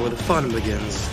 where the fun begins.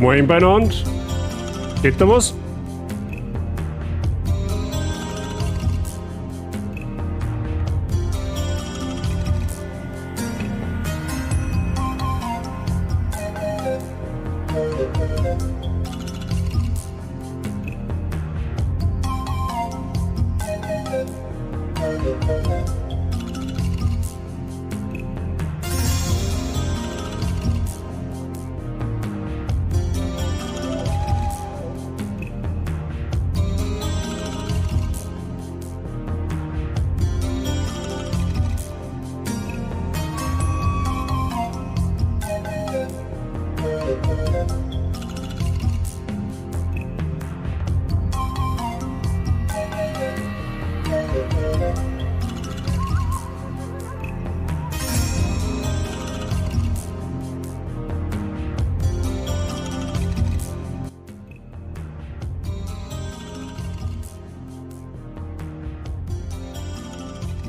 Moin beieinander. Geht da was?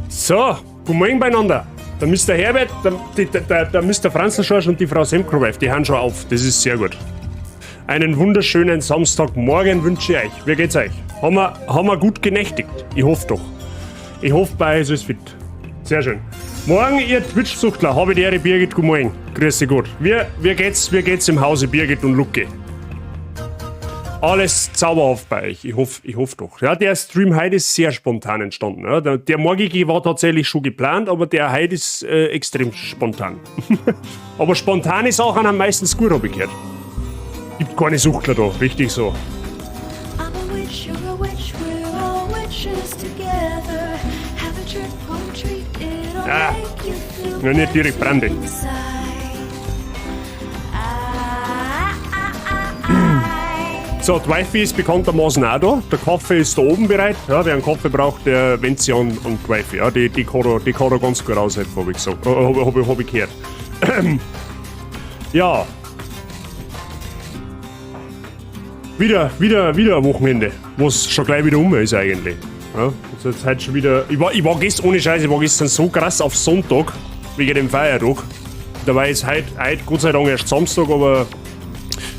So, guten Morgen beieinander. Der Mr. Herbert, der Mr. Franzl Schorsch und die Frau Semkroweif, die hören schon auf. Das ist sehr gut. Einen wunderschönen Samstagmorgen wünsche ich euch. Wie geht's euch? Haben wir gut genächtigt? Ich hoffe doch. Ich hoffe, bei euch ist alles fit. Sehr schön. Morgen, ihr Twitch-Suchtler, habe die Ehre, Birgit, guten Morgen. Grüße Gott. Wie geht's im Hause Birgit und Lucke? Alles zauberhaft bei euch. Ich hoff doch. Ja, der Stream heute ist sehr spontan entstanden. Ja. Der morgige war tatsächlich schon geplant, aber der heute ist extrem spontan. Aber spontane Sachen haben meistens gut, habe ich gehört. Gibt keine Suchtler da, richtig so. I'm a witch, you're a witch, we're all witches together. Have a trick or treat, it'll Ah, make you feel ja, nicht direkt better Brande. inside. Ah, ah, ah, ah. So, die Wifi ist bekanntermaßen auch da. Der Kaffee ist da oben bereit. Ja, wer einen Kaffee braucht, der wendet sich an die Wifi. Ja, die kann da ganz gut aushelfen, habe ich gesagt. Hab ich gehört. Ja. Wieder ein Wochenende, was schon gleich wieder um ist eigentlich. Ja, also jetzt heute schon wieder. Ich war gestern, ohne Scheiß, ich war gestern so krass auf Sonntag, wegen dem Feiertag. Dabei ist heute Gott sei Dank erst Samstag, aber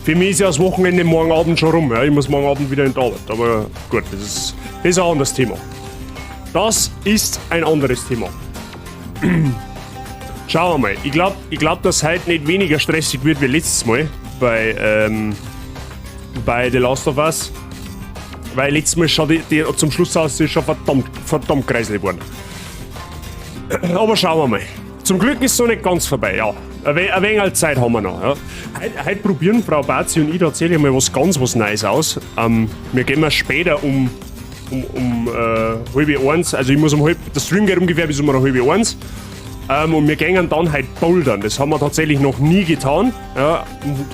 für mich ist ja das Wochenende morgen Abend schon rum. Ja. Ich muss morgen Abend wieder in die Arbeit. Aber gut, das ist ein anderes Thema. Das ist ein anderes Thema. Schauen wir mal. Ich glaub, dass heute nicht weniger stressig wird wie letztes Mal bei The Last of Us. Weil letztes Mal schon zum Schluss aus ist schon verdammt, verdammt kreislig geworden. Aber schauen wir mal. Zum Glück ist es noch nicht ganz vorbei, ja. Ein wenig Zeit haben wir noch. Ja. Heute probieren Frau Bazi und ich tatsächlich mal was ganz was Neues aus. Wir gehen mal später um 12:30, also ich muss um halb, der Stream geht ungefähr bis um 12:30. Und wir gehen dann heute bouldern. Das haben wir tatsächlich noch nie getan. Ja,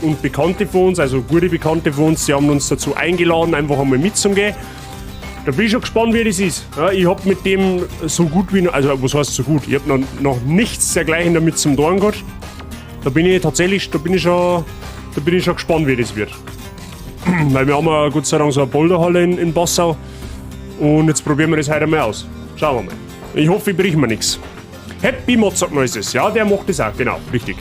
und Bekannte von uns, also gute Bekannte von uns, die haben uns dazu eingeladen, einfach einmal mitzugehen. Da bin ich schon gespannt, wie das ist. Ja, ich hab mit dem so gut wie, also was heißt so gut? Ich hab noch nichts dergleichen damit zum tun gehabt. Da bin ich tatsächlich, da bin ich schon gespannt, wie das wird. Weil wir haben ja Gott sei Dank so eine Boulderhalle in Passau. Und jetzt probieren wir das heute mal aus. Schauen wir mal. Ich hoffe, ich brich mir nichts. Happy Mozart Noises. Ja, der macht das auch, genau, richtig.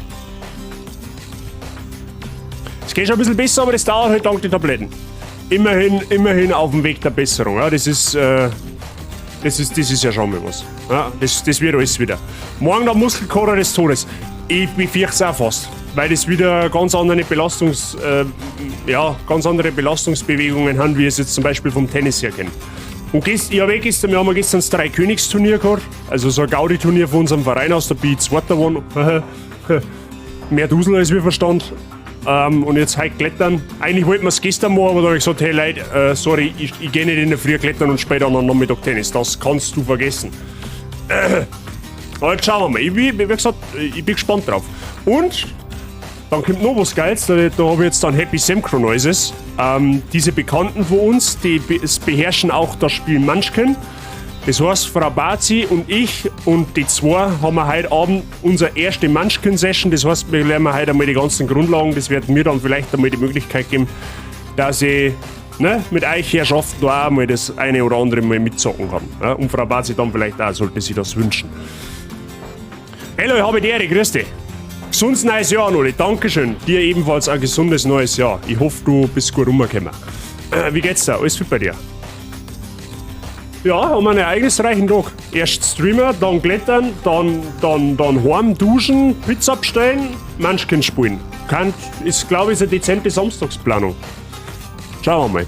Es geht schon ein bisschen besser, aber das dauert halt dank den Tabletten. Immerhin, immerhin auf dem Weg der Besserung. Ja, das ist ja schon mal was. Ja, das wird alles wieder. Morgen der Muskelkater des Todes. Ich befürchte es auch fast, weil das wieder ja, ganz andere Belastungsbewegungen haben, wie ich es jetzt zum Beispiel vom Tennis her kenne. Und gestern, ich habe eh gestern, wir haben ja gestern das Drei-Königs-Turnier gehabt, also so ein Gaudi-Turnier von unserem Verein aus, da bin ich Zweiter geworden. Mehr Dusel als wir Verstand. Und jetzt heute klettern. Eigentlich wollten wir es gestern machen, aber da habe ich gesagt, hey Leute, sorry, ich gehe nicht in der Früh klettern und später am Nachmittag Tennis. Das kannst du vergessen. Aber jetzt schauen wir mal. Ich bin, wie gesagt, ich bin gespannt drauf. Und dann kommt noch was Geiles, da habe ich jetzt dann Happy Synchronizes. Diese Bekannten von uns, die beherrschen auch das Spiel Munchkin. Das heißt, Frau Bazi und ich und die zwei haben wir heute Abend unsere erste Munchkin-Session. Das heißt, wir lernen heute einmal die ganzen Grundlagen. Das wird mir dann vielleicht einmal die Möglichkeit geben, dass ich, ne, mit euch Herrschaften da auch mal das eine oder andere mal mitzocken kann. Ja? Und Frau Bazi dann vielleicht auch, sollte sie das wünschen. Hallo, ich habe die Ehre, grüß dich. Gesundheit. Gesundes neues Jahr an alle. Dankeschön. Dir ebenfalls ein gesundes neues Jahr. Ich hoffe, du bist gut rumgekommen. Wie geht's dir? Alles fit bei dir? Ja, haben wir einen ereignisreichen Tag. Erst Streamen, dann klettern, dann heim duschen, Pizza bestellen, Munchkin spielen. Ist, glaube ich, eine dezente Samstagsplanung. Schauen wir mal.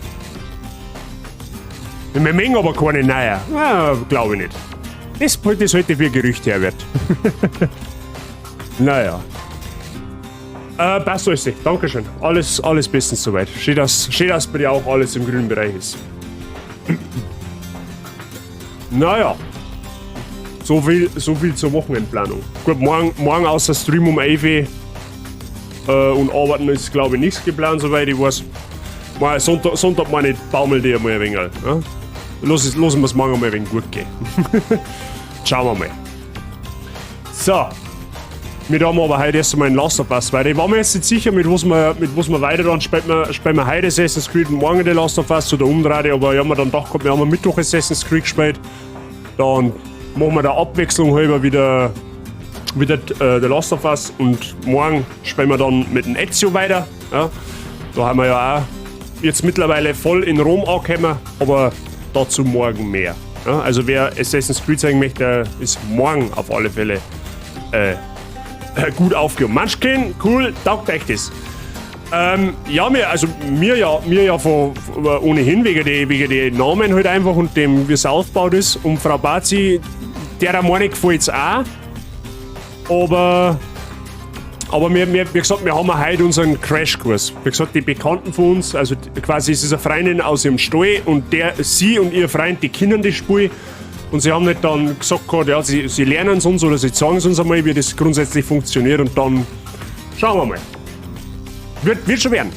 Wir mengen aber keine neue. Ah, glaube ich nicht. Das heute für Gerüchte, Herbert. Naja. Passt alles. Dankeschön. Alles bestens soweit. Schön, dass bei dir auch alles im grünen Bereich ist. Naja. So viel zur Wochenendplanung. Gut, morgen außer Stream um 11 und arbeiten ist, glaube ich, nichts geplant, soweit ich weiß. Mal Sonntag meine ich, baumel die einmal ein wenig. Ja? Lassen wir es morgen mal ein wenig gut gehen. Schauen wir mal. So. Wir haben aber heute erst einmal einen Last of Us weiter. Ich war mir jetzt nicht sicher, mit was wir weiter dann spielen wir heute Assassin's Creed und morgen die Last of Us oder umdrehen, aber ich hab mir dann gedacht, wir haben am Mittwoch Assassin's Creed gespielt. Dann machen wir da Abwechslung halber wieder The Last of Us und morgen spielen wir dann mit dem Ezio weiter. Ja. Da haben wir ja auch jetzt mittlerweile voll in Rom angekommen, aber dazu morgen mehr. Ja, also wer Assassin's Creed zeigen möchte, ist morgen auf alle Fälle gut aufgehoben. Munchkin, cool, taugt euch das? Ja, also mir ja von ohnehin wegen die Namen halt einfach und dem, wie es aufgebaut ist. Und Frau Bazi, der Meinung gefällt es auch. Aber wir, wie gesagt, wir haben ja heute unseren Crashkurs. Wie gesagt, die Bekannten von uns, also quasi es ist eine Freundin aus ihrem Stall und sie und ihr Freund, die kennen das Spiel. Und sie haben nicht dann gesagt, gehabt, ja, sie lernen es uns oder sie zeigen es uns einmal, wie das grundsätzlich funktioniert, und dann schauen wir mal. Wird schon werden.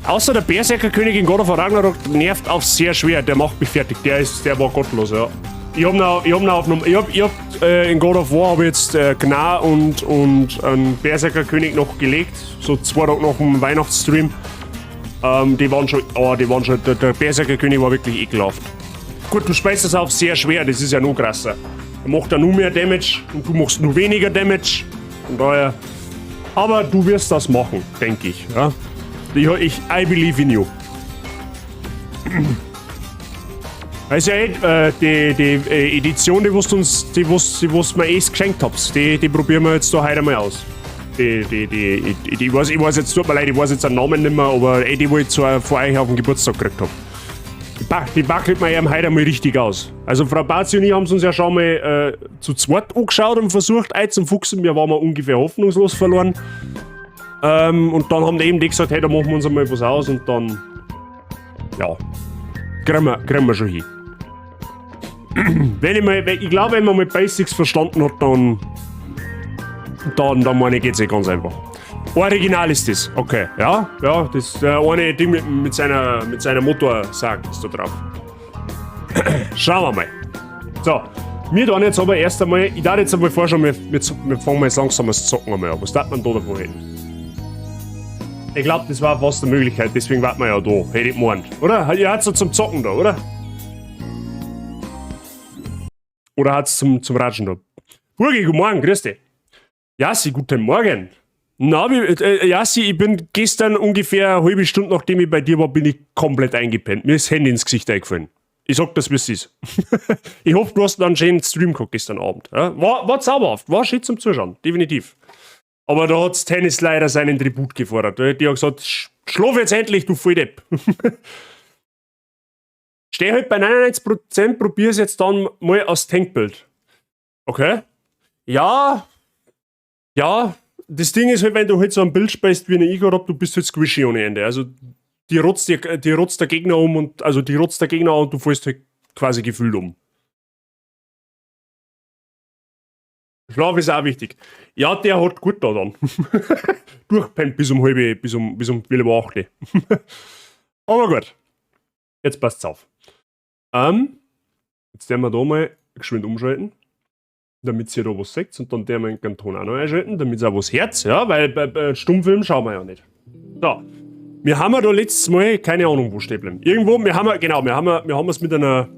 Außer der Berserkerkönig in God of War Ragnarok nervt auf sehr schwer. Der macht mich fertig. Der war gottlos, ja. Ich hab noch auf, ich hab in God of War habe ich jetzt Gnar und einen Berserkerkönig noch gelegt. So 2 Tage nach dem Weihnachtsstream. Die waren schon, oh, die waren schon, der Berserkerkönig war wirklich ekelhaft. Gut, du spielst das auf sehr schwer, das ist ja noch krasser. Er macht ja nur mehr Damage und du machst nur weniger Damage. Von daher. Aber du wirst das machen, denke ich. Ja? I believe in you. Also ja, die Edition, die was du uns, die was mir eh geschenkt habt, die probieren wir jetzt da heute mal aus. Die, ich weiß jetzt, tut mir leid, ich weiß jetzt den Namen nicht mehr, aber die, wo ich vor euch auf dem Geburtstag gekriegt hab. Die wackelt mir eben heute einmal richtig aus. Also Frau Bazi und ich haben es uns ja schon mal zu zweit angeschaut und versucht einzufuchsen. Wir waren mal ungefähr hoffnungslos verloren. Und dann haben die eben die gesagt, hey, da machen wir uns einmal was aus und dann, ja, kriegen wir schon hin. Ich glaube, wenn man mal Basics verstanden hat, dann meine ich, geht's eh ganz einfach. Original ist das, okay. Ja, das der eine Ding mit seiner Motorsag ist da drauf. Schauen wir mal. So, wir tun jetzt aber erst einmal, ich darf jetzt einmal vorstellen, wir fangen jetzt langsam das Zocken einmal an. Was darf man da davon reden? Ich glaube, das war fast eine Möglichkeit, deswegen warten wir ja da, hätte ich gemeint. Oder? Ihr hat's ja zum Zocken da, oder? Oder hat's zum Ratschen da? Burgi, guten Morgen, grüß dich. Jassi, guten Morgen. Na, Jassi, ich bin gestern ungefähr eine halbe Stunde, nachdem ich bei dir war, bin ich komplett eingepennt. Mir ist das Handy ins Gesicht eingefallen. Ich sag das, wie es ist. Ich hoffe, du hast einen schönen Stream gehabt gestern Abend. Ja? War zauberhaft, war schön zum Zuschauen, definitiv. Aber da hat Tennis leider seinen Tribut gefordert. Die hat gesagt, schlaf jetzt endlich, du Volldepp. Steh halt bei 99%, probier's jetzt dann mal als Tankbuild. Okay. Ja, das Ding ist halt, wenn du halt so ein Build spielst, wie eine ich gerade hab, du bist halt squishy ohne Ende. Also, die rotzt der Gegner um und, also die rotzt der Gegner an und du fällst halt quasi gefühlt um. Schlaf ist auch wichtig. Ja, der hat gut da dann. Durchpennt bis um 7:15. Aber gut. Jetzt passt's auf. Jetzt werden wir da mal geschwind umschalten, damit ihr da was seht. Und dann werden wir den Ton auch noch einschalten, damit ihr auch was hört. Ja, weil bei Stummfilm schauen wir ja nicht. So. Wir haben ja da letztes Mal, keine Ahnung, wo stehen bleiben. Irgendwo, wir haben ja, genau, wir haben es mit einer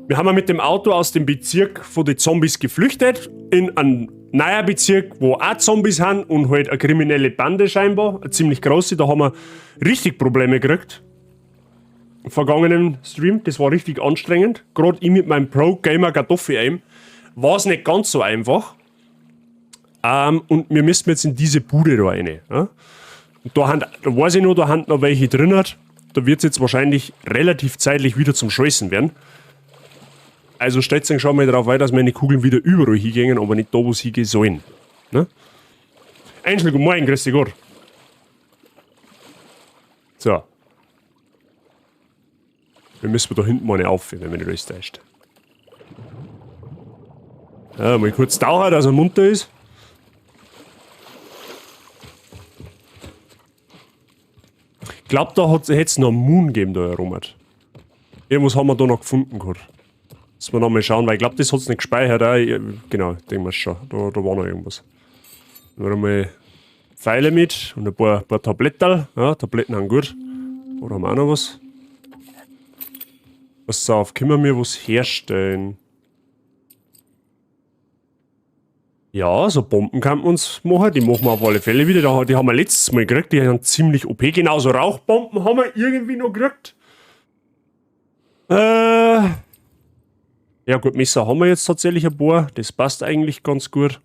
Wir haben mit dem Auto aus dem Bezirk von den Zombies geflüchtet in einen neuen Bezirk, wo auch Zombies sind und halt eine kriminelle Bande scheinbar, eine ziemlich große. Da haben wir richtig Probleme gekriegt. Im vergangenen Stream, das war richtig anstrengend. Gerade ich mit meinem Pro-Gamer Kartoffel-Aim war es nicht ganz so einfach. Und wir müssen jetzt in diese Bude da rein. Ja? Und da, haben, da weiß ich noch, da haben noch welche drin. Da wird es jetzt wahrscheinlich relativ zeitlich wieder zum Scheißen werden. Also stellt euch schon mal darauf ein, dass meine Kugeln wieder überall hingehen, aber nicht da, wo sie hingehen sollen. Ne? Angel, guten Morgen, grüß dich Gott. So. Wir müssen da hinten mal eine aufhören, wenn mich nicht alles täuscht. Ja, mal kurz tauchen, dass er munter ist. Ich glaube, da hätte es noch einen Moon gegeben, da herum. Irgendwas haben wir da noch gefunden gehabt. Müssen wir noch mal schauen, weil ich glaube, das hat es nicht gespeichert. Auch. Genau, denken wir schon. Da war noch irgendwas. Dann mal Pfeile mit und ein paar Tabletten. Ja, Tabletten sind gut. Oder haben wir auch noch was? Pass auf, können wir mir was herstellen? Ja, so Bomben kann man uns machen. Die machen wir auf alle Fälle wieder. Die haben wir letztes Mal gekriegt. Die sind ziemlich OP. Genauso Rauchbomben haben wir irgendwie noch gekriegt. Ja gut, Messer haben wir jetzt tatsächlich ein paar. Das passt eigentlich ganz gut.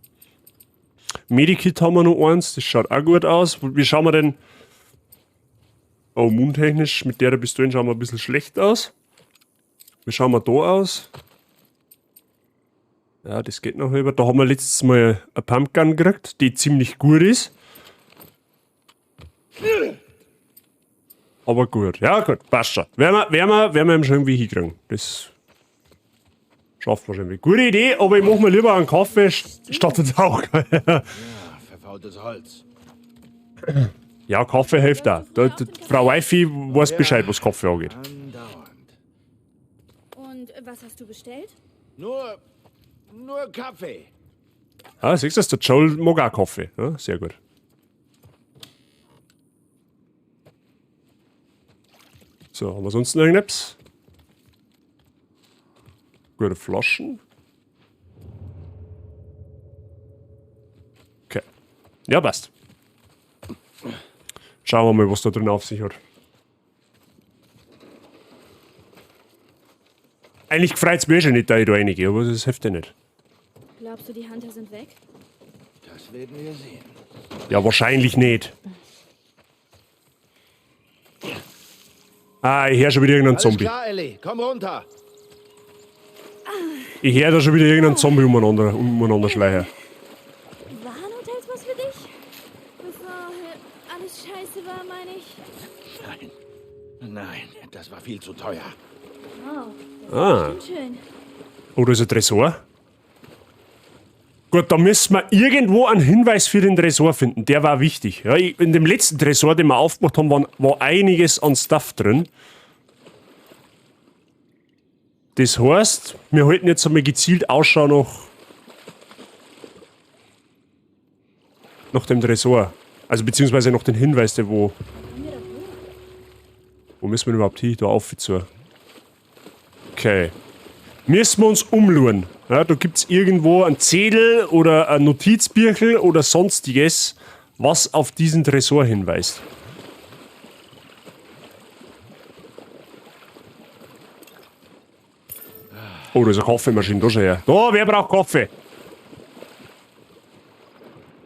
Medikit haben wir noch eins. Das schaut auch gut aus. Wie schauen wir denn? Oh, mundtechnisch mit der Pistole schauen wir ein bisschen schlecht aus. Wie schauen wir da aus? Ja, das geht noch über. Da haben wir letztes Mal eine Pumpgun gekriegt, die ziemlich gut ist. Aber gut. Ja, gut, passt schon. Werden wir ihm schon irgendwie hinkriegen. Das schaffen wir schon irgendwie. Gute Idee, aber ich mache mir lieber einen Kaffee statt den Taucher. Ja, verfaultes Holz. Ja, Kaffee hilft auch. Da, da, Frau Wifi weiß Bescheid, was Kaffee angeht. Andauernd. Und was hast du bestellt? Nur Kaffee. Ah, siehst du das? Der Joel mag auch Kaffee. Ja, sehr gut. So, haben wir sonst noch irgendetwas? Gute Flaschen. Okay. Ja, passt. Schauen wir mal, was da drin auf sich hat. Eigentlich freut's mich schon nicht, da ich da reingehe, aber das hilft ja nicht. Glaubst du, die Hunter sind weg? Das werden wir sehen. Ja, wahrscheinlich nicht. Ah, ich höre schon wieder irgendeinen Alles Zombie. klar, Ellie. Komm runter. Ich höre da schon wieder irgendeinen Zombie umeinander schleichen. Waren Hotels was für dich? Bevor alles scheiße war, meine ich. Nein. Nein, das war viel zu teuer. Oh, das ist bestimmt schön. Oh, da ist ein Tresor. Gut, da müssen wir irgendwo einen Hinweis für den Tresor finden. Der war wichtig. Ja, in dem letzten Tresor, den wir aufgemacht haben, war einiges an Stuff drin. Das heißt, wir halten jetzt einmal gezielt Ausschau nach dem Tresor. Also beziehungsweise nach dem Hinweis, der wo... Wo müssen wir überhaupt hin? Da auf zu. Okay. Müssen wir uns umschauen. Ja, da gibt's irgendwo einen Zettel oder ein Notizbüchel oder sonstiges, was auf diesen Tresor hinweist. Oh, da ist eine Kaffeemaschine, da schon her. Da, wer braucht Kaffee?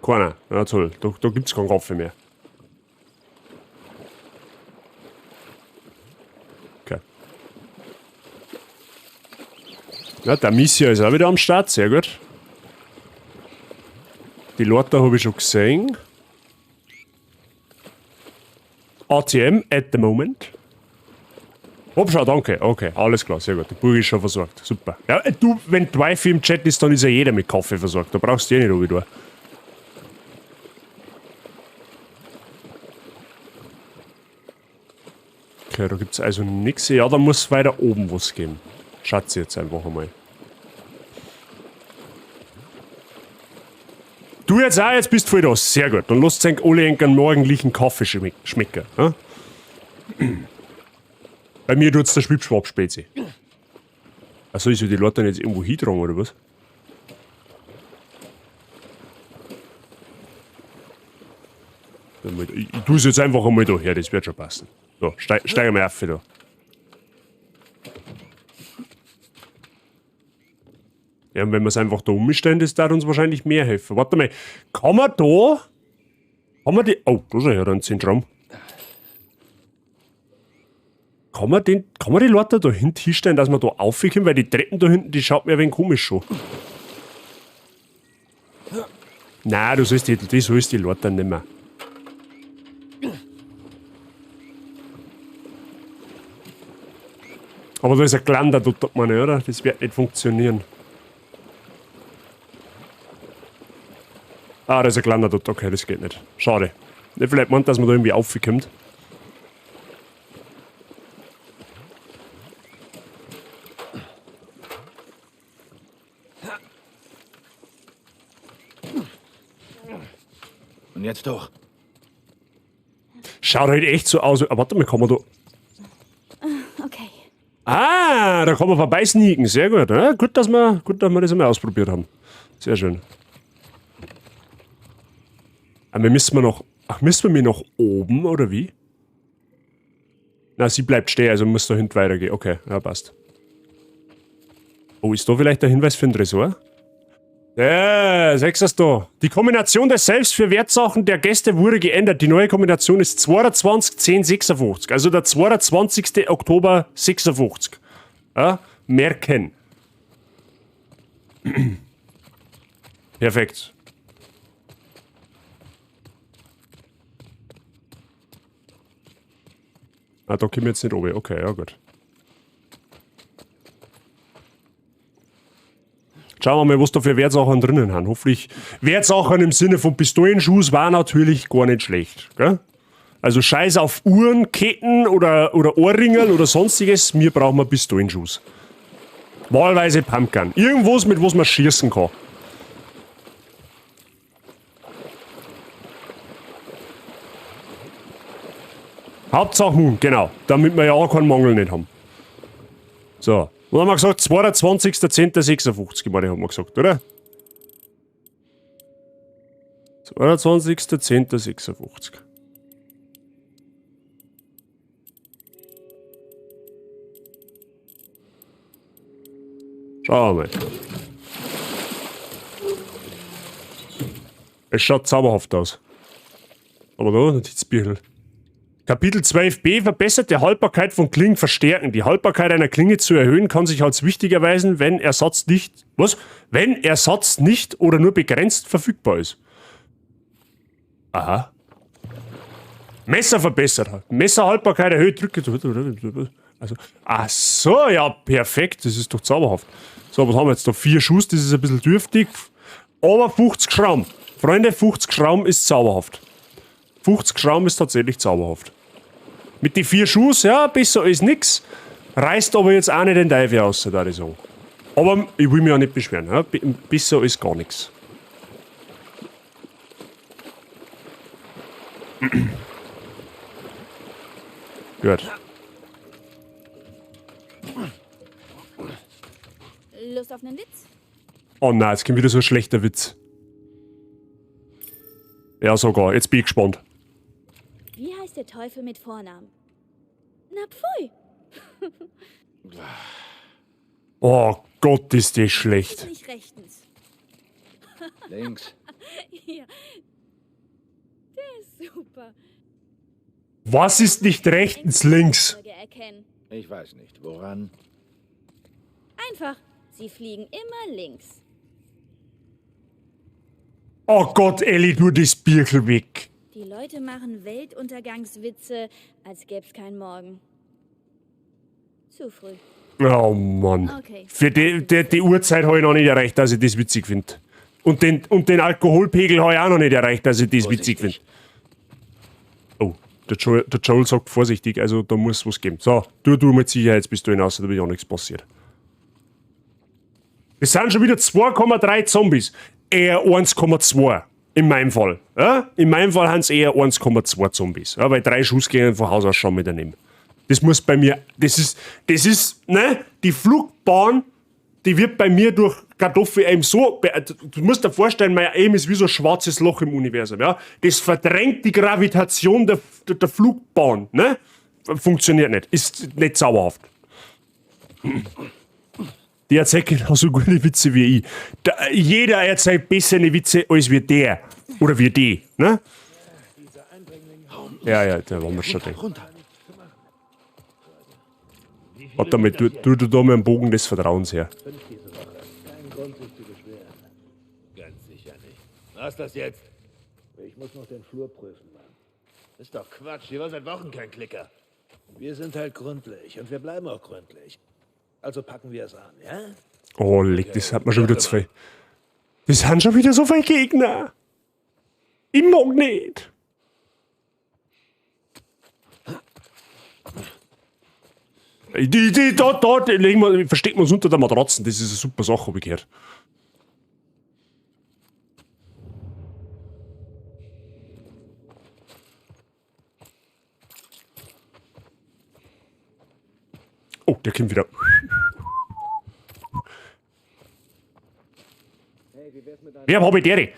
Keiner. Ja, toll. Da gibt's keinen Kaffee mehr. Okay. Ja, der Amicia ist auch wieder am Start, sehr gut. Die Leute habe ich schon gesehen. ATM at the moment. Hoppla, danke. Okay, alles klar, sehr gut. Der Bub ist schon versorgt. Super. Ja, du, wenn die Wifi im Chat ist, dann ist ja jeder mit Kaffee versorgt. Da brauchst du eh nicht wieder. Okay, da gibt's also nix. Ja, da muss weiter oben was geben. Schatze jetzt einfach einmal. Du jetzt auch, jetzt bist du voll da. Sehr gut. Dann lasst euch alle einen morgendlichen Kaffee schmecken. Ja? Bei mir tut's der Schwipschwap-Spezi. Achso, ich soll die Leute jetzt irgendwo hintragen, oder was? Ich, ich tue es jetzt einfach einmal da her, das wird schon passen. So, steig mal auf da. Ja, und wenn wir es einfach da umstellen, das darf uns wahrscheinlich mehr helfen. Warte mal, kann man da... Kann man die... Oh, da ist ja dann Zentrum. Kann man, den, kann man die Leute da hinten hinstellen, dass man da raufkommen? Weil die Treppen da hinten, die schaut mir ein wenig komisch schon. Nein, du sollst die, die sollst die Leute nicht mehr. Aber da ist ein Geländer, da tut man nicht, oder? Das wird nicht funktionieren. Ah, da ist ein Geländer dort. Okay, das geht nicht. Schade. Vielleicht meint, dass man da irgendwie raufkommt. Und jetzt doch. Schaut halt echt so aus. Ah, warte mal, kann man da... Okay. Ah, da kann man vorbeisneaken. Sehr gut. Ja, gut, dass wir, gut, dass wir das einmal ausprobiert haben. Sehr schön. Aber müssen wir noch... Ach, müssen wir mir noch oben, oder wie? Na, sie bleibt stehen, also muss da hinten weitergehen. Okay, ja, passt. Oh, ist da vielleicht der Hinweis für den Tresor? Ja, sechs da. Die Kombination des Safes für Wertsachen der Gäste wurde geändert. Die neue Kombination ist 22 10 56. Also der 22. Oktober 56. Ja, merken. Perfekt. Ah, da kommen wir jetzt nicht oben. Okay, ja gut. Schauen wir mal, was da für Wertsachen drinnen haben. Hoffentlich Wertsachen im Sinne von Pistolenschuss war natürlich gar nicht schlecht. Gell? Also Scheiß auf Uhren, Ketten oder Ohrringerl oder sonstiges. Wir brauchen einen Pistolenschuss. Wahlweise Pumpgun. Irgendwas, mit was man schießen kann. Hauptsache Huhn, genau. Damit wir ja auch keinen Mangel nicht haben. So. Was haben wir gesagt? 22.10.56, meine ich, haben wir gesagt, oder? 22.10.56. Schauen wir mal. Es schaut zauberhaft aus. Aber da, Notizbüchel. Kapitel 12b verbesserte Haltbarkeit von Klingen verstärken. Die Haltbarkeit einer Klinge zu erhöhen kann sich als wichtig erweisen, wenn Ersatz nicht, was? Wenn Ersatz nicht oder nur begrenzt verfügbar ist. Aha. Messer verbessert. Messerhaltbarkeit erhöht. Drücke. Also, ach so, ja, perfekt. Das ist doch zauberhaft. So, was haben wir jetzt da? 4 Schuss, das ist ein bisschen dürftig. Aber 50 Schraum. Freunde, 50 Schraum ist zauberhaft. 50 Schraum ist tatsächlich zauberhaft. Mit den 4 Schuss, ja, besser als nix. Reißt aber jetzt auch nicht den Teufel aus, da ich sagen. Aber ich will mich auch nicht beschweren. Ja? Besser als gar nix. Gut. Lust auf einen Witz? Oh nein, jetzt kommt wieder so ein schlechter Witz. Ja, sogar. Jetzt bin ich gespannt. Wie heißt der Teufel mit Vornamen? Na pfui! Oh Gott, ist das schlecht. Nicht rechtens. Links. Ja. Der ist super. Was ist nicht rechtens links? Ich weiß nicht, woran. Einfach. Sie fliegen immer links. Oh Gott, Ellie, du das Birkel weg. Die Leute machen Weltuntergangswitze, als gäb's keinen Morgen. Zu früh. Oh Mann. Okay. Für die Uhrzeit habe ich noch nicht erreicht, dass ich das witzig finde. Und den Alkoholpegel habe ich auch noch nicht erreicht, dass ich das witzig finde. Oh, der Joel sagt vorsichtig, also da muss was geben. So, du mit Sicherheitspistole raus, da wird ja nichts passiert. Es sind schon wieder 2,3 Zombies. Eher 1,2. In meinem Fall. Ja? In meinem Fall sind es eher 1,2 Zombies. Ja, weil 3 Schuss gehen von Haus aus schon mit daneben. Das muss bei mir. Das ist, ne? Die Flugbahn die wird bei mir durch Kartoffel-Aim so. Du musst dir vorstellen, mein Aim ist wie so ein schwarzes Loch im Universum. Ja? Das verdrängt die Gravitation der Flugbahn. Ne? Funktioniert nicht. Ist nicht zauberhaft. Die erzählt genauso gute Witze wie ich. Da, jeder erzählt bessere Witze als wir der. Oder wir die. Ne? Ja, ja, da waren wir schon drin. Runter. Warte mal, tu da mal einen Bogen des Vertrauens her. Kein Grund, sich zu beschweren. Ganz sicher nicht. Was ist das jetzt? Ich muss noch den Flur prüfen, Mann. Ist doch Quatsch. Hier war seit Wochen kein Klicker. Wir sind halt gründlich und wir bleiben auch gründlich. Also packen wir es an, ja? Oh, leck, das hat man schon wieder zu viel. Das sind schon wieder so viele Gegner. Ich mag nicht. Die, da, die legen wir, verstecken wir uns unter der Matratzen. Das ist eine super Sache, hab ich gehört. Oh, der kommt wieder. Wer hab ich dere?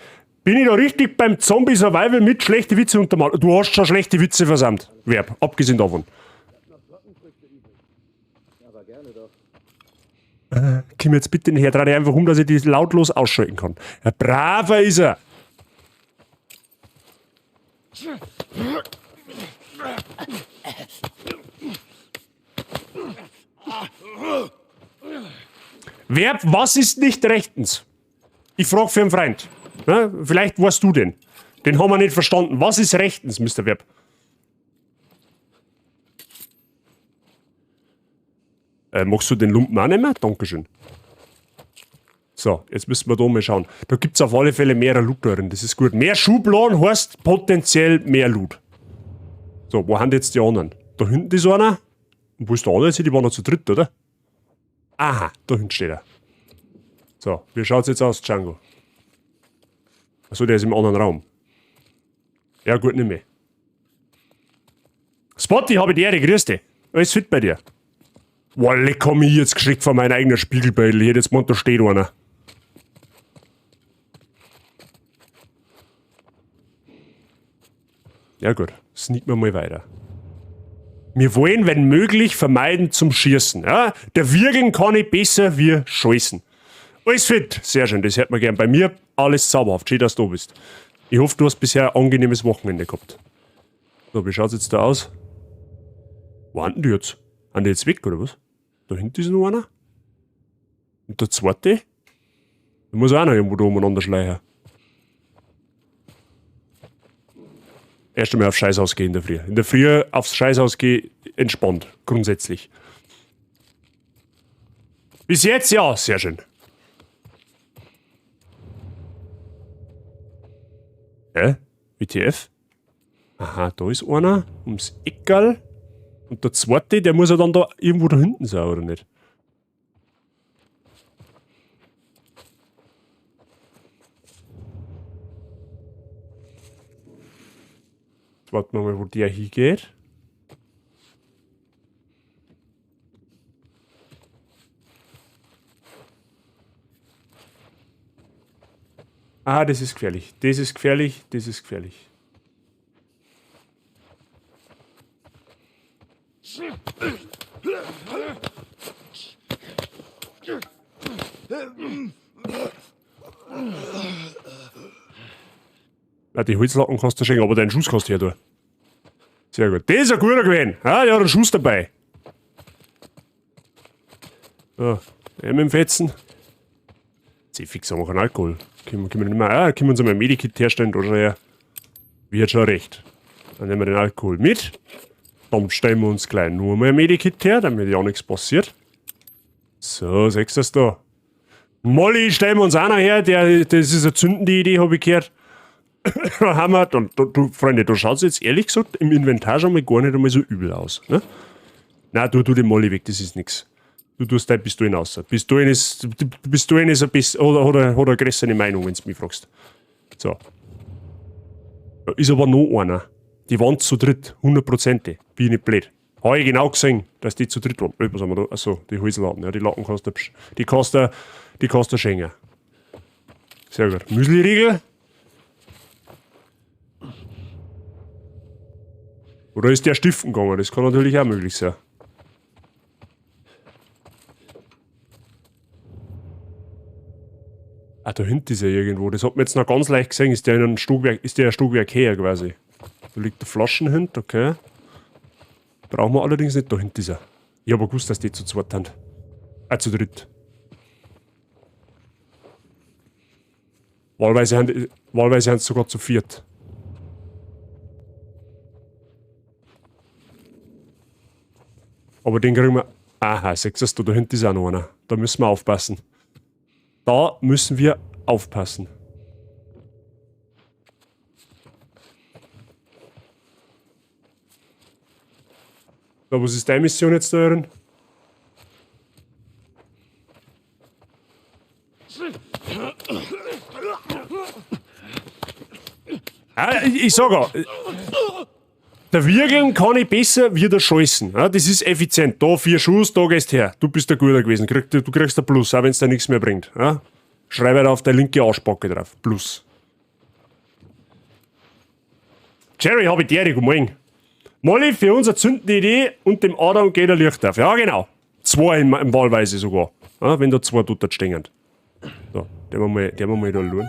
Bin ich da richtig beim Zombie Survival mit schlechte Witze untermalt? Du hast schon schlechte Witze versammelt. Verb, abgesehen davon. Komm jetzt bitte nicht her, dreh dich einfach um, dass ich die lautlos ausschalten kann. Ja, braver ist er. Verb, was ist nicht rechtens? Ich frag für einen Freund. Ja, vielleicht weißt du den. Den haben wir nicht verstanden. Was ist rechtens, Mr. Verb? Magst du den Lumpen auch nehmen? Dankeschön. So, jetzt müssen wir da mal schauen. Da gibt's auf alle Fälle mehrere Loot drin. Das ist gut. Mehr Schubladen heißt potenziell mehr Loot. So, wo haben jetzt die anderen? Da hinten ist einer. Und wo ist der andere? Die waren noch zu dritt, oder? Aha, da hinten steht er. So, wie schaut's jetzt aus, Django? Achso, der ist im anderen Raum. Ja, gut, nimm mehr. Spotty, hab ich die Ehre, grüß dich. Alles fit bei dir? Boah, leck, komm ich jetzt geschickt von meinem eigenen Spiegelbild. Ich hätte jetzt gemeint, da steht einer. Ja gut, sneaken wir mal weiter. Wir wollen, wenn möglich, vermeiden zum Schießen. Ja? Der Wirgeln kann ich besser wie scheißen. Alles fit, sehr schön, das hört man gern. Bei mir alles zauberhaft, schön, dass du da bist. Ich hoffe, du hast bisher ein angenehmes Wochenende gehabt. So, wie schaut's jetzt da aus? Wo sind denn die jetzt? Sind die jetzt weg, oder was? Da hinten ist noch einer. Und der zweite? Der muss auch noch irgendwo da umeinander schleichen. Erst einmal aufs Scheißhaus gehen in der Früh. In der Früh aufs Scheißhaus gehen, entspannt, grundsätzlich. Bis jetzt, ja, sehr schön. Hä? WTF? Aha, da ist einer, ums Eckerl. Und der zweite, der muss ja dann da irgendwo da hinten sein, oder nicht? Jetzt warten wir mal, wo der hingeht. Ah, das ist gefährlich. Das ist gefährlich, das ist gefährlich. Ah, die Holzlatten kannst du schenken, aber deinen Schuss kannst du her tun. Sehr gut. Das ist ein guter gewesen. Ah, der hat einen Schuss dabei. So, mit dem Fetzen. Fix haben wir keinen Alkohol. Können wir nicht mehr. Ah, können wir uns einmal ein Medikit herstellen, da schon her. Wird schon recht. Dann nehmen wir den Alkohol mit. Dann stellen wir uns gleich nur mal ein Medikit her, damit ja nichts passiert. So, siehst du das da? Molly stellen wir uns auch noch her, das ist eine zündende Idee, hab ich gehört. Da haben wir, da, da, du, Freunde, da schaut's jetzt ehrlich gesagt im Inventar schon mal gar nicht einmal so übel aus. Ne? Nein, du den Molly weg, das ist nix. Du tust deine Pistolen aus. Pistolen ist, Pistolen ist ein bisschen, oder, oder, hat eine größere Meinung, wenn du mich fragst. So. Da ist aber noch einer. Die waren zu dritt, hundertprozentig. Bin ich nicht blöd. Habe ich genau gesehen, dass die zu dritt waren. Was haben wir da? Achso, die Häusladen. Ja, die Latten kostet, die kostet, die kostet Schengen. Sehr gut. Müsli-Riegel. Oder ist der stiften gegangen? Das kann natürlich auch möglich sein. Ah, da hinten ist er irgendwo. Das hat man jetzt noch ganz leicht gesehen. Ist der in einem Stockwerk, ist der ein Stockwerk her quasi? Da liegt der Flaschen hinten, okay. Brauchen wir allerdings nicht. Da hinten ist er. Ich hab aber gewusst, dass die zu zweit sind. Ah, zu dritt. Wahlweise haben sie sogar zu viert. Aber den kriegen wir. Aha, siehst du, da hinten ist auch noch einer. Da müssen wir aufpassen. Da müssen wir aufpassen. So, was ist deine Mission jetzt da drin? Ah, ich sag auch, der Wirgeln kann ich besser wie der Scheißen. Ja, das ist effizient. Da 4 Schuss, da gehst her. Du bist der Guter gewesen. Du kriegst ein Plus, auch wenn's dir nichts mehr bringt. Ja? Schreib halt auf deine linke Arschbacke drauf. Plus. Jerry, hab ich dir, guten Morgen. Molly, für uns eine zündende Idee und dem Adam geht ein Licht auf. Ja, genau. 2 im Wahlweise sogar. Ja, wenn da 2 dort stehen. So, den wir mal da schauen.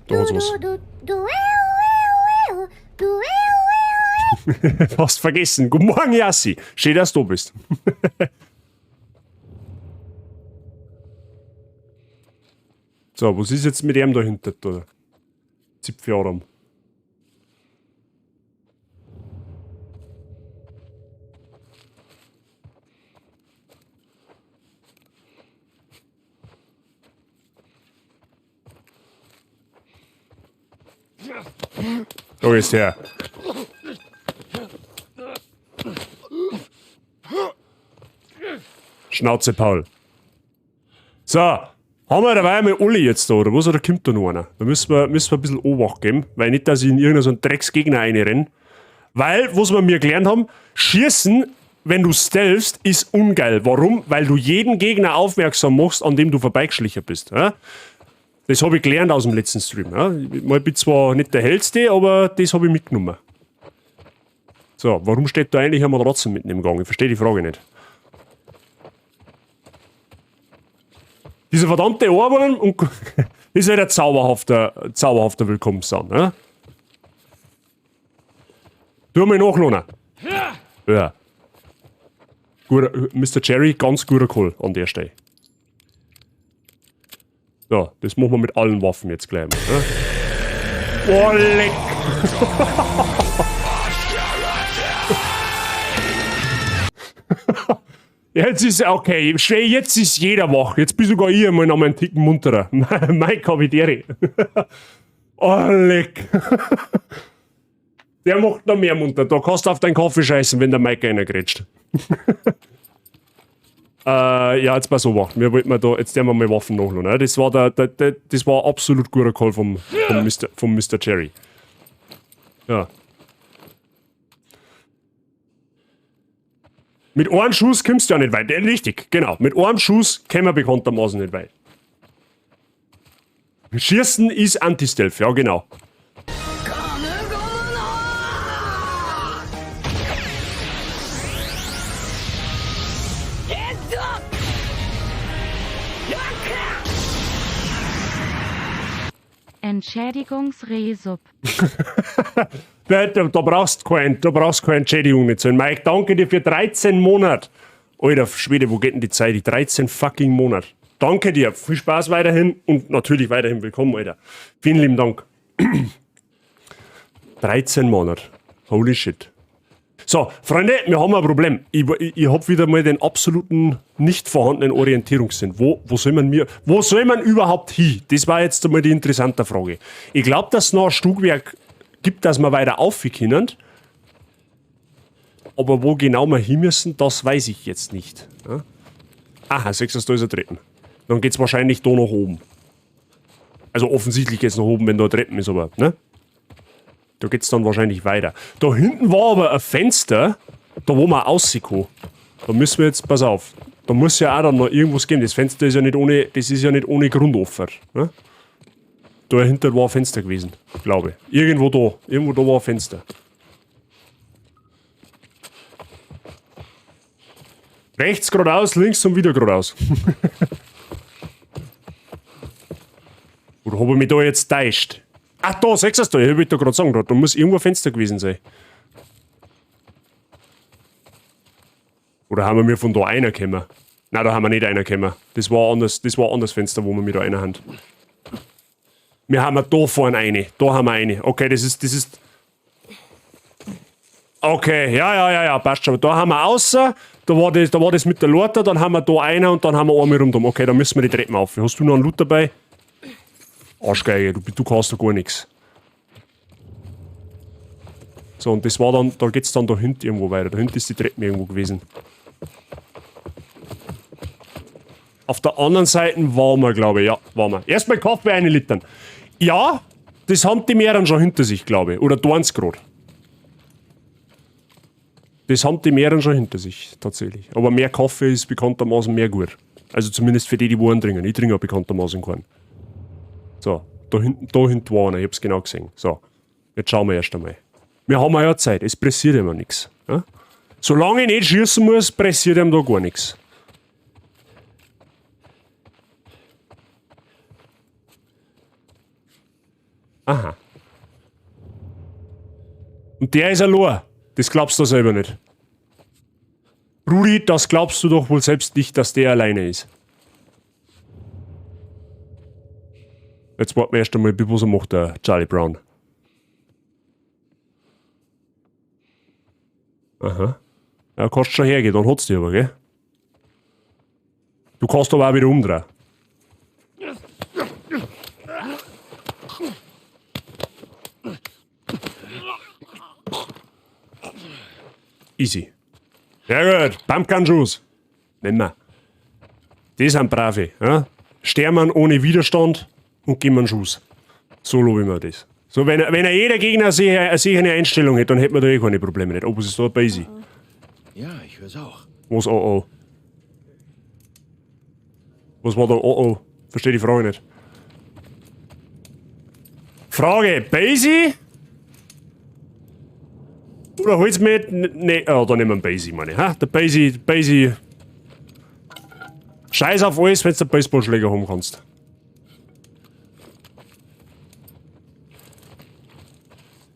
Da hat's was. Fast vergessen. Guten Morgen, Yassi. Schön, dass du da bist. So, was ist jetzt mit ihm da hinten, da? Zipfeladam. Da ist er. Schnauze, Paul. So, haben wir dabei mal alle jetzt da, oder was? Oder kommt da noch einer? Da müssen wir ein bisschen Obacht geben, weil nicht, dass ich in irgendeinen so einen Drecksgegner reinrenne. Weil, was wir mir gelernt haben, Schießen, wenn du stealthst, ist ungeil. Warum? Weil du jeden Gegner aufmerksam machst, an dem du vorbeigeschlichen bist. Ja? Das hab ich gelernt aus dem letzten Stream. Ja? Ich bin zwar nicht der hellste, aber das hab ich mitgenommen. So, warum steht da eigentlich eine Matratze mitten im Gang? Ich verstehe die Frage nicht. Dieser verdammte Ohrwurm und ist halt ein zauberhafter Willkommenssound. Ne? Tu mal nachlohnen. Ja. Guter, Mister Jerry, ganz guter Call an der Stelle. So, das machen wir mit allen Waffen jetzt gleich mal. Ne? Oh, leck! Jetzt ist okay, jetzt ist jeder wach. Jetzt bin sogar ich einmal noch mal einen Ticken munterer. Mein Kavitäre. Oh, leck. Der macht noch mehr munter. Da kannst du auf deinen Kaffee scheißen, wenn der Mike reingrätscht. Ja, jetzt pass auf. Wir wollten da, jetzt werden wir mal Waffen nachladen. Ne? Das war das war absolut guter Call vom Mister Jerry. Ja. Mit einem Schuss kommst du ja nicht weit. Ja, richtig, genau. Mit einem Schuss kommen wir bekanntermaßen nicht weit. Schießen ist Anti-Stealth, ja genau. Entschädigungsresub. Da brauchst keine Entschädigung nicht zahlen. Mike, danke dir für 13 Monate. Alter Schwede, wo geht denn die Zeit? Die 13 fucking Monate. Danke dir. Viel Spaß weiterhin und natürlich weiterhin willkommen, Alter. Vielen lieben Dank. 13 Monate. Holy shit. So, Freunde, wir haben ein Problem. Ich hab wieder mal den absoluten nicht vorhandenen Orientierungssinn. Wo soll man überhaupt hin? Das war jetzt einmal die interessante Frage. Ich glaub, dass es noch ein Stückwerk gibt, dass wir weiter auf können. Aber wo genau wir hin müssen, das weiß ich jetzt nicht. Ja? Aha, siehst du, da ist er treten. Dann geht's wahrscheinlich da nach oben. Also offensichtlich geht's nach oben, wenn da Treppen ist, aber, ne? Da geht's dann wahrscheinlich weiter. Da hinten war aber ein Fenster, da wo man rauskommen kann. Da müssen wir jetzt, pass auf, da muss ja auch dann noch irgendwas geben. Das Fenster ist ja nicht ohne, das ist ja nicht ohne Grund offen. Ne? Dahinter war ein Fenster gewesen, glaube ich. Irgendwo da. Irgendwo da war ein Fenster. Rechts geradeaus, links und wieder geradeaus. Oder habe ich mich da jetzt täuscht? Ach da, sechs du, ich wollte da gerade sagen, da muss irgendwo ein Fenster gewesen sein. Oder haben wir von da einer gekommen? Nein, da haben wir nicht einer gekommen. Das war anders, das war anders Fenster, wo wir mit da einer haben. Wir haben da vorne eine. Da haben wir eine. Okay, das ist, das ist. Okay, ja, ja, ja, ja, passt schon. Da haben wir außer, da war das mit der Lorte, dann haben wir da einer und dann haben wir einmal rundum. Okay, da müssen wir die Treppen auf. Hast du noch einen Loot dabei? Arschgeige, du kannst doch gar nichts. So, und das war dann, da geht's dann da hinten irgendwo weiter. Da hinten ist die Treppe irgendwo gewesen. Auf der anderen Seite waren wir, glaube ich. Ja, waren wir. Erstmal Kaffee eine Litern. Ja, das haben die mehreren schon hinter sich, glaube ich. Oder tun's grad. Das haben die mehreren schon hinter sich, tatsächlich. Aber mehr Kaffee ist bekanntermaßen mehr gut. Also zumindest für die, die Waren trinken. Ich trinke ja bekanntermaßen keinen. So, da hinten war einer, ich hab's genau gesehen. So, jetzt schauen wir erst einmal. Wir haben ja Zeit, es pressiert immer nichts. Ja? Solange ich nicht schießen muss, pressiert ihm da gar nichts. Aha. Und der ist allein. Das glaubst du selber nicht. Rudi, das glaubst du doch wohl selbst nicht, dass der alleine ist. Jetzt warten wir erst einmal, was macht der Charlie Brown. Aha. Ja, kannst schon hergehen, dann hat's dich aber, gell? Du kannst aber auch wieder umdrehen. Easy. Sehr gut. Pumpgun-Schuss. Nehmen wir. Die sind brave. Ja? Sterben ohne Widerstand und geben einen Schuss. So lobe ich mir das. So, wenn jeder Gegner eine sichere Einstellung hätte, dann hätten wir da eh keine Probleme nicht. Oh, was ist da bei Easy? Ja, ich hör's auch. Was, oh oh? Was war da, oh oh? Verstehe die Frage nicht. Frage, Basie? Oder hol's mit? Ne, oh, da nehmen wir Basie, meine ich. Ha? Der Basie, Basie. Scheiß auf alles, wenn du einen Baseballschläger haben kannst.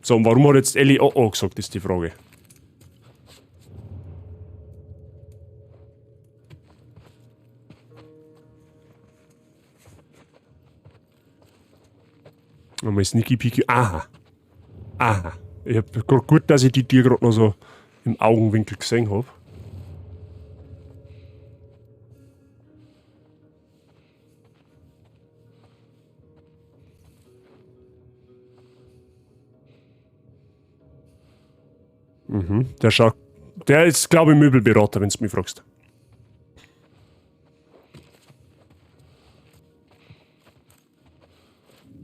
So, und warum hat jetzt Ellie oh oh gesagt, ist die Frage. Nochmal Sneaky Peeky. Aha. Aha. Ich hab grad gut, dass ich die Tür grad noch so im Augenwinkel gesehen hab. Der schaut. Der ist, glaube ich, Möbelberater, wenn du mich fragst.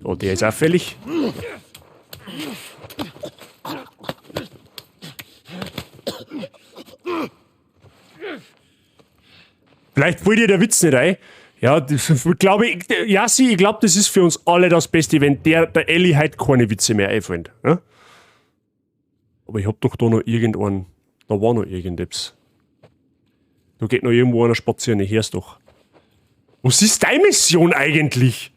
Oh, der ist auffällig. Vielleicht fällt dir der Witz nicht ein. Ja, das glaube ich, Jassi, ich glaube, das ist für uns alle das Beste, wenn der Ellie halt keine Witze mehr einfallen. Ja? Aber ich hab doch da noch irgendeinen. Da war noch irgendetwas. Da geht noch irgendwo einer spazieren, ich hör's doch. Was ist deine Mission eigentlich?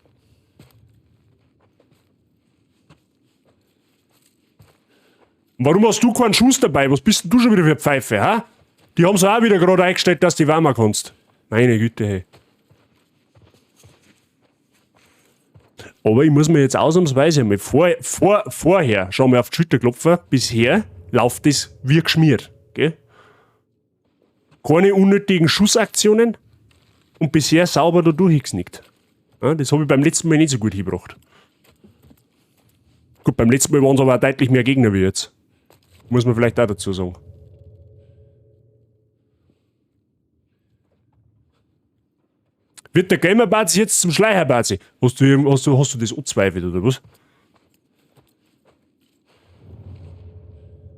Warum hast du keinen Schuss dabei? Was bist denn du schon wieder für Pfeife, ha? Die haben's auch wieder gerade eingestellt, dass du die wärmer kannst. Meine Güte, hey. Aber ich muss mir jetzt ausnahmsweise mal vorher schon mal auf die Schulter klopfen. Bisher läuft das wie geschmiert. Gell? Keine unnötigen Schussaktionen und bisher sauber da durchgesnickt. Ja, das hab ich beim letzten Mal nicht so gut hingebracht. Gut, beim letzten Mal waren's aber auch deutlich mehr Gegner wie jetzt. Muss man vielleicht auch dazu sagen. Wird der Gamer-Bazi jetzt zum Schleicher-Bazi? Hast du, hast, du, hast du das angezweifelt, oder was?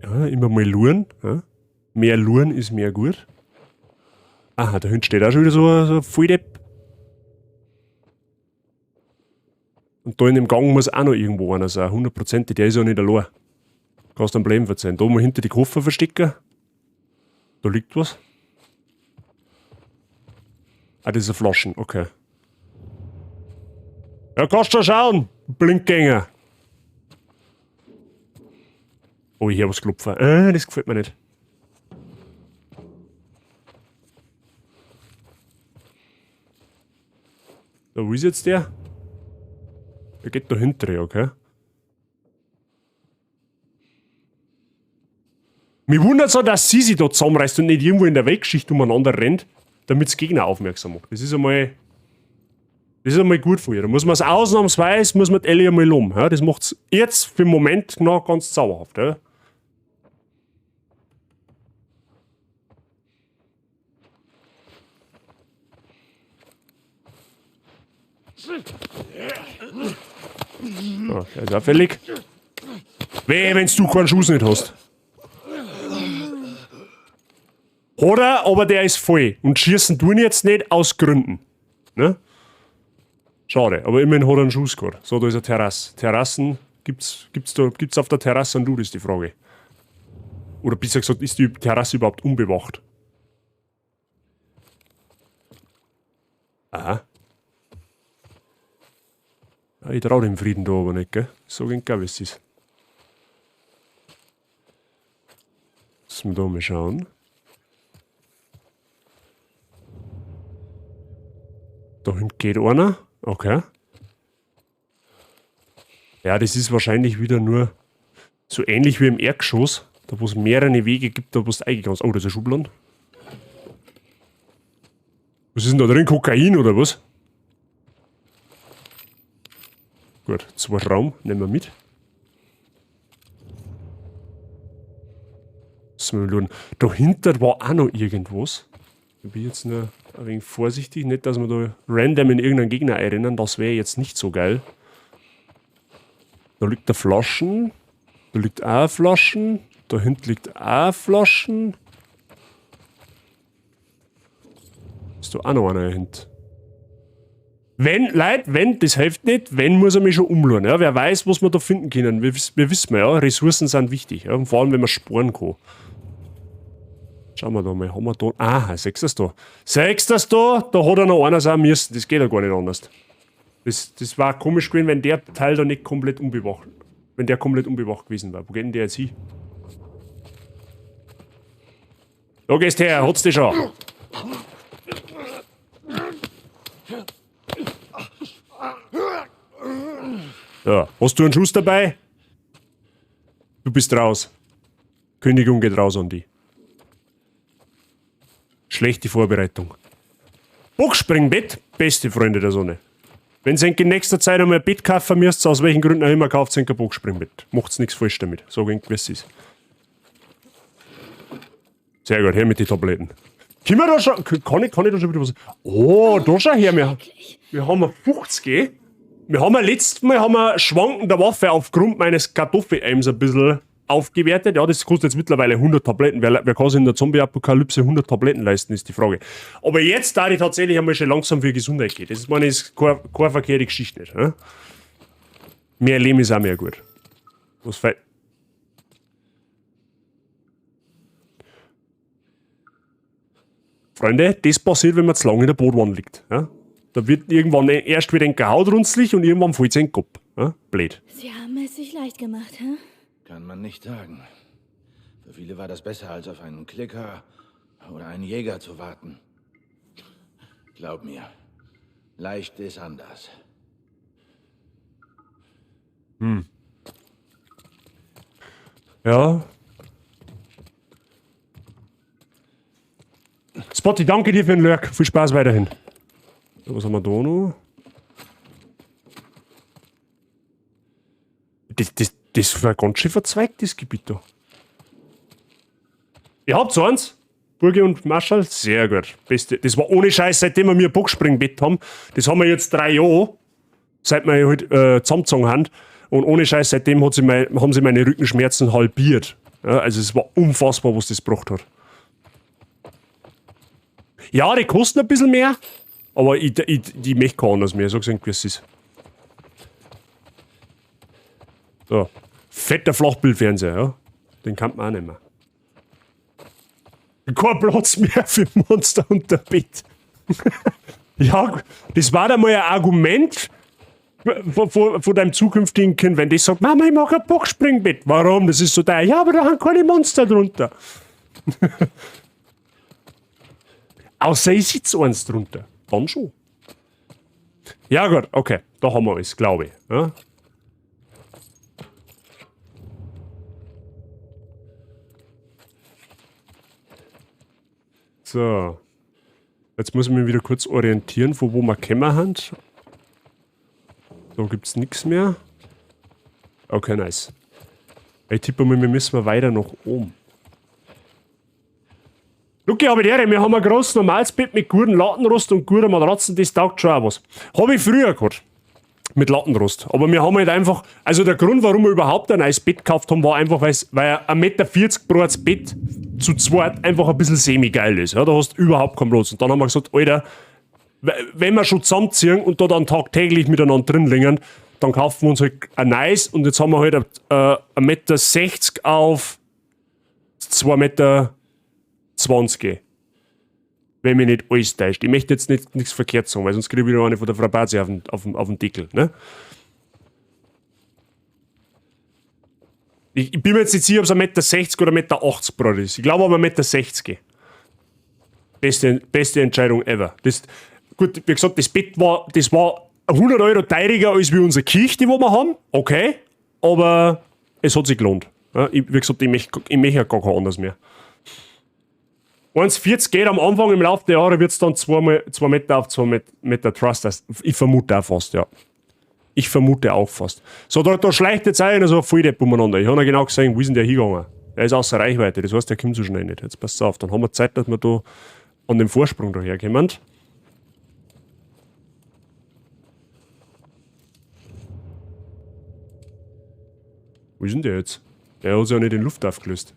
Ja, immer mal luren. Ja. Mehr luren ist mehr gut. Aha, da hinten steht auch schon wieder so ein Volldepp. Und da in dem Gang muss auch noch irgendwo einer sein, hundertprozentig, der ist ja nicht allein. Kannst du einen Blem verzeihen. Da mal hinter die Koffer verstecken. Da liegt was. Ah, das ist eine Flaschen, okay. Ja, kannst schon schauen, Blindgänger. Oh, ich hör was klopfen. Das gefällt mir nicht. Da, wo ist jetzt der? Der geht da hinter, okay. Mich wundert so, dass sie sich da zusammenreißt und nicht irgendwo in der Weltgeschichte umeinander rennt, damit es Gegner aufmerksam macht. Das ist einmal. Das ist einmal gut von ihr. Da muss man es ausnahmsweise, muss man die Ellie einmal loben. Ja? Das macht's jetzt für den Moment noch ganz zauberhaft. Ja? So, der ist auffällig. Wehe, wenn du keinen Schuss nicht hast. Hat er, aber der ist voll. Und schießen tun jetzt nicht aus Gründen. Ne? Schade, aber immerhin hat er einen Schuss gehabt. So, da ist eine Terrasse. Terrassen, gibt's, gibt's, da, gibt's auf der Terrasse einen Loot, ist die Frage. Oder besser gesagt, ist die Terrasse überhaupt unbewacht? Aha. Ich trau dem Frieden da aber nicht, gell? So ging gar, wie es ist. Lass wir da mal schauen. Da hinten geht einer. Okay. Ja, das ist wahrscheinlich wieder nur so ähnlich wie im Erdgeschoss, da wo es mehrere Wege gibt, da wo es eingehen kannst. Oh, da ist eine Schublade. Was ist denn da drin? Kokain oder was? Gut, 2 Raum nehmen wir mit. Dahinter war auch noch irgendwas. Ich bin jetzt nur ein wenig vorsichtig, nicht, dass wir da random in irgendeinen Gegner einrennen, das wäre jetzt nicht so geil. Da liegt da Flaschen, da liegt auch Flaschen, da hinten liegt auch Flaschen. Ist da auch noch einer hinten? Wenn, Leute, wenn, das hilft nicht, wenn, muss er mich schon umschauen. Ja? Wer weiß, was wir da finden können. Wir wissen ja, Ressourcen sind wichtig. Ja? Und vor allem, wenn man sparen kann. Schauen wir da mal, haben wir da. Aha, siehst du das da? Siehst du das da? Da hat er noch einer sein müssen. Das geht ja gar nicht anders. Das war komisch gewesen, wenn der Teil da nicht komplett unbewacht, wenn der komplett unbewacht gewesen war. Wo geht denn der jetzt hin? Da gehst her, hat's dich schon. Ja, hast du einen Schuss dabei? Du bist raus. Kündigung geht raus an die. Schlechte Vorbereitung. Boxspringbett, beste Freunde der Sonne. Wenn ihr in nächster Zeit einmal ein Bett kaufen müsst, aus welchen Gründen auch immer, kauft ihr ein Boxspringbett. Macht's nichts falsch damit. Sag ich, wie es ist. Sehr gut, her mit den Tabletten. Können wir da schon, kann ich, kann ich da schon wieder was? Oh, da schau her, wir haben 50. Wir haben ja letztes Mal haben wir schwankende Waffe aufgrund meines Kartoffeleims ein bisschen aufgewertet. Ja, das kostet jetzt mittlerweile 100 Tabletten. Wer kann sich in der Zombie-Apokalypse 100 Tabletten leisten, ist die Frage. Aber jetzt, da ich tatsächlich einmal schon langsam für Gesundheit geht. Das ist, meine, ist keine verkehrte Geschichte nicht. Ne? Mehr Leben ist auch mehr gut. Was fällt? Freunde, das passiert, wenn man zu lange in der Bootwanne liegt. Ja? Da wird irgendwann erst wieder ein Haut runzlig und irgendwann fällt es in den Kopf. Ja? Blöd. Sie haben es sich leicht gemacht, hä? Kann man nicht sagen. Für viele war das besser, als auf einen Klicker oder einen Jäger zu warten. Glaub mir, leicht ist anders. Ja. Spotty, danke dir für den Lurk. Viel Spaß weiterhin. So, was haben wir da noch? Das war ganz schön verzweigt, das Gebiet da. Ihr habt eins? Burgi und Marschall? Sehr gut. Beste. Das war ohne Scheiß, seitdem wir mir ein Boxspringbett haben. Das haben wir jetzt 3 Jahre, seit wir halt zusammengezogen haben. Und ohne Scheiß, seitdem haben sie meine Rückenschmerzen halbiert. Ja, also es war unfassbar, was das gebracht hat. Ja, die kosten ein bisschen mehr, aber die möchte kein anderes mehr. So gesehen, wie es ist. So. Fetter Flachbildfernseher, ja. Den kann man auch nicht mehr. Kein Platz mehr für Monster unter Bett. Ja, das war dann mal ein Argument von deinem zukünftigen Kind, wenn das sagt, Mama, ich mag ein Boxspringbett. Warum? Das ist so teuer. Ja, aber da haben keine Monster drunter. Außer ich sitze eins drunter. Dann schon. Ja gut, okay. Da haben wir alles, glaube ich. Ja? So. Jetzt muss ich mich wieder kurz orientieren, von wo wir gekommen haben. Da gibt's nix mehr. Okay, nice. Ich tippe mal, wir müssen weiter nach oben. Lucky, aber der, wir haben ein großes normales Bett mit gutem Lattenrost und guter Matratzen, das taugt schon auch was. Hab ich früher gehabt. Mit Lattenrost. Aber wir haben halt einfach, also der Grund, warum wir überhaupt ein neues Bett gekauft haben, war einfach, weil ein Meter vierzig breites Bett zu zweit einfach ein bisschen semi-geil ist. Ja, da hast du überhaupt keinen Platz. Und dann haben wir gesagt, Alter, wenn wir schon zusammenziehen und da dann tagtäglich miteinander drin liegen, dann kaufen wir uns halt ein neues und jetzt haben wir halt ein Meter sechzig auf zwei Meter zwanzig. Wenn mich nicht alles täuscht. Ich möchte jetzt nichts verkehrt sagen, weil sonst kriege ich wieder eine von der Frau Bazi auf den Deckel. Ne? Ich bin mir jetzt nicht sicher, ob es ein Meter sechzig oder ein Meter achtzig breit ist. Ich glaube aber ein Meter sechzig. Beste Entscheidung ever. Das, gut, wie gesagt, das Bett war, das war 100 Euro teurer als wie unsere Küche, die wir haben. Okay, aber es hat sich gelohnt. Ja, ich, wie gesagt, ich möchte ja gar kein anderes mehr. 1,40 geht am Anfang, im Laufe der Jahre wird's dann 2 Meter auf 2 Meter Trust. Das, ich vermute auch fast, ja. Ich vermute auch fast. So, da schleicht jetzt einer so ein Volldepp umeinander. Ich hab noch genau gesehen, wo ist denn der hingegangen? Der ist außer Reichweite, das heißt, der kommt so schnell nicht. Jetzt passt auf, dann haben wir Zeit, dass wir da an dem Vorsprung daherkommen. Wo ist denn der jetzt? Der hat sich ja nicht in Luft aufgelöst.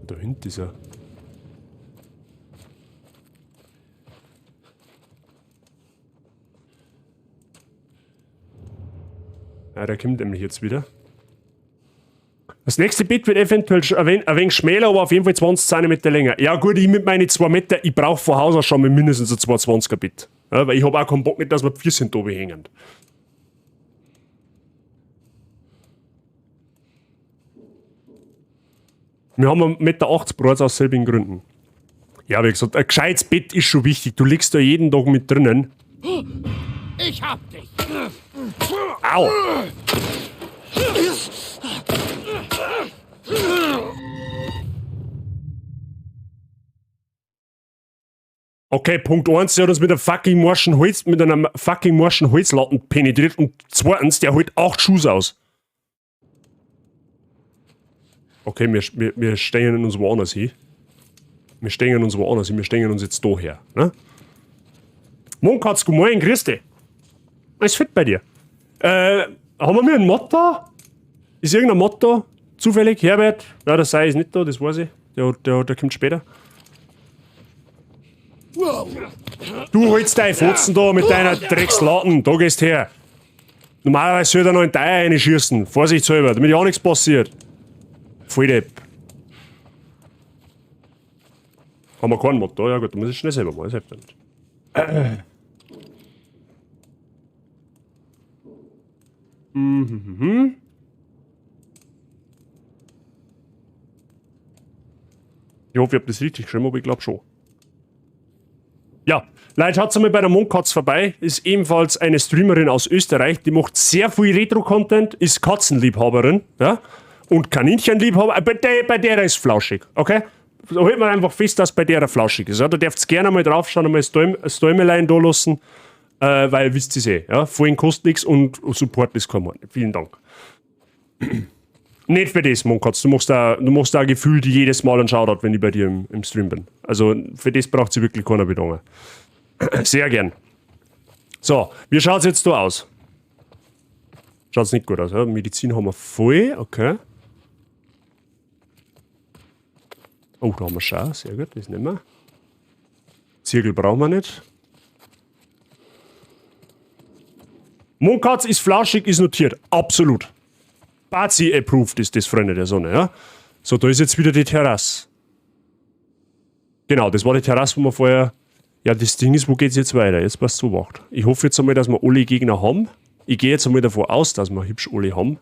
Da hinten ist er. Ja, der kommt nämlich jetzt wieder. Das nächste Bett wird eventuell ein wenig schmäler, aber auf jeden Fall 20 Zentimeter länger. Ja gut, ich mit meinen 2 Meter, ich brauch von Haus aus schon mal mindestens ein 2,20er Bett. Ja, weil ich hab auch keinen Bock nicht, dass wir die Füße da hängen. Wir haben einen Meter achtzig breit aus selbigen Gründen. Ja, wie gesagt, ein gescheites Bett ist schon wichtig. Du liegst da jeden Tag mit drinnen. Ich hab dich! Au! Okay, Punkt 1, der hat uns mit einem fucking morschen Holz, mit einem fucking morschen Holzlatten penetriert und zweitens, der holt 8 Schuss aus. Okay, wir stehen uns woanders hin. Wir stehen uns woanders hin, wir stehen uns jetzt da her. Ne? Mondkatz, guten Morgen, grüß dich. Alles fit bei dir. Haben wir mir einen Mod da? Ist irgendein Mod da? Zufällig? Herbert? Ja, der Sei ist nicht da, das weiß ich. Der kommt später. Du holst deine Fotzen da mit deiner Dreckslatten, da gehst her. Normalerweise soll er noch in die Eier reinschießen. Vorsichtshalber, damit ja auch nichts passiert. Volldepp. Haben wir keinen Mod da? Ja gut, dann muss ich schnell selber machen, das hilft ja nicht. Ich hoffe, ich hab das richtig geschrieben, aber ich glaub schon. Ja, Leute, schaut mal bei der Mondkatz vorbei. Ist ebenfalls eine Streamerin aus Österreich, die macht sehr viel Retro-Content, ist Katzenliebhaberin, ja, und Kaninchenliebhaber. Bei der ist flauschig, okay? Da hält man einfach fest, dass bei der flauschig ist. Ja? Da dürft ihr gerne mal draufschauen, einmal das Däumelein da lassen, weil wisst ihr eh, ja? Vorhin kostet nichts und Support ist kein Mord. Vielen Dank. Nicht für das, Monkatz. Du machst da gefühlt jedes Mal einen Shoutout, wenn ich bei dir im Stream bin. Also für das braucht sich wirklich keiner bedanken. Sehr gern. So, wie schaut's jetzt da aus? Schaut's nicht gut aus, ja? Medizin haben wir voll, okay. Oh, da haben wir schon, sehr gut, das nehmen wir. Zirkel brauchen wir nicht. Monkatz ist flauschig, ist notiert. Absolut. Bazi approved ist das, Freunde der Sonne, ja? So, da ist jetzt wieder die Terrasse. Genau, das war die Terrasse, wo wir vorher... Ja, das Ding ist, wo geht's jetzt weiter? Jetzt passt zu Wacht. Ich hoffe jetzt einmal, dass wir alle Gegner haben. Ich gehe jetzt einmal davon aus, dass wir hübsch alle haben.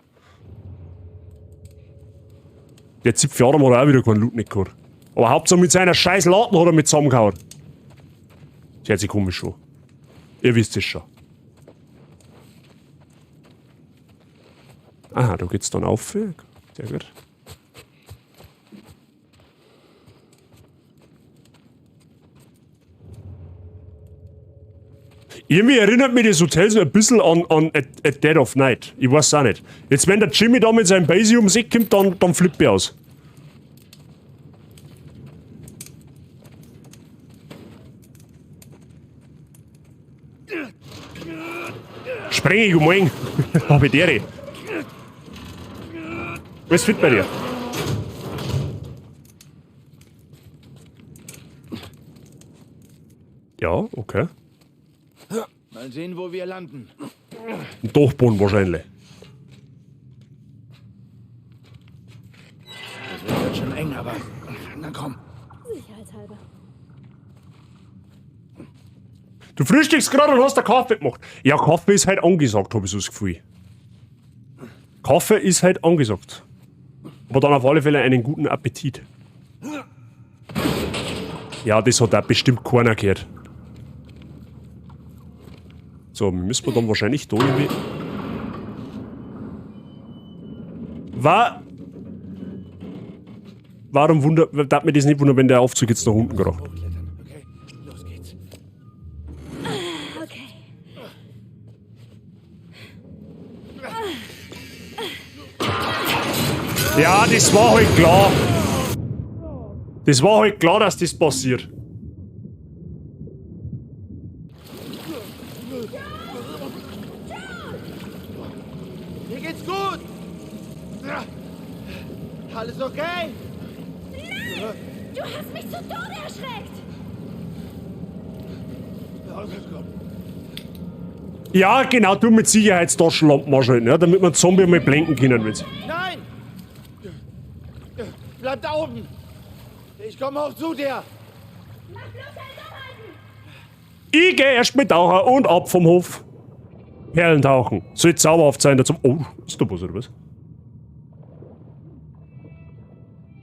Der Zipfel Adam hat auch wieder keinen Loot nicht gehabt. Aber Hauptsache mit seiner scheiß Laden hat er mit zusammengehauen. Das hört sich komisch an. Ihr wisst es schon. Aha, da geht's dann auf. Sehr gut. Irgendwie erinnert mich das Hotel so ein bisschen an A Dead of Night. Ich weiß auch nicht. Jetzt, wenn der Jimmy da mit seinem Basie ums Eck kommt, dann flippt ich aus. Spreng ich um morgen. Hab ich die. Alles fit bei dir? Ja, okay. Mal sehen, wo wir landen. Ein Dachboden wahrscheinlich. Das wird jetzt schon eng, aber na komm. Sicherheitshalber. Du frühstückst gerade und hast einen Kaffee gemacht. Ja, Kaffee ist halt angesagt, hab ich so das Gefühl. Kaffee ist halt angesagt. Aber dann auf alle Fälle einen guten Appetit. Ja, das hat auch bestimmt keiner gehört. So, wir müssen dann wahrscheinlich da irgendwie... Warum wundert, darf mir das nicht wundern, wenn der Aufzug jetzt nach unten kracht? Okay, los geht's. Okay. Ja, das war halt klar. Das war halt klar, dass das passiert. Mir geht's gut. Alles okay? Nein! Du hast mich zu Tode erschreckt! Ja, genau, du mit Sicherheitstaschenlampen anschalten, ja, damit wir Zombie mal blenden können, wenn's. Nein! Bleib da oben! Ich komme auch zu dir! Mach bloß einen Dummheiten! Ich geh erst mit Taucher und ab vom Hof. Perlen tauchen. Soll zauberhaft sein, der zum. Oh, ist da was oder was?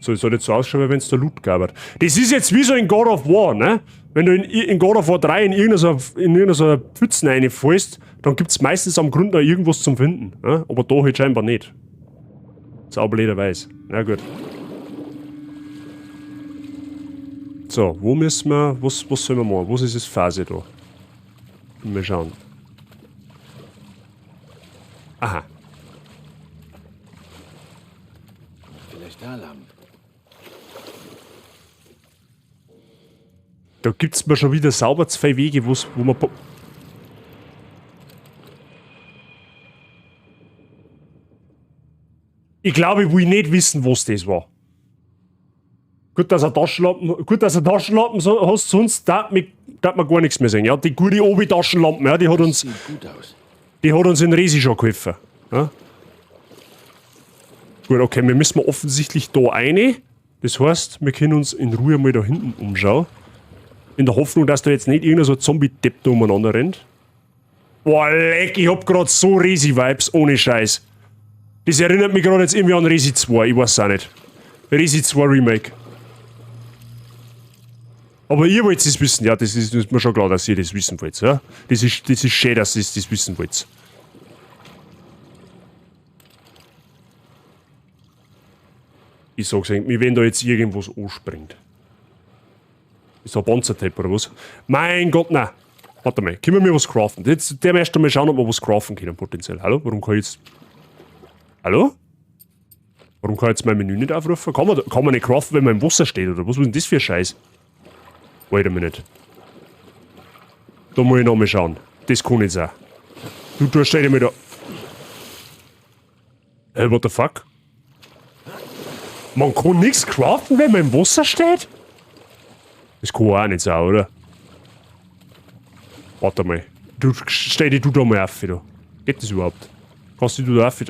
So, es soll jetzt so ausschauen, wie wenn's da Loot gab. Das ist jetzt wie so in God of War, ne? Wenn du in God of War 3 in irgendeiner so Pfützen reinfällst, dann gibt's meistens am Grund noch irgendwas zum Finden. Ne? Aber da halt scheinbar nicht. Saublöderweise. Na gut. So, wo müssen wir, was sollen wir machen? Was ist das Phase da? Mal schauen. Aha. Vielleicht da lang. Da gibt's mir schon wieder sauber zwei Wege, wo man Ich glaube, ich will nicht wissen, was das war. Gut, dass er Taschenlampen, gut, dass er Taschenlampen so hast, sonst darf man gar nichts mehr sehen. Ja, die gute Obi-Taschenlampen, ja, die hat uns, Sieht gut aus. die hat uns in Resi schon geholfen. Ja? Gut, okay, wir müssen offensichtlich da rein. Das heißt, wir können uns in Ruhe mal da hinten umschauen. In der Hoffnung, dass da jetzt nicht irgendein so Zombie-Depp da umeinander rennt. Boah, leck, ich hab grad so Resi-Vibes, ohne Scheiß. Das erinnert mich grad jetzt irgendwie an Resi 2, ich weiß auch nicht. Resi 2 Remake. Aber ihr wollt es wissen, ja, das ist mir schon klar, dass ihr das wissen wollt, ja? Das ist schön, dass ihr das wissen wollt. Ich sag's euch, wenn da jetzt irgendwas anspringt. Ist da ein Panzertape oder was? Mein Gott, nein! Warte mal, können wir mir was craften? Jetzt der erst einmal schauen, ob wir was craften können, potenziell. Hallo? Warum kann ich jetzt. Hallo? Warum kann ich jetzt mein Menü nicht aufrufen? Kann man nicht craften, wenn man im Wasser steht, oder was? Was ist denn das für ein Scheiß? Wait a minute. Da muss ich nochmal schauen. Das kann nicht sein. Du, du stell dich mal da. Hey, what the fuck? Man kann nichts craften, wenn man im Wasser steht? Das kann auch nicht sein, oder? Warte mal. Du, stell dich du da mal auf, da. Geht das überhaupt? Kannst du da auf?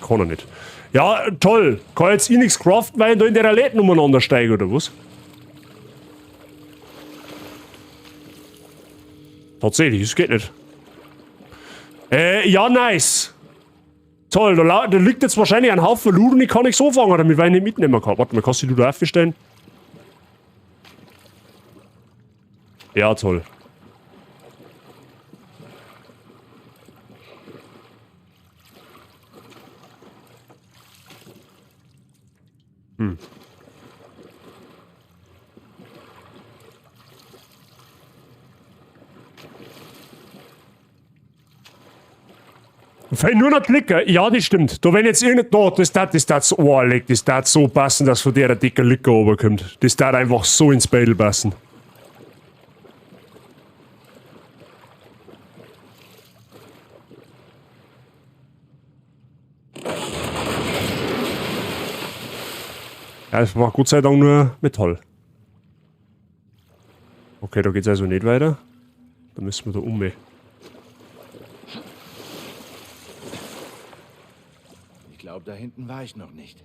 Kann er nicht. Ja, toll. Kann jetzt ich nichts craften, weil ich da in der Läden umeinander steige, oder was? Tatsächlich, es geht nicht. Ja, nice. Toll, da liegt jetzt wahrscheinlich ein Haufen Loot und ich kann nichts anfangen, damit ich nicht mitnehmen kann. Warte mal, kannst du dich da aufstellen? Ja, toll. Fehlen nur noch Klicker. Ja, das stimmt. Da wenn jetzt irgend... Da, das tat, oh, leck, das tat so passen, dass von der dicke Licker runterkommt. Das tat einfach so ins Battle passen. Ja, es war Gott sei Dank nur Metall. Okay, da geht's also nicht weiter. Da müssen wir da um. Ich glaub, da hinten war ich noch nicht.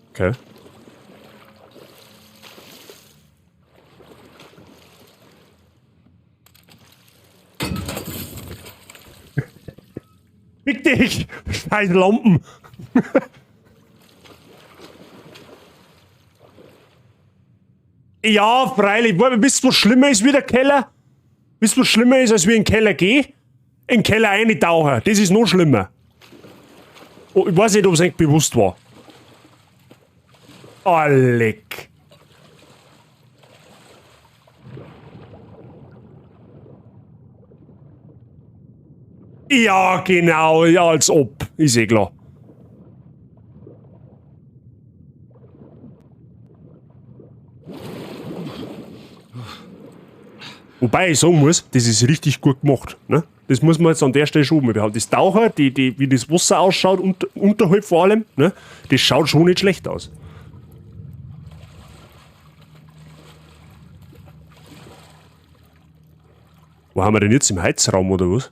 Okay. Fick dich! Scheiß Lampen! Ja, freilich. Wisst ihr, was schlimmer ist wie der Keller? Wisst ihr, was schlimmer ist, als wie in den Keller geh? In den Keller eintauchen. Das ist noch schlimmer. Oh, ich weiß nicht, ob's eigentlich bewusst war. Oh, leck. Ja, genau. Ja, als ob. Ist eh klar. Wobei ich sagen muss, das ist richtig gut gemacht. Ne? Das muss man jetzt an der Stelle schon mal behalten. Das Taucher, wie das Wasser ausschaut, unterhalb vor allem, ne? Das schaut schon nicht schlecht aus. Wo haben wir denn jetzt? Im Heizraum oder was?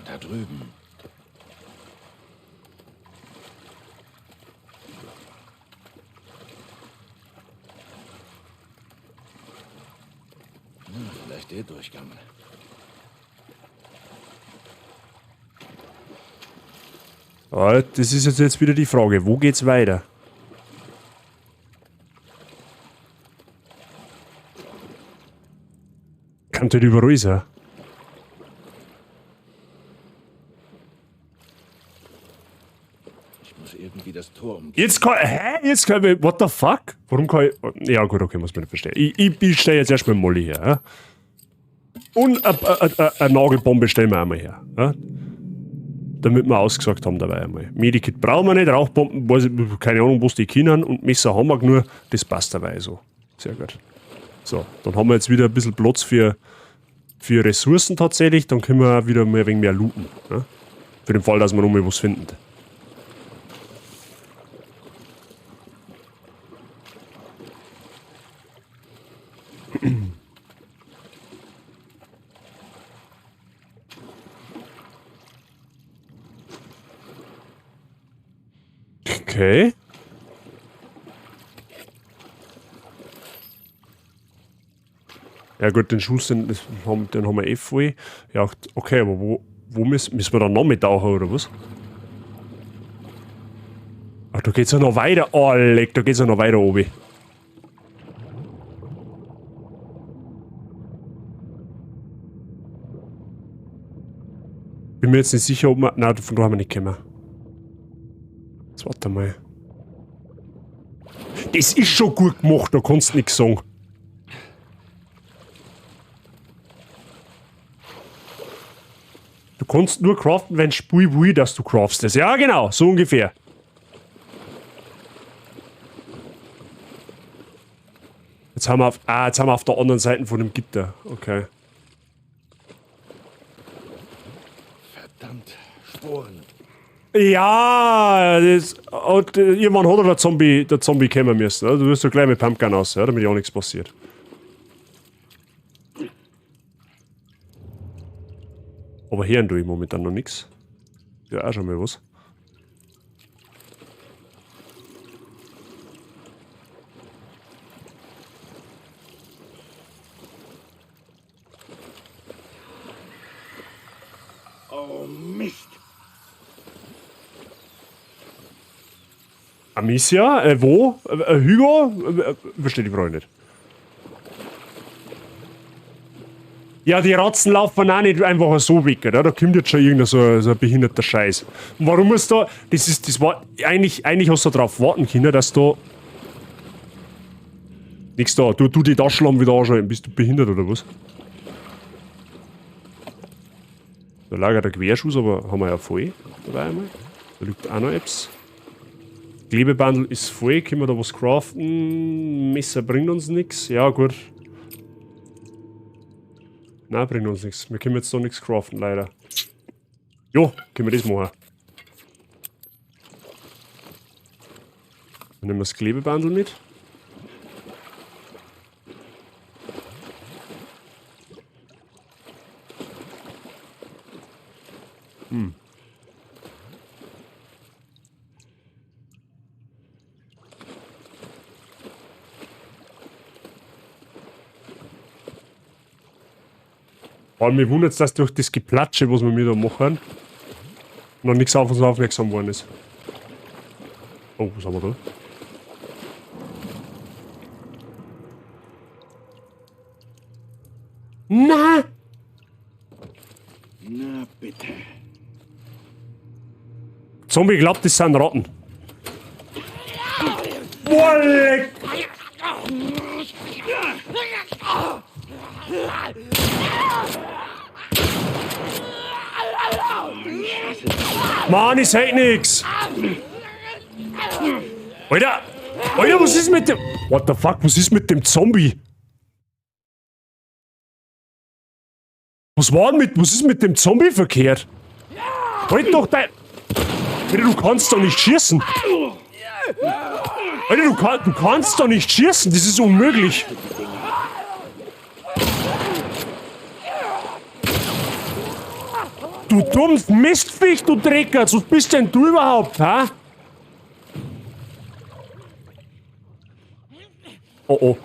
Da drüben. Vielleicht der Durchgang. Ah, das ist jetzt wieder die Frage. Wo geht's weiter? Kann nicht überall sein. Ich muss irgendwie das Tor umgehen. Jetzt kann, hä? Jetzt kann ich, what the fuck? Warum kann ich, ja gut, okay, muss man nicht verstehen. Ich stelle jetzt erstmal Molly her. Ja? Und eine Nagelbombe stellen wir einmal her. Ja? Damit wir ausgesagt haben dabei einmal. Medikit brauchen wir nicht, Rauchbomben, weiß ich, keine Ahnung, was die können. Und Messer haben wir genug, das passt dabei so. Sehr gut. So, dann haben wir jetzt wieder ein bisschen Platz für Ressourcen tatsächlich. Dann können wir auch wieder mal ein wenig mehr looten. Ja? Für den Fall, dass wir noch mal was finden. Okay. Ja gut, den Schuss, den haben wir eh voll. Ja, okay, aber wo müssen wir dann noch mit tauchen, oder was? Ach, da geht's ja noch weiter. Oh, leck, da geht's ja noch weiter oben. Bin mir jetzt nicht sicher, ob wir... Nein, von da haben wir nicht gekommen. Jetzt warte mal. Das ist schon gut gemacht, da kannst du nix sagen. Du kannst nur craften, wenn Spiel will, dass du craftest. Ja, genau, so ungefähr. Jetzt haben wir auf, jetzt haben wir auf der anderen Seite von dem Gitter. Okay. Verdammt, Sporen. Ja, das, und irgendwann hat er der Zombie kommen müssen. Ne? Du wirst doch gleich mit Pumpgun aus, ja, damit ja auch nichts passiert. Aber hören tue ich momentan noch nichts. Ja, auch schon mal was. Oh Mist! Amicia? Wo? Hugo? Verstehe die Frage nicht. Ja, die Ratzen laufen auch nicht einfach so weg, oder? Da kommt jetzt schon irgendein so ein behinderter Scheiß. Und warum ist da. Das ist, das war. Eigentlich hast du darauf warten können, dass da. Nix da. Du die Taschenlampe wieder anschalten. Bist du behindert oder was? Da lag ja der Querschuss, aber haben wir ja voll dabei einmal. Da liegt auch noch etwas. Klebebandel ist voll, können wir da was craften? Messer bringt uns nix. Ja, gut. Nein, bringt uns nichts. Wir können jetzt da nichts craften, leider. Jo, können wir das machen. Dann nehmen wir das Klebebandel mit. Aber mich wundert es, dass durch das Geplatsche, was wir mir da machen, noch nichts auf uns aufmerksam geworden ist. Oh, was haben wir da? Na! Na bitte. Zombie glaubt, das sind Ratten. Boah, leck! Mann, ich seh nix! Alter! Alter, was ist mit dem... What the fuck, was ist mit dem Zombie? Was war denn mit... Was ist mit dem Zombie verkehrt? Halt doch dein... Alter, du kannst doch nicht schießen! Alter, du kannst doch nicht schießen! Das ist unmöglich! Du dummes Mistviech, du Drecker! Was bist denn du überhaupt, hä? Oh oh.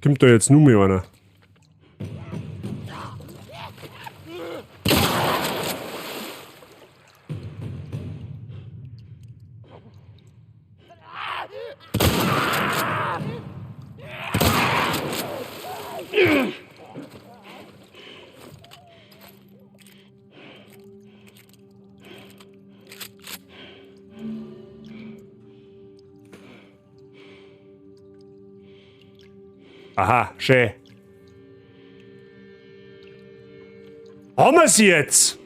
Kommt da jetzt nur mehr einer? Aha, schön. Haben wir sie jetzt?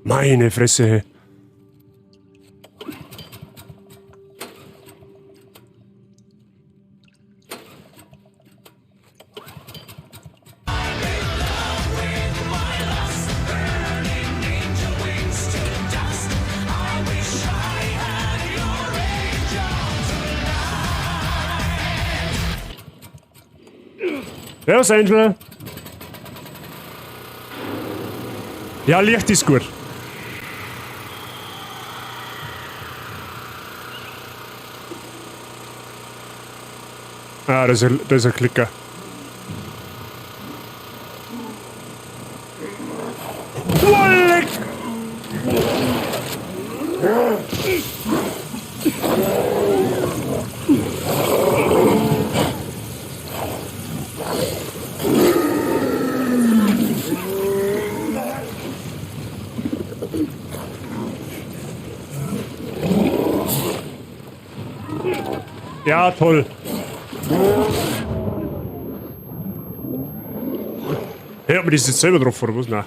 Meine Fresse. Servus, Angel. Ja, Licht ist gut. Ah, das ist ein Klicker. Leck! Ja, toll. Hey, hat mir das jetzt selber drauf oder was? Nein.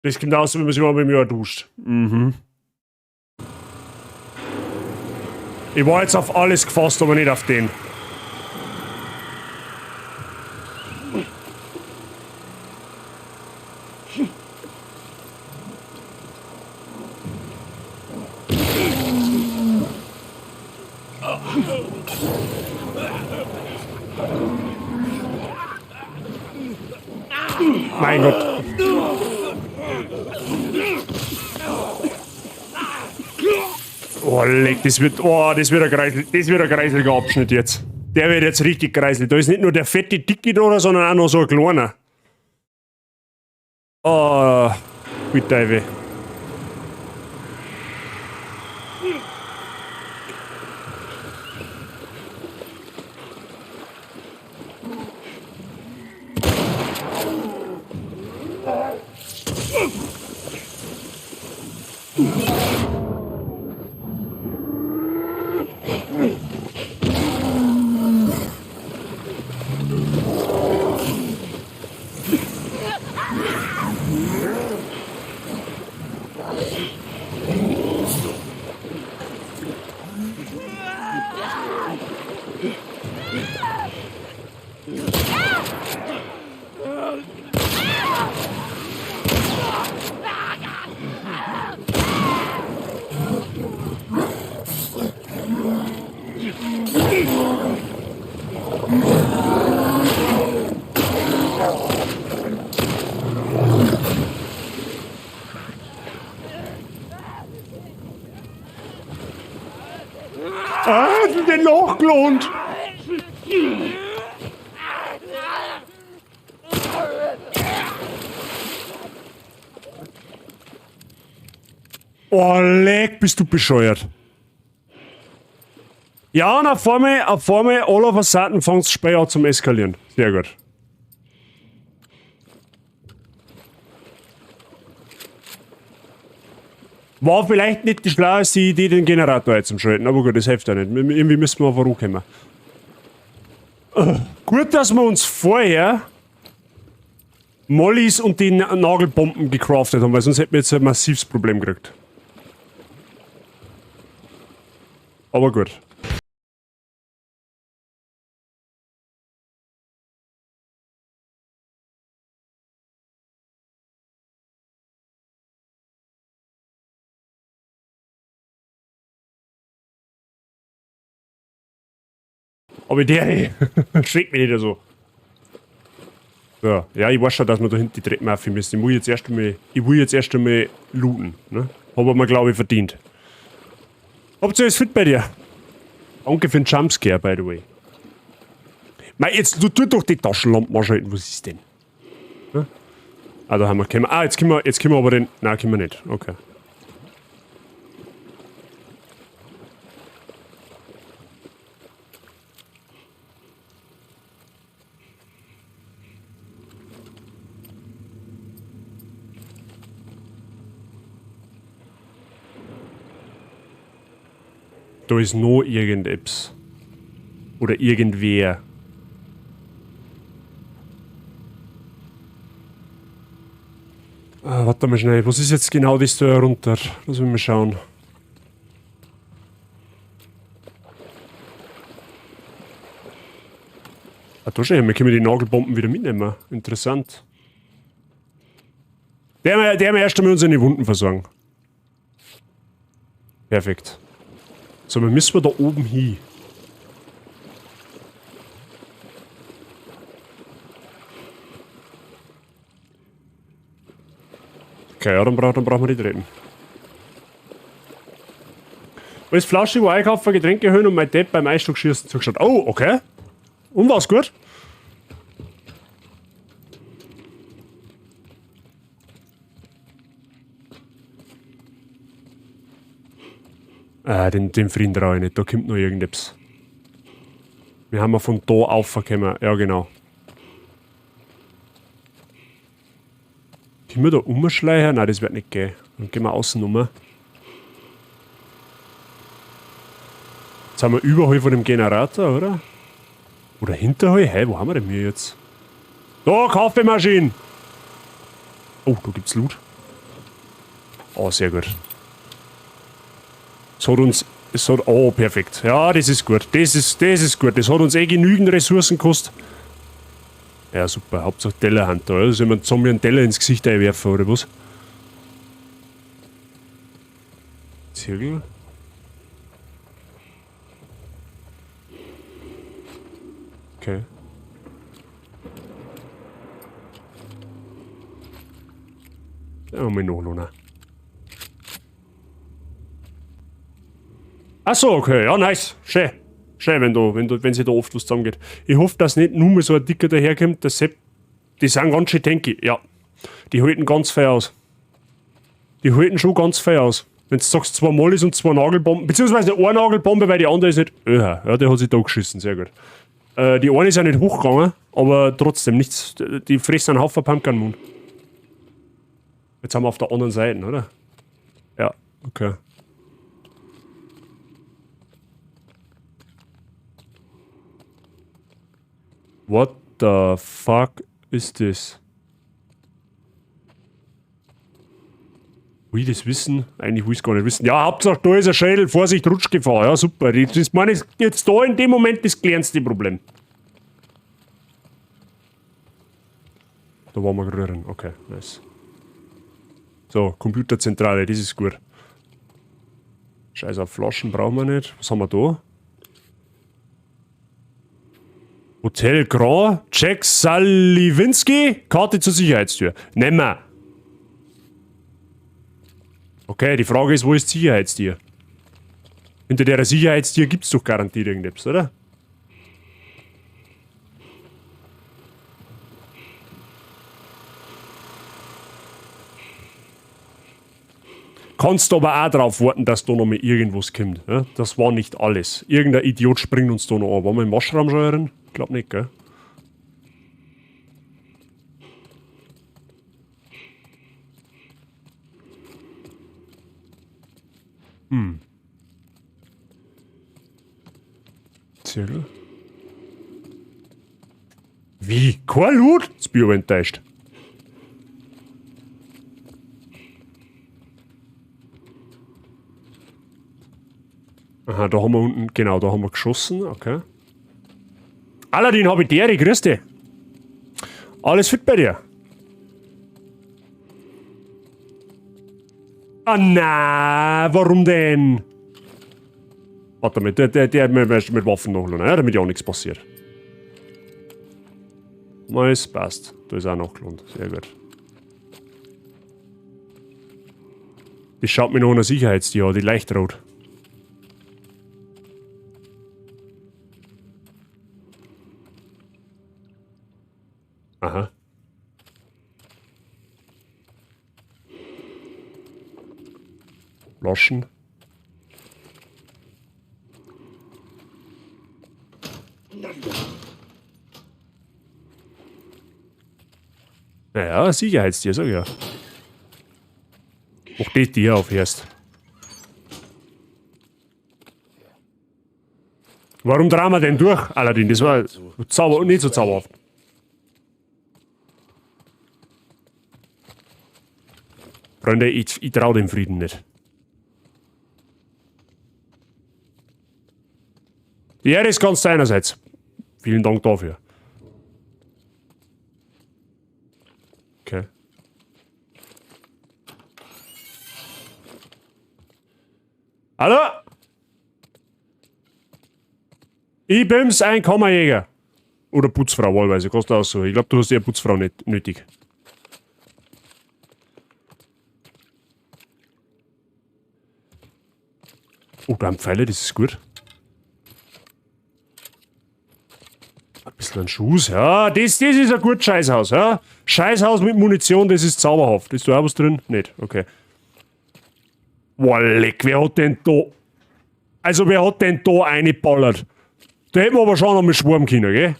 Das kommt aus, wenn man sich einmal im Jahr duscht. Mhm. Ich war jetzt auf alles gefasst, aber nicht auf den. Mein Gott. Oh, leck, das wird, oh, das wird ein Kreisel, das wird ein kreiseliger Abschnitt jetzt. Der wird jetzt richtig kreiselig. Da ist nicht nur der fette Dicke da, sondern auch noch so ein kleiner. Oh, bitte. Ah, den nachgelohnt. Oh, leck, bist du bescheuert. Ja, und auf einmal, all of a sudden fängt das Spiel an zum Eskalieren. Sehr gut. War vielleicht nicht die schlaueste Idee, den Generator einzuschalten, aber gut, das hilft ja nicht. Irgendwie müssen wir vorankommen. Gut, dass wir uns vorher Mollys und die Nagelbomben gecraftet haben, weil sonst hätten wir jetzt ein massives Problem gekriegt. Aber gut. Aber der schreckt mich nicht so. So, ja, ich weiß schon, dass wir da hinten die Treppen aufhören müssen. Ich will jetzt erst einmal, ich will jetzt erst einmal looten. Ne? Hab aber, glaube ich, verdient. Habt ihr alles fit bei dir? Danke für den Jumpscare, by the way. Mei, jetzt du, tu doch die Taschenlampen anschalten. Was ist denn? Ne? Ah, da haben wir. Können wir, ah, jetzt können wir aber den. Nein, können wir nicht. Okay. Da ist noch irgendetwas. Oder irgendwer. Ah, warte mal schnell. Was ist jetzt genau das da runter? Lass mich mal schauen. Ah, da schon. Wir können die Nagelbomben wieder mitnehmen. Interessant. Der wir erst einmal unsere Wunden versorgen. Perfekt. So, wir müssen da oben hin. Okay, ja, dann brauchen wir die Treppen. Alles Flasche, wo einkaufen, Getränke holen und mein Dad beim Eisstockschießen zugeschaut. Oh, okay. Und war's gut? Ah, den Freund traue ich nicht, da kommt noch irgendetwas. Wir haben ja von da aufgekommen, ja genau. mir da umschleichen? Nein, das wird nicht gehen. Dann gehen wir außen um. Jetzt haben wir überall von dem Generator, oder? Oder hinterher? Hä, wo haben wir denn wir jetzt? Da, Kaffeemaschine! Oh, da gibt's Loot. Oh, sehr gut. Es hat uns... Es hat, oh, perfekt. Ja, das ist gut. Das ist gut. Das hat uns eh genügend Ressourcen gekostet. Ja, super. Hauptsache Tellerhand da. Oder? Soll man Zombie einen Teller ins Gesicht einwerfen, oder was? Zirkel. Okay. Ja, mal nachladen. Achso, okay, ja, nice. Schön. Schön, wenn sich da oft was zusammengeht. Ich hoffe, dass nicht nur mal so ein Dicker daherkommt, der Sepp. Die sind ganz schön tanky, ja. Die halten ganz fein aus. Die halten schon ganz fein aus. Wenn du sagst, 2 Mollis und 2 Nagelbomben, beziehungsweise eine Nagelbombe, weil die andere ist nicht. Öha, ja, der hat sich da geschissen, sehr gut. Die eine ist ja nicht hochgegangen, aber trotzdem nichts. Die fressen einen Haufen Pumpkin Moon. Jetzt haben wir auf der anderen Seite, oder? Ja, okay. What the fuck ist das? Will ich das wissen? Eigentlich will ich's gar nicht wissen. Ja, Hauptsache da ist ein Schädel. Vorsicht, Rutschgefahr. Ja, super. Das ist meine ich jetzt da in dem Moment das kleinste Problem. Da waren wir gerade drin. Okay, nice. So, Computerzentrale, das ist gut. Scheiß auf Flaschen brauchen wir nicht. Was haben wir da? Hotel Grand, Jack Saliwinski, Karte zur Sicherheitstür. Nehmen wir. Okay, die Frage ist, wo ist die Sicherheitstür? Hinter der Sicherheitstür gibt's doch garantiert irgendetwas, oder? Kannst aber auch drauf warten, dass da noch mal irgendwas kommt. Ja? Das war nicht alles. Irgendein Idiot springt uns da noch an. Waren wir im Waschraum schon drin? Ich glaub nicht, gell? Zirkel. Wie? Kein Loot? Jetzt bin ich aber enttäuscht. Aha, da haben wir unten, genau, da haben wir geschossen, okay. Aladdin, hab ich dir, grüß dich. Alles fit bei dir? Ah, na, warum denn? Warte mal, der mit Waffen noch, ja, damit ja auch nichts passiert. Nice, passt. Da ist auch noch gelohnt. Sehr gut. Das schaut mir noch an der Sicherheitstür an, die leicht rot. Aha. Flaschen. Naja, Sicherheitstier, sag ich ja. Mach die Tier auf erst. Warum drehen wir denn durch, Aladdin? Das war zauber, nicht so zauberhaft. Freunde, ich trau dem Frieden nicht. Die Ehre ist ganz deinerseits. Vielen Dank dafür. Okay. Hallo? Ich bin's, ein Kammerjäger. Oder Putzfrau, wahlweise. Kannst du aussuchen. Ich glaub, du hast eher Putzfrau nicht nötig. Oh, da haben Pfeile, das ist gut. Ein bisschen ein Schuss, ja. Das ist ein gutes Scheißhaus, ja. Scheißhaus mit Munition, das ist zauberhaft. Ist da auch was drin? Nicht, okay. Boah, leck, wer hat denn da... Also, wer hat denn da reingeballert? Da hätten wir aber schon noch mal schwärmen können, gell?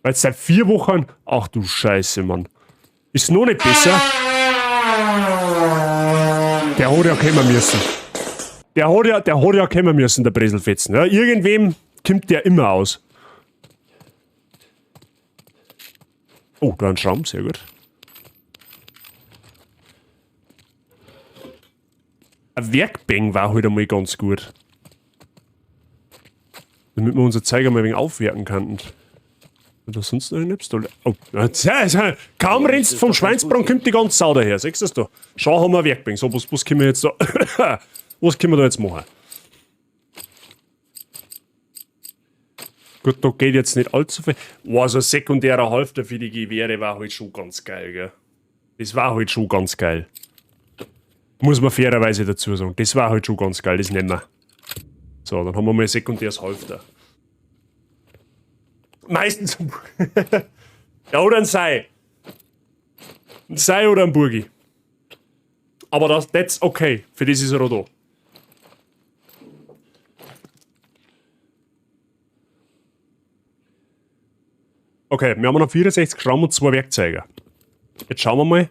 Weil seit 4 Wochen... Ach du Scheiße, Mann. Ist noch nicht besser. Der hat ja kommen müssen. Der hat ja kommen müssen, der Breselfetzen. Ja, irgendwem kommt der immer aus. Oh, da ein Schramm, sehr gut. Ein Werkbang war halt einmal ganz gut. Damit wir unser Zeiger mal ein wenig aufwerten könnten. Oder sonst noch irgendetwas? Oh, kaum rennst vom Schweinsbraten, kommt die ganze Sau daher. Siehst du das da? Schau, haben wir ein Werkbank. So, was können wir jetzt da? Was können wir da jetzt machen? Gut, da geht jetzt nicht allzu viel. Boah, so ein sekundärer Halfter für die Gewehre war halt schon ganz geil, gell? Das war halt schon ganz geil. Muss man fairerweise dazu sagen. Das war halt schon ganz geil, das nehmen wir. So, dann haben wir mal ein sekundäres Halfter. Meistens. Ja, oder ein Sei. Ein Sei oder ein Burgi. Aber that's okay. Für das ist er auch da. Okay, wir haben noch 64 Gramm und 2 Werkzeuge. Jetzt schauen wir mal,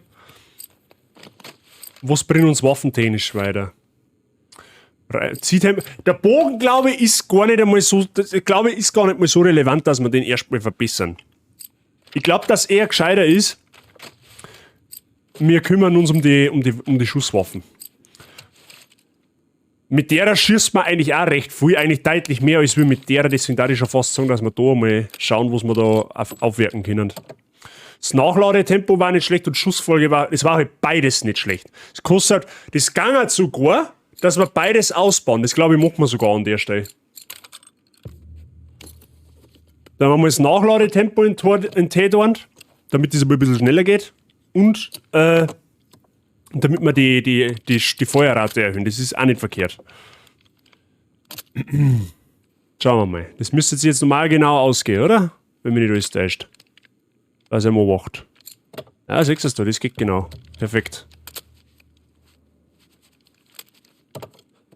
was bringt uns waffentechnisch weiter. Der Bogen, glaube ich, ist gar nicht einmal so, das, ich glaube, ist gar nicht mal so relevant, dass wir den erstmal verbessern. Ich glaube, dass eher gescheiter ist, wir kümmern uns um die Schusswaffen. Mit der schießt man eigentlich auch recht viel, eigentlich deutlich mehr als wir mit der, deswegen darf ich schon fast sagen, dass wir da mal schauen, was wir da aufwerten können. Das Nachladetempo war nicht schlecht und Schussfolge war, es war halt beides nicht schlecht. Es kostet, das ging halt sogar, dass wir beides ausbauen. Das glaube ich, macht man sogar an der Stelle. Dann haben wir das Nachladetempo in T dort, damit das ein bisschen schneller geht. Und damit wir die Feuerrate erhöhen. Das ist auch nicht verkehrt. Schauen wir mal. Das müsste sich jetzt normal genau ausgehen, oder? Wenn mich nicht alles täuscht. Dass er mal wacht. Ja, siehst du, das geht genau. Perfekt.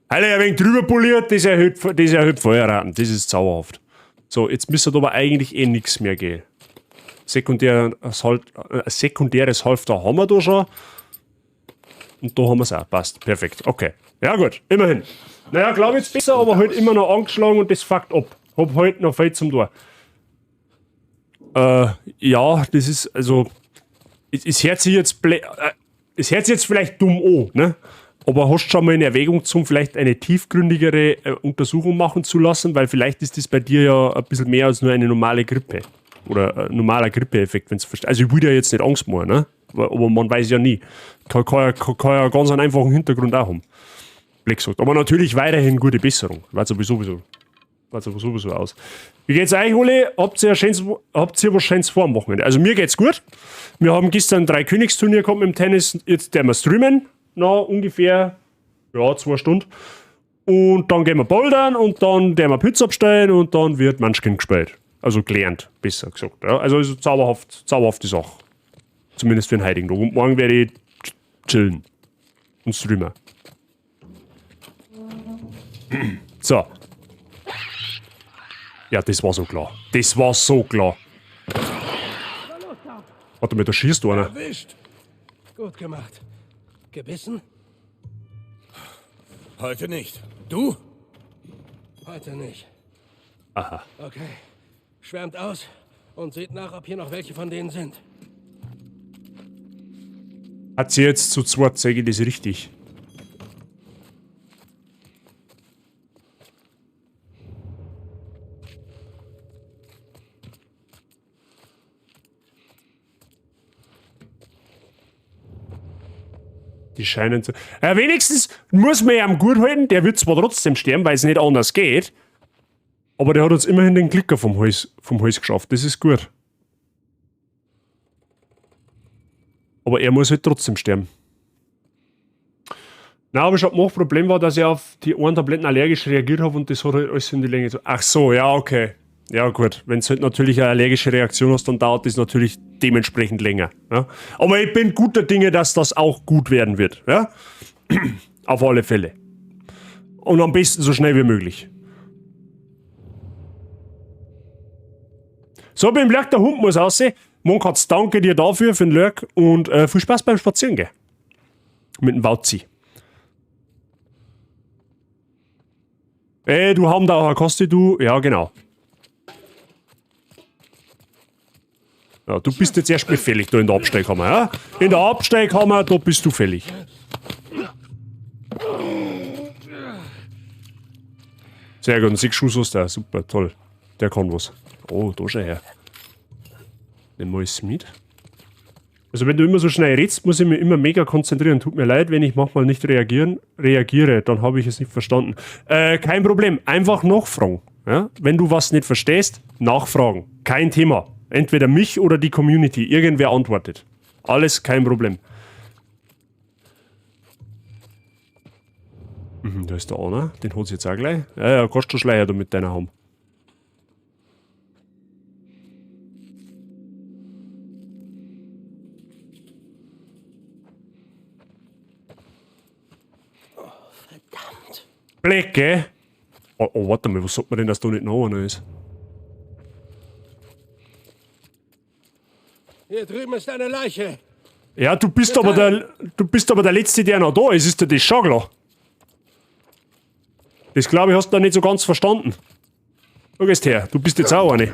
Alter, ein wenig drüber poliert, das erhöht Feuerraten. Das ist zauberhaft. So, jetzt müsste aber eigentlich eh nix mehr gehen. Sekundäres Halfter haben wir da schon. Und da haben wir's auch. Passt. Perfekt. Okay. Ja gut, immerhin. Naja, glaub ich jetzt besser, aber halt immer noch angeschlagen und das fuckt ab. Hab halt noch viel zum Tor. Ja, das ist, also, es, es hört sich jetzt es hört sich jetzt vielleicht dumm an, ne? Aber hast du schon mal in Erwägung zum vielleicht eine tiefgründigere Untersuchung machen zu lassen? Weil vielleicht ist das bei dir ja ein bisschen mehr als nur eine normale Grippe. Oder ein normaler Grippeeffekt, wenn's verste-, also ich will dir jetzt nicht Angst machen, ne? Aber man weiß ja nie. Kann ja ganz einen einfachen Hintergrund auch haben. Blöd gesagt. Aber natürlich weiterhin gute Besserung. Weiß aber sowieso. Weiß aber sowieso aus. Wie geht's euch, Uli? Habt ihr was Schönes vor am Wochenende? Also mir geht's gut. Wir haben gestern 3 Königsturnier gehabt mit dem Tennis. Jetzt werden wir streamen. Na, ungefähr, ja, 2 Stunden. Und dann gehen wir bouldern und dann werden wir Pizza bestellen und dann wird Munchkin gespielt. Also gelernt, besser gesagt. Ja, also ist eine zauberhafte Sache. Zumindest für den heutigen Tag. Und morgen werde ich chillen. Und streamen. So. Ja, das war so klar. Das war so klar. Warte mal, da schießt einer. Erwischt. Gut gemacht. Gebissen? Heute nicht. Du? Heute nicht. Aha. Okay. Schwärmt aus und seht nach, ob hier noch welche von denen sind. Hat sie jetzt zu zweit, zeige ich das richtig? Die scheinen zu... Ja, wenigstens muss man ja am gut halten, der wird zwar trotzdem sterben, weil es nicht anders geht, aber der hat uns immerhin den Klicker vom Hals geschafft, das ist gut. Aber er muss halt trotzdem sterben. Na, aber schon gemacht, Problem war, dass ich auf die einen Tabletten allergisch reagiert hab und das hat halt alles in die Länge gezogen. Ach so, ja, okay. Ja gut, wenn du halt natürlich eine allergische Reaktion hast, dann dauert das natürlich dementsprechend länger. Ja? Aber ich bin guter Dinge, dass das auch gut werden wird. Ja? Auf alle Fälle. Und am besten so schnell wie möglich. So, beim Lurk, der Hund muss aussehen. Monkatz, danke dir dafür, für den Lurk und viel Spaß beim Spazierengehen. Mit dem Wauzi. Ey, du haben da auch eine Koste, du. Ja, genau. Ja, du bist jetzt erst mal fällig da in der Abstellkammer, ja? In der Abstellkammer, da bist du fällig. Sehr gut, 6 Schuss hast du. Super, toll. Der kann was. Oh, da schau her. Nehmen wir alles mit. Also wenn du immer so schnell redst, muss ich mich immer mega konzentrieren. Tut mir leid, wenn ich manchmal nicht reagiere, dann habe ich es nicht verstanden. Kein Problem, einfach nachfragen. Ja? Wenn du was nicht verstehst, nachfragen. Kein Thema. Entweder mich oder die Community. Irgendwer antwortet. Alles kein Problem. Da ist der einer. Den holt's jetzt auch gleich. Ja, ja, kannst du Schleier da mit deiner haben. Oh, verdammt. Blick, gell? Oh, oh, warte mal, was sagt man denn, dass da nicht noch einer ist? Hier drüben ist eine Leiche. Ja, du bist aber der Letzte, der noch da ist. Ist dir das schon klar? Das, glaub ich, hast du da nicht so ganz verstanden. Du gehst her, du bist jetzt auch eine.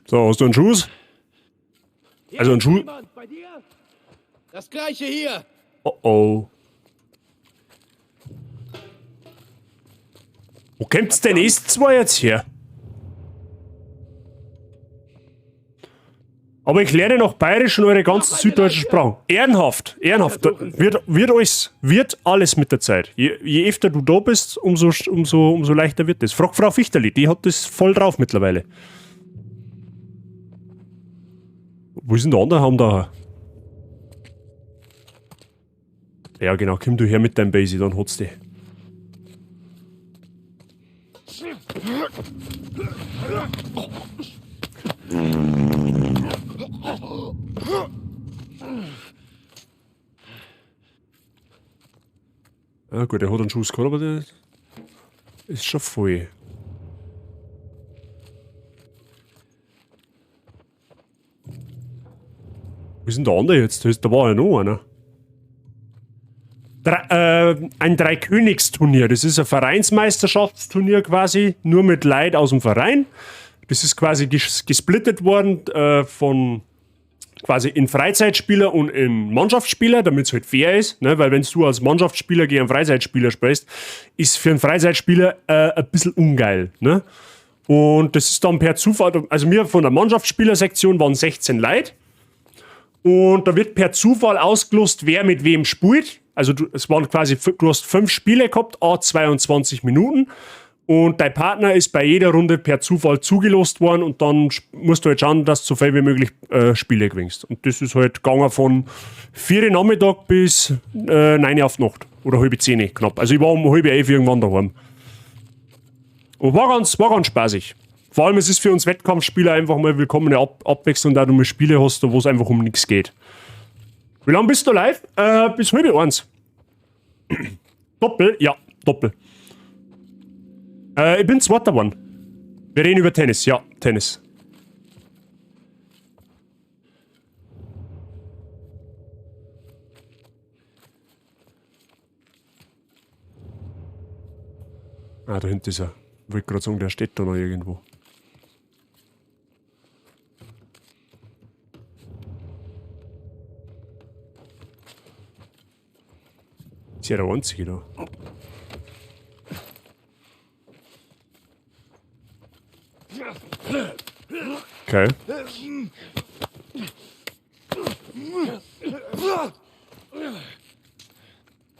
So, hast du einen Schuss? Also einen Schuss. Jemand bei dir? Das gleiche hier. Oh oh. Wo kommt's denn S2 jetzt her? Aber ich lerne noch Bayerisch und eure ganzen süddeutschen Sprachen. Ehrenhaft, ehrenhaft. Da wird alles mit der Zeit. Je öfter du da bist, umso leichter wird das. Frag Frau Fichterli, die hat das voll drauf mittlerweile. Wo ist denn der andere Haben da? Ja genau, komm du her mit deinem Basie, dann holst du dich. Ja gut, er hat einen Schuss gehabt, aber der ist schon voll. Wo ist denn der andere jetzt? Da war ja noch einer. Ein Dreikönigsturnier. Das ist ein Vereinsmeisterschaftsturnier quasi, nur mit Leid aus dem Verein. Das ist quasi gesplittet worden von quasi in Freizeitspieler und in Mannschaftsspieler, damit's halt fair ist, ne? Weil wenn du als Mannschaftsspieler gegen einen Freizeitspieler spielst, ist für einen Freizeitspieler ein bisschen ungeil, ne? Und das ist dann per Zufall, also wir von der Mannschaftsspielersektion waren 16 Leute und da wird per Zufall ausgelost, wer mit wem spielt. Also du, es waren quasi, du hast 5 Spiele gehabt, à 22 Minuten. Und dein Partner ist bei jeder Runde per Zufall zugelost worden und dann musst du halt schauen, dass du so viel wie möglich Spiele gewinnst. Und das ist halt gegangen von 4 Uhr Nachmittag bis 9 Uhr auf die Nacht. Oder halb zehn knapp. Also ich war um halb elf irgendwann daheim. Und war ganz spaßig. Vor allem, es ist für uns Wettkampfspieler einfach mal willkommene Abwechslung, da du mal Spiele hast, wo es einfach um nichts geht. Wie lange bist du live? Bis halb eins. Doppel? Ja, Doppel. Ich bin Zweiter geworden. Wir reden über Tennis, ja, Tennis. Ah, da hinten ist er. Ich wollte gerade sagen, der steht da noch irgendwo. Ist ja der Einzige da. Okay.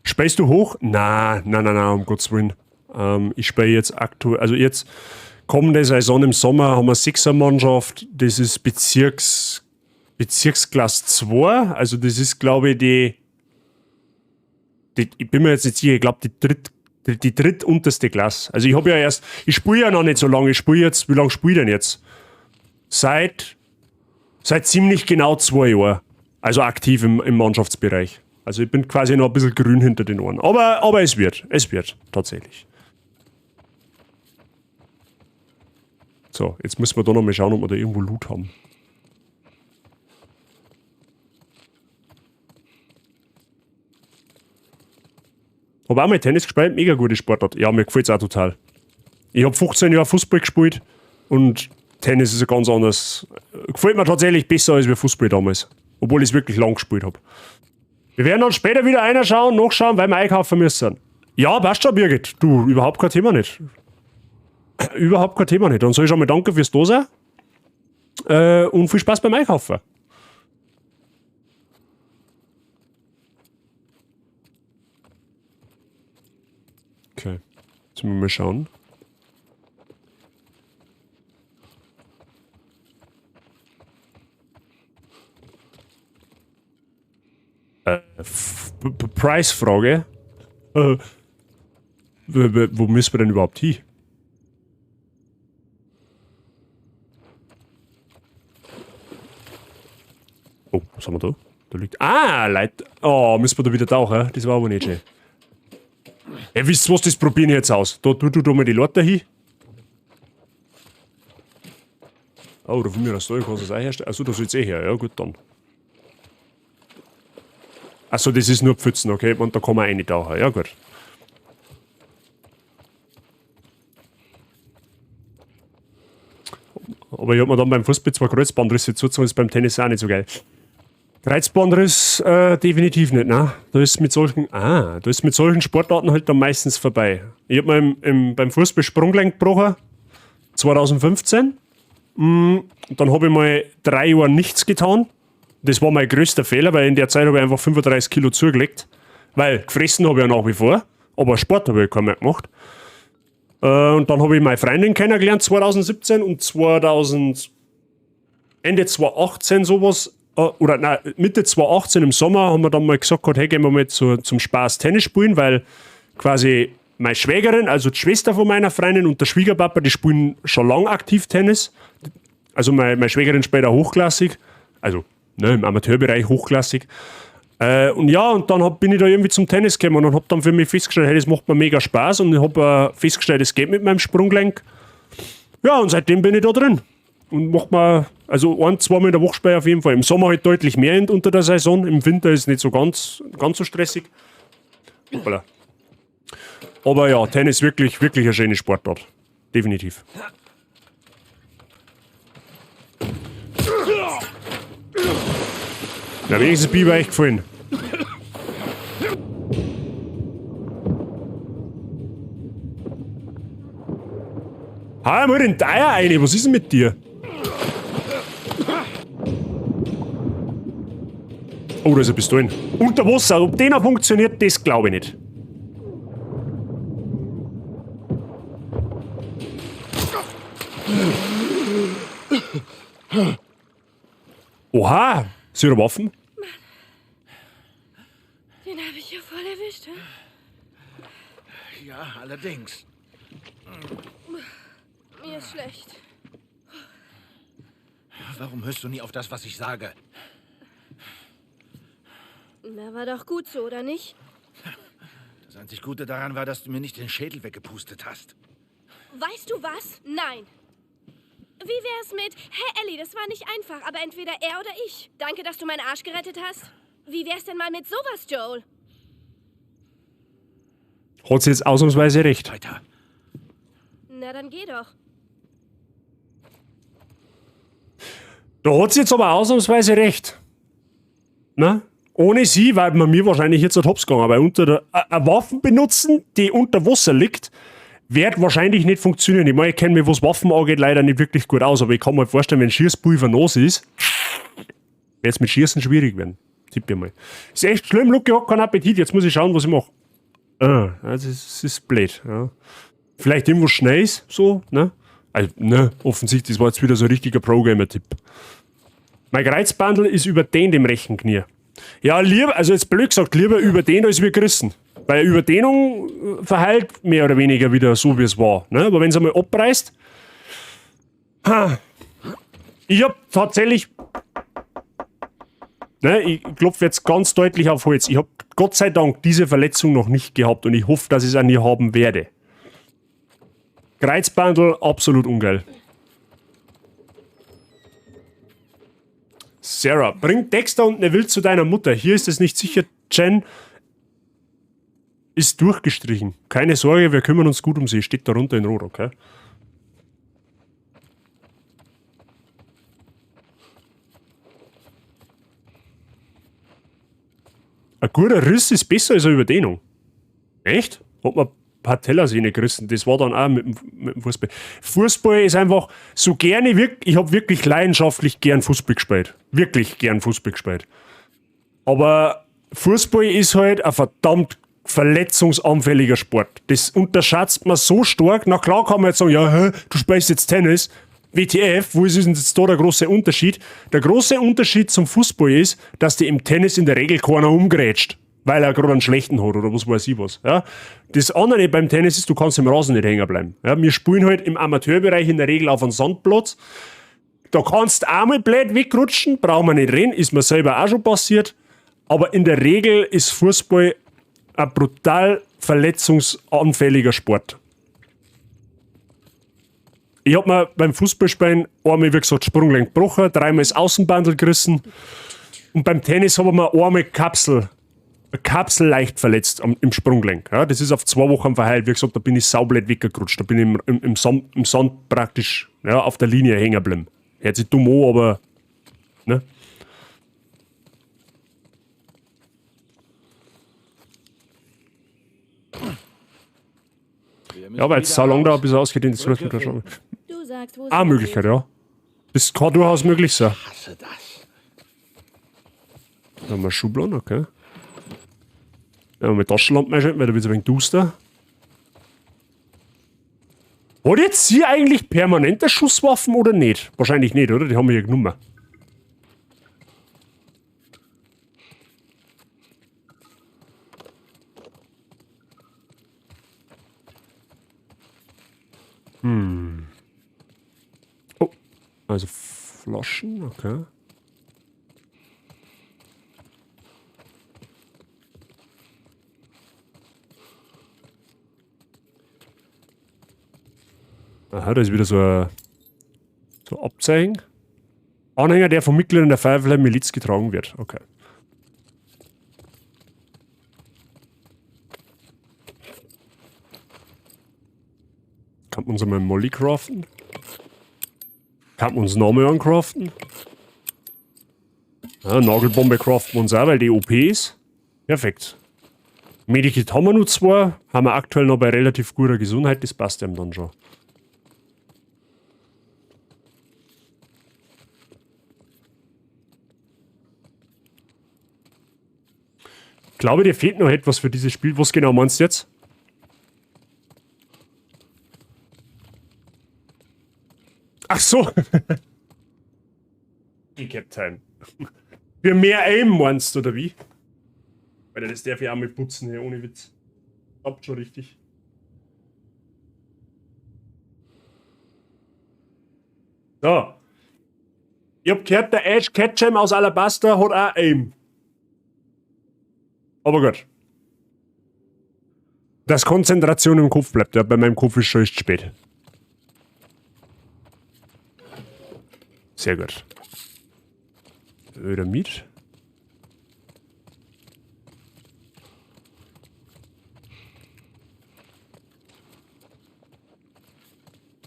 Spielst du hoch? Na, na, na, na, um Gottes Willen. Ich spiele jetzt aktuell, also jetzt kommende Saison im Sommer haben wir 6er-Mannschaft, das ist Bezirksklasse 2, also das ist, glaube ich, die, die, ich bin mir jetzt nicht sicher, ich glaub, die drittunterste Klasse. Also ich hab ja erst, ich spiele ja noch nicht so lange, ich spiele jetzt, wie lange spiele ich denn jetzt? Seit ziemlich genau 2 Jahren, also aktiv im Mannschaftsbereich. Also ich bin quasi noch ein bisschen grün hinter den Ohren. Aber es wird. Es wird. Tatsächlich. So, jetzt müssen wir da noch mal schauen, ob wir da irgendwo Loot haben. Hab auch mal Tennis gespielt, mega gute Sportart. Ja, mir gefällt's auch total. Ich hab 15 Jahre Fußball gespielt und Tennis ist ein ganz anderes. Gefällt mir tatsächlich besser als wie Fußball damals. Obwohl ich's wirklich lang gespielt hab. Wir werden dann später wieder reinschauen, nachschauen, weil wir einkaufen müssen. Ja, passt schon, Birgit. Du, überhaupt kein Thema nicht. Überhaupt kein Thema nicht. Dann sag ich schon mal danke fürs Dasein. Und viel Spaß beim Einkaufen. Okay, jetzt müssen wir mal schauen. Preisfrage. Wo müssen wir denn überhaupt hin? Oh, was haben wir da? Da liegt... Ah, Leute. Oh, müssen wir da wieder tauchen? Das war aber nicht schön. Ey, wisst ihr was, das probieren ich jetzt aus. Da tu du da mal die Leute hin. Oh, da von mir aus da, ich kann es auch herstellen. Achso, da soll's eh her. Ja, gut, dann. Achso, das ist nur Pfützen, okay. Und da kann man reintauchen. Ja, gut. Aber ich hab mir dann beim Fußball 2 Kreuzbandrisse zugezogen, ist beim Tennis auch nicht so geil. Kreuzbandriss definitiv nicht, ne? Da ist mit solchen, ah, da ist mit solchen Sportarten halt dann meistens vorbei. Ich hab mir beim Fußball Sprunggelenk gebrochen, 2015. Dann hab ich mal 3 Jahre nichts getan. Das war mein größter Fehler, weil in der Zeit hab ich einfach 35 Kilo zugelegt. Weil gefressen hab ich ja nach wie vor, aber Sport hab ich keinen mehr gemacht. Und dann hab ich meine Freundin kennengelernt, 2017 und Ende 2018 sowas, oder nein, Mitte 2018 im Sommer haben wir dann mal gesagt, hey, gehen wir mal zum Spaß Tennis spielen, weil quasi meine Schwägerin, also die Schwester von meiner Freundin und der Schwiegerpapa, die spielen schon lang aktiv Tennis. Also meine Schwägerin spielt auch hochklassig, also ne, im Amateurbereich hochklassig. Und ja, und dann bin ich da irgendwie zum Tennis gekommen und hab dann für mich festgestellt, hey, das macht mir mega Spaß und ich hab festgestellt, es geht mit meinem Sprunggelenk. Ja, und seitdem bin ich da drin. Und macht mir, also ein, zweimal in der Woche spiele ich auf jeden Fall. Im Sommer halt deutlich mehr unter der Saison, im Winter ist es nicht so ganz so stressig. Hoppala. Aber ja, Tennis wirklich, wirklich eine schöne Sportart. Definitiv. Na, wenigstens bin ich bei euch gefallen. Hau mal den Teier rein, was ist denn mit dir? Oh, da ist eine Pistole. Unter Wasser, ob der noch funktioniert, das glaube ich nicht. Oha! Ist ihre Waffen? Mann. Den hab ich ja voll erwischt, hä? Ja, allerdings. Mir ist schlecht. Warum hörst du nie auf das, was ich sage? Na, war doch gut so, oder nicht? Das einzig Gute daran war, dass du mir nicht den Schädel weggepustet hast. Weißt du was? Nein. Wie wär's mit, hey Ellie, das war nicht einfach, aber entweder er oder ich. Danke, dass du meinen Arsch gerettet hast. Wie wär's denn mal mit sowas, Joel? Hat sie jetzt ausnahmsweise recht. Weiter. Na, dann geh doch. Da hat sie jetzt aber ausnahmsweise recht. Na? Ohne sie wäre man mir wahrscheinlich jetzt nicht hops gegangen, weil unter der, eine Waffen benutzen, die unter Wasser liegt, wird wahrscheinlich nicht funktionieren. Ich meine, ich kenne mich, was Waffen angeht, leider nicht wirklich gut aus, aber ich kann mir vorstellen, wenn Schießpulver nass ist, wird's mit Schießen schwierig werden. Tipp ich mal. Ist echt schlimm, Lucky hat keinen Appetit, jetzt muss ich schauen, was ich mach. Ah, das ist blöd. Ja. Vielleicht irgendwo schnell ist, so, ne? Also, ne, offensichtlich, das war jetzt wieder so ein richtiger Pro-Gamer-Tipp. Mein Kreuzbandel ist überdehnt im rechten Knie. Ja, lieber, also jetzt blöd gesagt, lieber überdehnt als wir gerissen. Weil Überdehnung verheilt mehr oder weniger wieder so, wie es war. Ne? Aber wenn's einmal abreißt. Ha. Ich hab tatsächlich. Ne, ich klopfe jetzt ganz deutlich auf Holz. Ich habe Gott sei Dank diese Verletzung noch nicht gehabt und ich hoffe, dass ich es auch nie haben werde. Kreuzbandel, absolut ungeil. Sarah, bring Dexter und Neville zu deiner Mutter. Hier ist es nicht sicher, Jen ist durchgestrichen. Keine Sorge, wir kümmern uns gut um sie. Steht darunter in Rot, okay? Ein guter Riss ist besser als eine Überdehnung. Echt? Hat man Patellasehne gerissen. Das war dann auch mit dem Fußball. Fußball ist einfach so gerne, ich hab wirklich leidenschaftlich gern Fußball gespielt. Wirklich gern Fußball gespielt. Aber Fußball ist halt ein verdammt verletzungsanfälliger Sport. Das unterschätzt man so stark. Na klar kann man jetzt sagen, ja, hä, du spielst jetzt Tennis. WTF, wo ist denn jetzt da der große Unterschied? Der große Unterschied zum Fußball ist, dass die im Tennis in der Regel keiner umgrätscht, weil er gerade einen schlechten hat oder was weiß ich was. Ja? Das andere beim Tennis ist, du kannst im Rasen nicht hängen bleiben. Ja? Wir spielen halt im Amateurbereich in der Regel auf einem Sandplatz. Da kannst du auch mal blöd wegrutschen, brauchen wir nicht reden, ist mir selber auch schon passiert. Aber in der Regel ist Fußball ein brutal verletzungsanfälliger Sport. Ich hab mir beim Fußballspielen einmal, wie gesagt, Sprunggelenk gebrochen, dreimal das Außenbandel gerissen und beim Tennis hab ich mir einmal eine Kapsel leicht verletzt im Sprunggelenk. Ja, das ist auf 2 Wochen verheilt. Wie gesagt, da bin ich saublöd weggerutscht. Da bin ich im Sand praktisch, ja, auf der Linie hängen geblieben. Hört sich dumm an, aber, ne? Ja, weil es so lange dauert, bis er ausgeht, in die Zukunft Brücke schon. Du sagst, wo es Ah, hergeht. Möglichkeit, ja. Das kann durchaus möglich sein. Ich hasse das. Da haben wir Schubladen, okay. Ja, mit Taschenlampen einschalten, weil da wird's ein wenig duster. Hat jetzt sie eigentlich permanente Schusswaffen oder nicht? Wahrscheinlich nicht, oder? Die haben wir ja genommen. Oh, also Flaschen, okay. Aha, da ist wieder so ein Abzeichen. Anhänger, der von Mitgliedern der Firefly Miliz getragen wird. Okay. Kann man uns einmal Molly craften? Kann man uns nochmal ancraften? Ja, Nagelbombe craften wir uns auch, weil die OP ist. Perfekt. Medikit haben wir nur 2. Haben wir aktuell noch bei relativ guter Gesundheit. Das passt ihm dann schon. Ich glaube, dir fehlt noch etwas für dieses Spiel. Was genau meinst du jetzt? Ach so. Die Captain. Für mehr Aim meinst du, oder wie? Alter, das darf ich auch mal putzen hier, ohne Witz. Klappt schon richtig. So. Ich hab gehört, der Ash Ketchum aus Alabasta hat auch Aim. Aber gut. Dass Konzentration im Kopf bleibt, ja, bei meinem Kopf ist schon echt spät. Sehr gut. Wieder mit.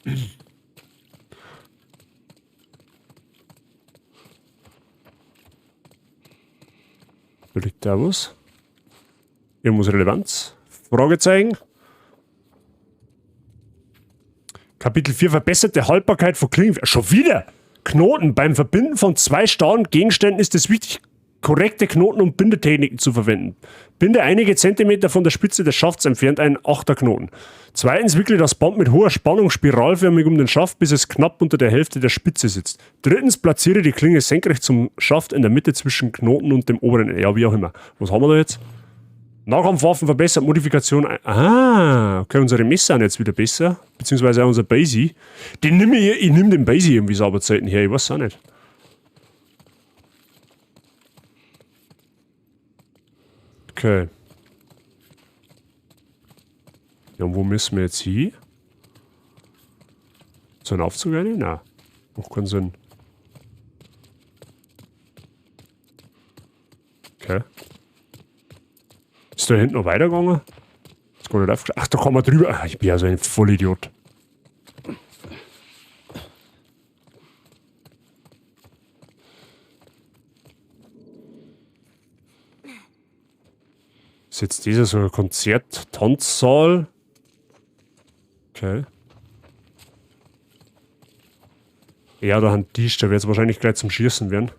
Da liegt da was. Irgendwas Relevanz. Fragezeichen. Kapitel 4. Verbesserte Haltbarkeit von Klingen. Schon wieder! Knoten. Beim Verbinden von zwei starren Gegenständen ist es wichtig, korrekte Knoten- und Bindetechniken zu verwenden. Binde einige Zentimeter von der Spitze des Schafts entfernt einen Achterknoten. Zweitens, wickle das Band mit hoher Spannung spiralförmig um den Schaft, bis es knapp unter der Hälfte der Spitze sitzt. Drittens, platziere die Klinge senkrecht zum Schaft in der Mitte zwischen Knoten und dem oberen Ende. Ja, wie auch immer. Was haben wir da jetzt? Nahkampfwaffen verbessert, Modifikation. Ah, okay, unsere Messer sind jetzt wieder besser. Beziehungsweise auch unser Basie. Den nimm ich, ich nimm den Basie irgendwie sauber Zeiten her, ich weiß auch nicht. Okay. Ja, und wo müssen wir jetzt hin? So ein Aufzug rein? Nein. Macht keinen Sinn. Okay. Ist da hinten noch weitergegangen? Ist gar nicht aufgeschlagen. Ach, da kann man drüber. Ach, ich bin ja so ein Vollidiot. Ist jetzt dieser so ein Konzert-Tanzsaal? Okay. Ja, da haben Tisch, der wird es wahrscheinlich gleich zum Schießen werden.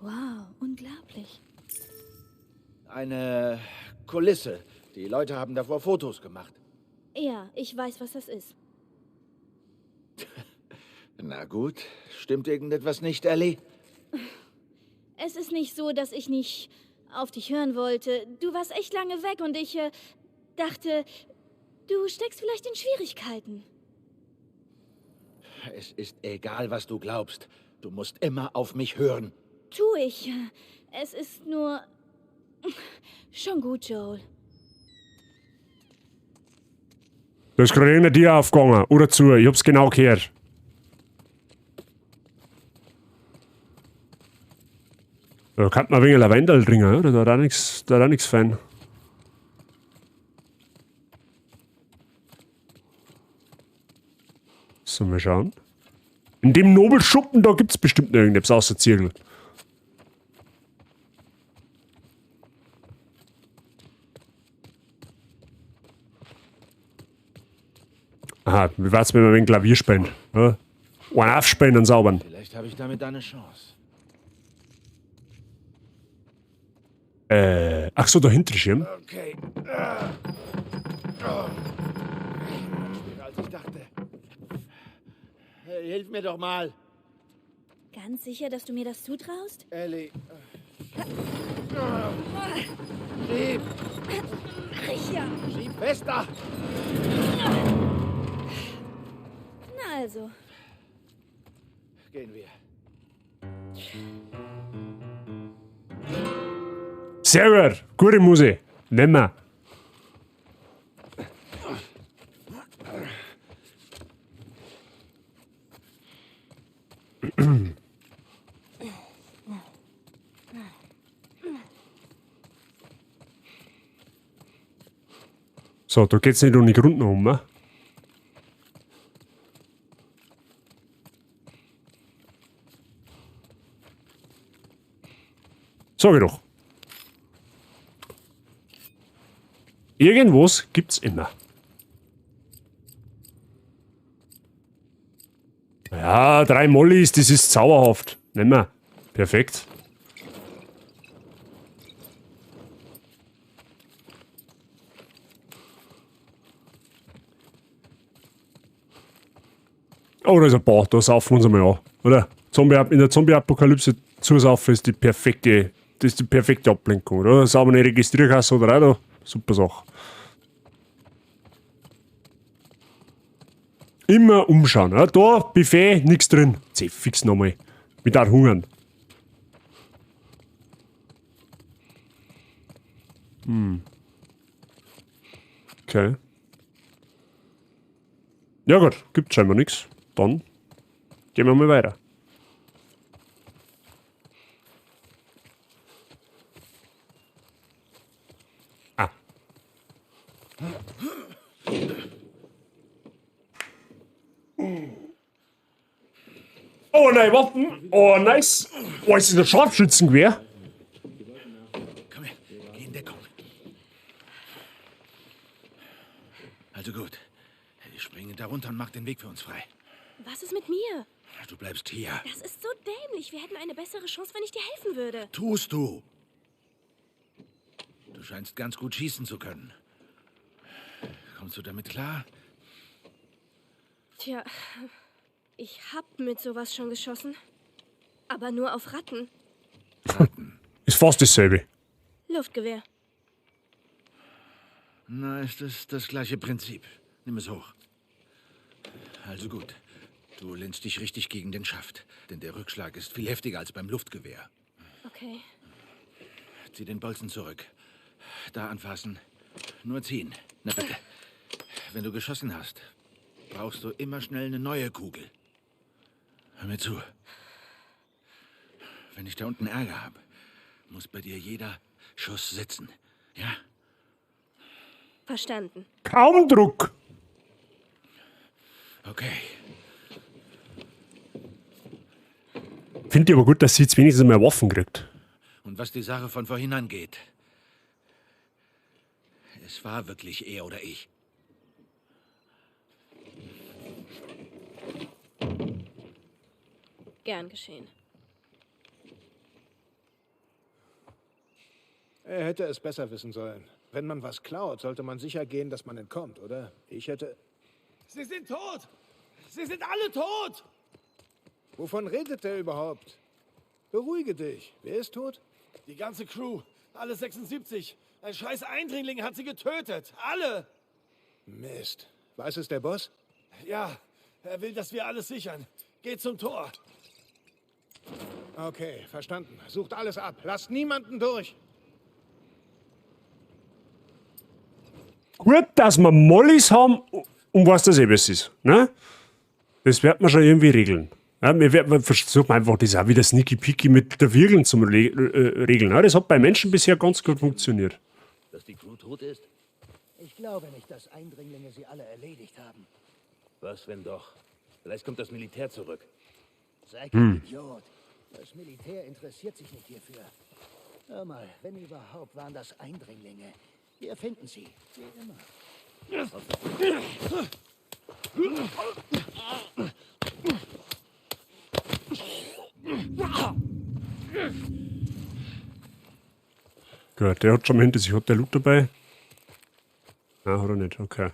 Wow, unglaublich. Eine Kulisse. Die Leute haben davor Fotos gemacht. Ja, ich weiß, was das ist. Na gut, stimmt irgendetwas nicht, Ellie? Es ist nicht so, dass ich nicht auf dich hören wollte. Du warst echt lange weg und ich dachte, du steckst vielleicht in Schwierigkeiten. Es ist egal, was du glaubst. Du musst immer auf mich hören. Tu ich. Es ist nur... Schon gut, Joel. Da ist gerade irgendein Tier aufgegangen. Oder zu. Ich hab's genau gehört. Da kann man ein wenig Lavendel trinken, oder? Da hat auch nichts, da hat auch nichts fein. So, mal schauen. In dem Nobelschuppen, da gibt's bestimmt noch irgendetwas außer Zirkel. Aha, wie war's, wenn wir mit dem Klavier spielen? Ja? Einen aufspielen und saubern. Vielleicht habe ich damit eine Chance. Ach so, der hintere Schirm. Okay. Oh. Schwerer als ich dachte. Hey, hilf mir doch mal. Ganz sicher, dass du mir das zutraust? Ellie. Schieb! Mach ich ja. Schieb fester! Na also. Gehen wir. Sehr gut. Gute Musik. Nehmen wir. So, da geht's nicht ohne Grund noch um, ne? Sag ich doch. Irgendwas gibt's immer. Ja, 3 Mollys, das ist zauberhaft. Nehmen wir. Perfekt. Oh, da ist ein Bach, da saufen wir uns einmal an, oder? Zombie, in der Zombie-Apokalypse zusaufen ist die perfekte, das ist die perfekte Ablenkung, oder? Sauber eine Registrierkasse oder auch da. Super Sache. Immer umschauen. Ja, da, Buffet, nix drin. Zeh, fix nochmal. Mit auch hungern. Okay. Ja gut, gibt scheinbar nix. Dann gehen wir mal weiter. Ah. Oh nein, Waffen. Oh, nice. Oh, ist das ein Scharfschützengewehr? Komm her, geh in Deckung. Also gut. Ich springe da runter und mach den Weg für uns frei. Was ist mit mir? Du bleibst hier. Das ist so dämlich. Wir hätten eine bessere Chance, wenn ich dir helfen würde. Tust du. Du scheinst ganz gut schießen zu können. Kommst du damit klar? Tja, ich hab mit sowas schon geschossen. Aber nur auf Ratten. Ratten? Ist fast dasselbe. Luftgewehr. Na, ist das das gleiche Prinzip. Nimm es hoch. Also gut. Du lehnst dich richtig gegen den Schaft, denn der Rückschlag ist viel heftiger als beim Luftgewehr. Okay. Zieh den Bolzen zurück. Da anfassen. Nur ziehen. Na bitte. Wenn du geschossen hast, brauchst du immer schnell eine neue Kugel. Hör mir zu. Wenn ich da unten Ärger habe, muss bei dir jeder Schuss sitzen. Ja? Verstanden. Kaum Druck. Okay. Finde ich aber gut, dass sie jetzt wenigstens mal Waffen kriegt. Und was die Sache von vorhin angeht, es war wirklich er oder ich. Gern geschehen. Er hätte es besser wissen sollen. Wenn man was klaut, sollte man sicher gehen, dass man entkommt, oder? Ich hätte... Sie sind tot! Sie sind alle tot! Wovon redet er überhaupt? Beruhige dich. Wer ist tot? Die ganze Crew. Alle 76. Ein scheiß Eindringling hat sie getötet. Alle! Mist. Weiß es der Boss? Ja, er will, dass wir alles sichern. Geht zum Tor. Okay, verstanden. Sucht alles ab. Lasst niemanden durch. Gut, dass wir Mollys haben und was das eh was ist. Ne? Das wird man schon irgendwie regeln. Ja, wir versuchen einfach das auch wieder sneaky peaky mit der Wirgeln zu regeln. Ja, das hat bei Menschen bisher ganz gut funktioniert. Dass die Crew tot ist? Ich glaube nicht, dass Eindringlinge sie alle erledigt haben. Was, wenn doch? Vielleicht kommt das Militär zurück. Sei kein Idiot. Das Militär interessiert sich nicht hierfür. Hör mal, wenn überhaupt, waren das Eindringlinge. Wir finden sie, wie immer. Gut, der hat schon mal hinter sich. Hat der Loot dabei? Nein, hat er nicht. Okay.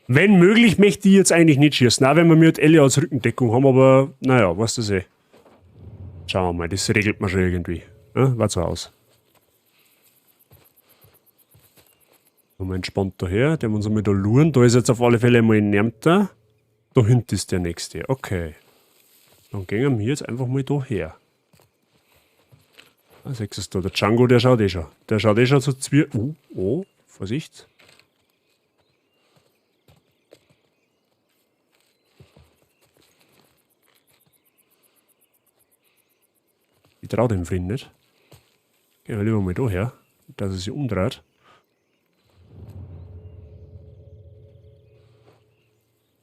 Wenn möglich, möchte ich jetzt eigentlich nicht schießen. Auch wenn wir mit Ellie als Rückendeckung haben, aber naja, weißt du eh. Schauen wir mal, das regelt man schon irgendwie. Ja, wart so aus. Kommen wir entspannt daher, der muss einmal da luren. Da ist jetzt auf alle Fälle mal ein Närmter. Da hinten ist der nächste. Okay. Dann gehen wir jetzt einfach mal da her. Ah, siehst du da, der Django, der schaut eh schon. Der schaut eh schon so zwier. Oh, Vorsicht. Ich trau dem Freund nicht. Gehen wir lieber mal da her, dass er sich umdreht.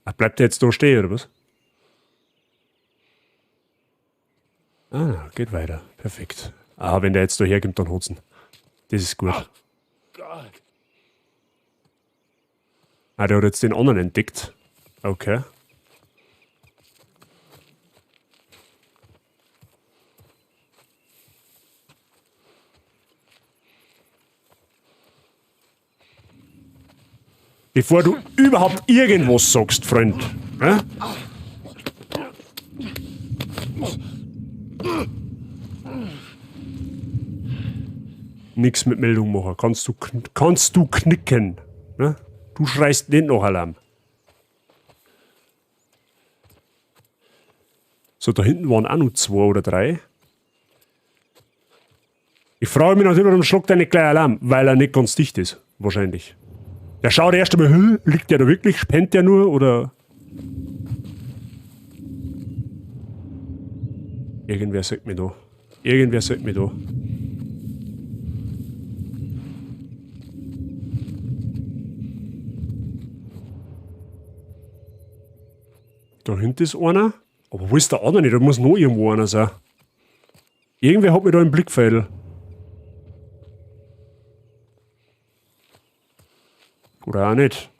Ach, bleibt der jetzt da stehen, oder was? Ah, geht weiter. Perfekt. Ah, wenn der jetzt da herkommt, dann hat's ihn. Das ist gut. Oh Gott. Ah, der hat jetzt den anderen entdeckt. Okay. Bevor du überhaupt irgendwas sagst, Freund. Ne? Nix mit Meldung machen. Kannst du knicken. Ne? Du schreist nicht nach Alarm. So, da hinten waren auch noch 2 oder 3. Ich frage mich natürlich, warum schlagt er nicht gleich Alarm? Weil er nicht ganz dicht ist. Wahrscheinlich. Der schaut erst einmal, hä, liegt der da wirklich? Spennt der nur? Oder? Irgendwer sagt mir da. Irgendwer sagt mir da. Da hinten ist einer. Aber wo ist der andere? Da muss noch irgendwo einer sein. Irgendwer hat mich da im Blickfeld. Oder auch nicht.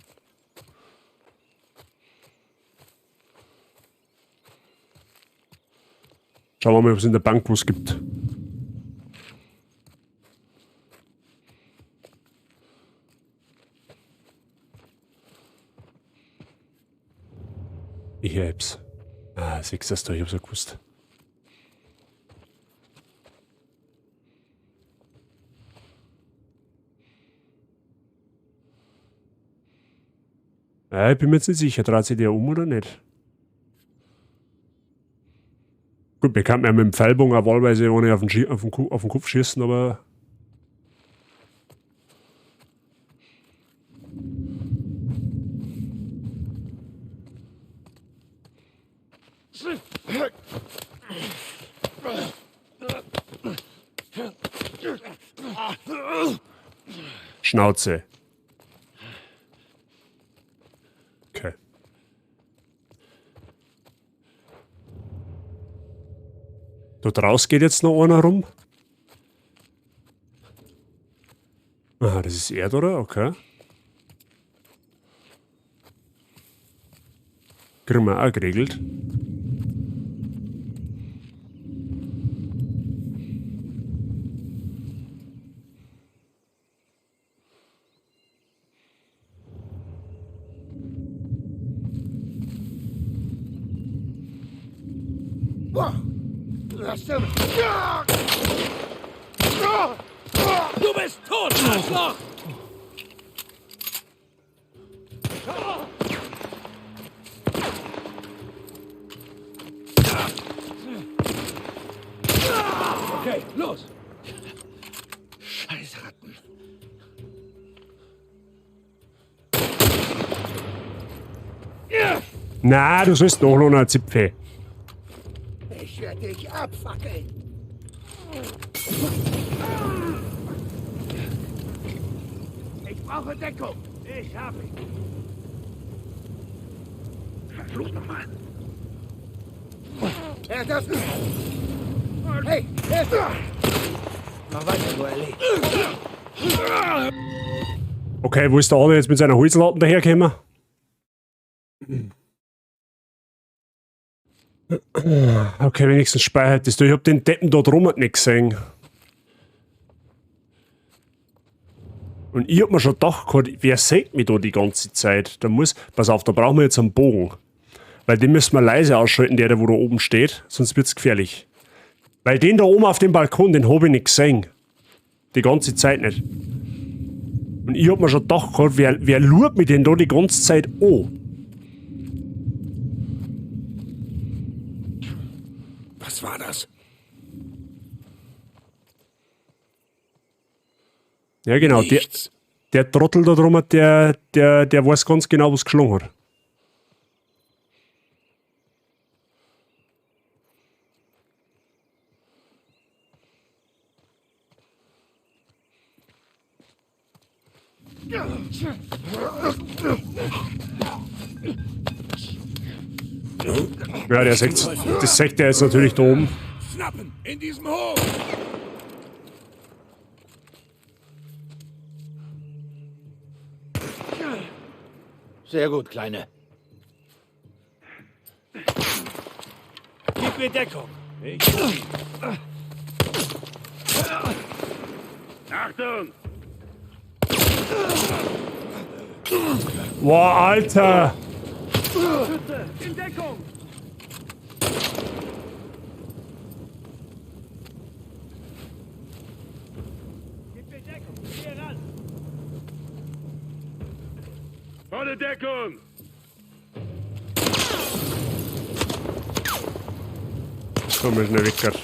Schauen wir mal, ob es in der Bank was gibt. Ich hab's. Ah, siehst du das da? Ich hab's ja gewusst. Ja, ich bin mir jetzt nicht sicher, dreht sich der um oder nicht? Gut, wir könnten ja mit dem Pfeilbogen auch wahlweise ohne auf den Kopf schießen, aber... Schnauze. Okay. Da draußen geht jetzt noch einer rum. Ah, das ist er, oder? Okay. Kriegen wir auch geregelt. Du bist tot, Arschloch! Okay, los! Scheiß Ratten. Na, du sollst nachladen, Zipfel. Ich werde dich abfackeln. Ich brauche Deckung. Ich habe ihn. Verflucht nochmal. Er das. Hey, er ist. Mach weiter, du Ellie. Okay, wo ist der andere jetzt mit seiner Holzlatten dahergekommen? Okay, wenigstens speichert das. Ich hab den Deppen dort rum nicht gesehen. Und ich hab mir schon gedacht, wer sieht mich da die ganze Zeit? Da muss, pass auf, da brauchen wir jetzt einen Bogen. Weil den müssen wir leise ausschalten, der wo da oben steht. Sonst wird's gefährlich. Weil den da oben auf dem Balkon, den hab ich nicht gesehen. Die ganze Zeit nicht. Und ich hab mir schon gedacht, wer lurt mich denn da die ganze Zeit an? Was war das? Ja, genau. Der Trottel da drum, der weiß ganz genau, was geschlagen hat. Ja, der sagt, das sagt er jetzt natürlich da oben. Schnappen! In diesem Hof! Sehr gut, Kleine. Gib mir Deckung. Ich... Achtung! Boah, Alter! Schütze, in Deckung! Gib mir Deckung, geh ran! Volle Deckung! Komm mal schnell weg, Gott.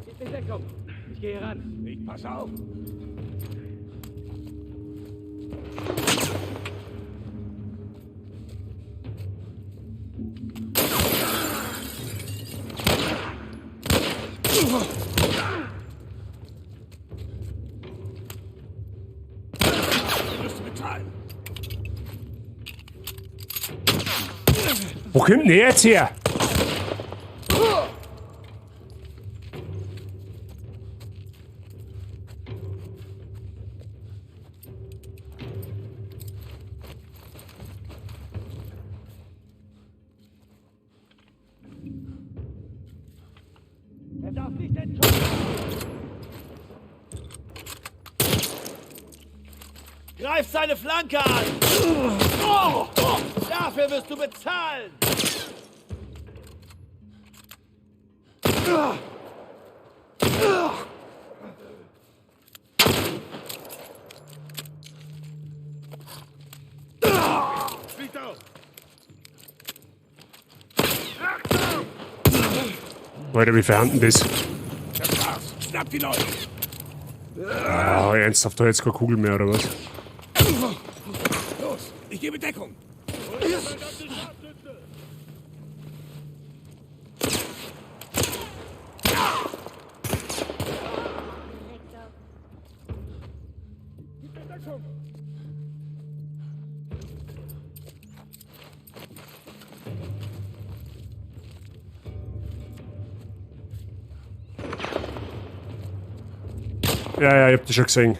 Gib mir Deckung! Ich gehe ran! Ich pass auf! Wo kommt denn der jetzt her? Er darf nicht entkommen! Greif seine Flanke an! Oh, oh, dafür wirst du bezahlen! Alter, wie verhanden das? Das war's. Schnapp die Leute. Ah, ernsthaft, da jetzt keine Kugel mehr, oder was? Los, ich gebe Deckung. Ja, ja, ich hab das schon gesehen.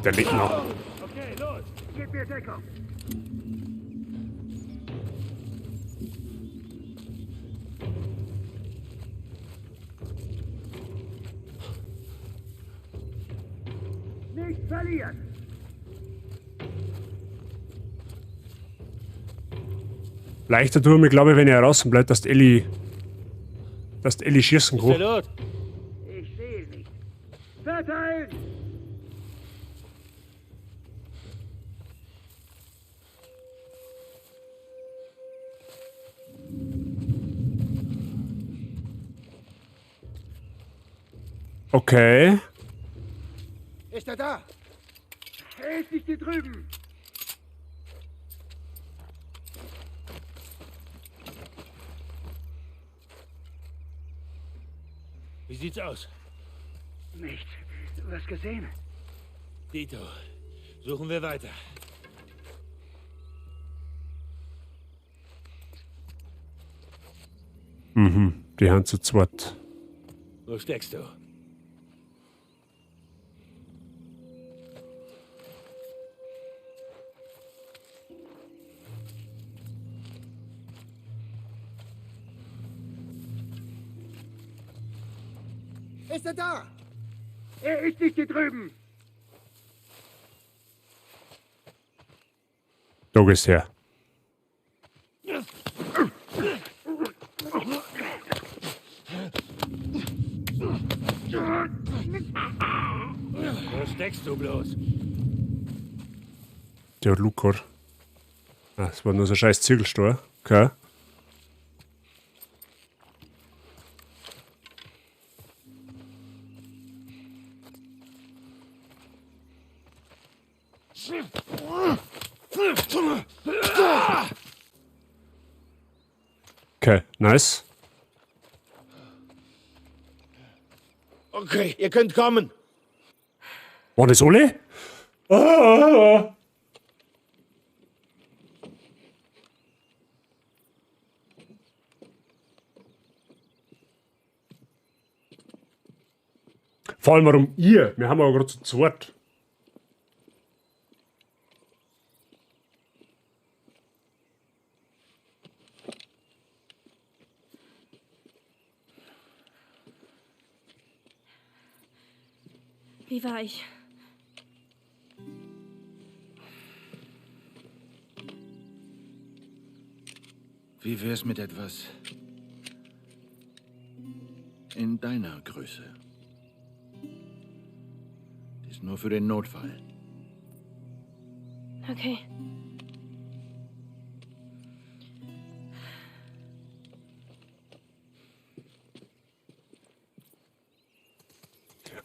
Der liegt noch. Okay, los. Gib mir Deckung. Nicht verlieren. Leichter tue ich mir, glaube ich, wenn er raus bleibt, dass die Ellie. Dass die Ellie schießen kann. Los! Ich sehe nicht. Verteilen! Okay. Ist er da? Er ist nicht hier drüben. Wie sieht's aus? Nichts. Was gesehen? Dito, suchen wir weiter. Die haben zu zweit. Wo steckst du? Ist er da? Er ist nicht hier drüben. Da geht's her. Wo steckst du bloß? Der hat Luke gehabt. Ah, das war nur so ein scheiß Zirkelstor. Okay. Okay, nice. Okay, ihr könnt kommen. War das alle? Ah. Vor allem warum ihr? Wir haben aber gerade zu zweit. Wie war ich? Wie wär's mit etwas in deiner Größe? Die ist nur für den Notfall. Okay.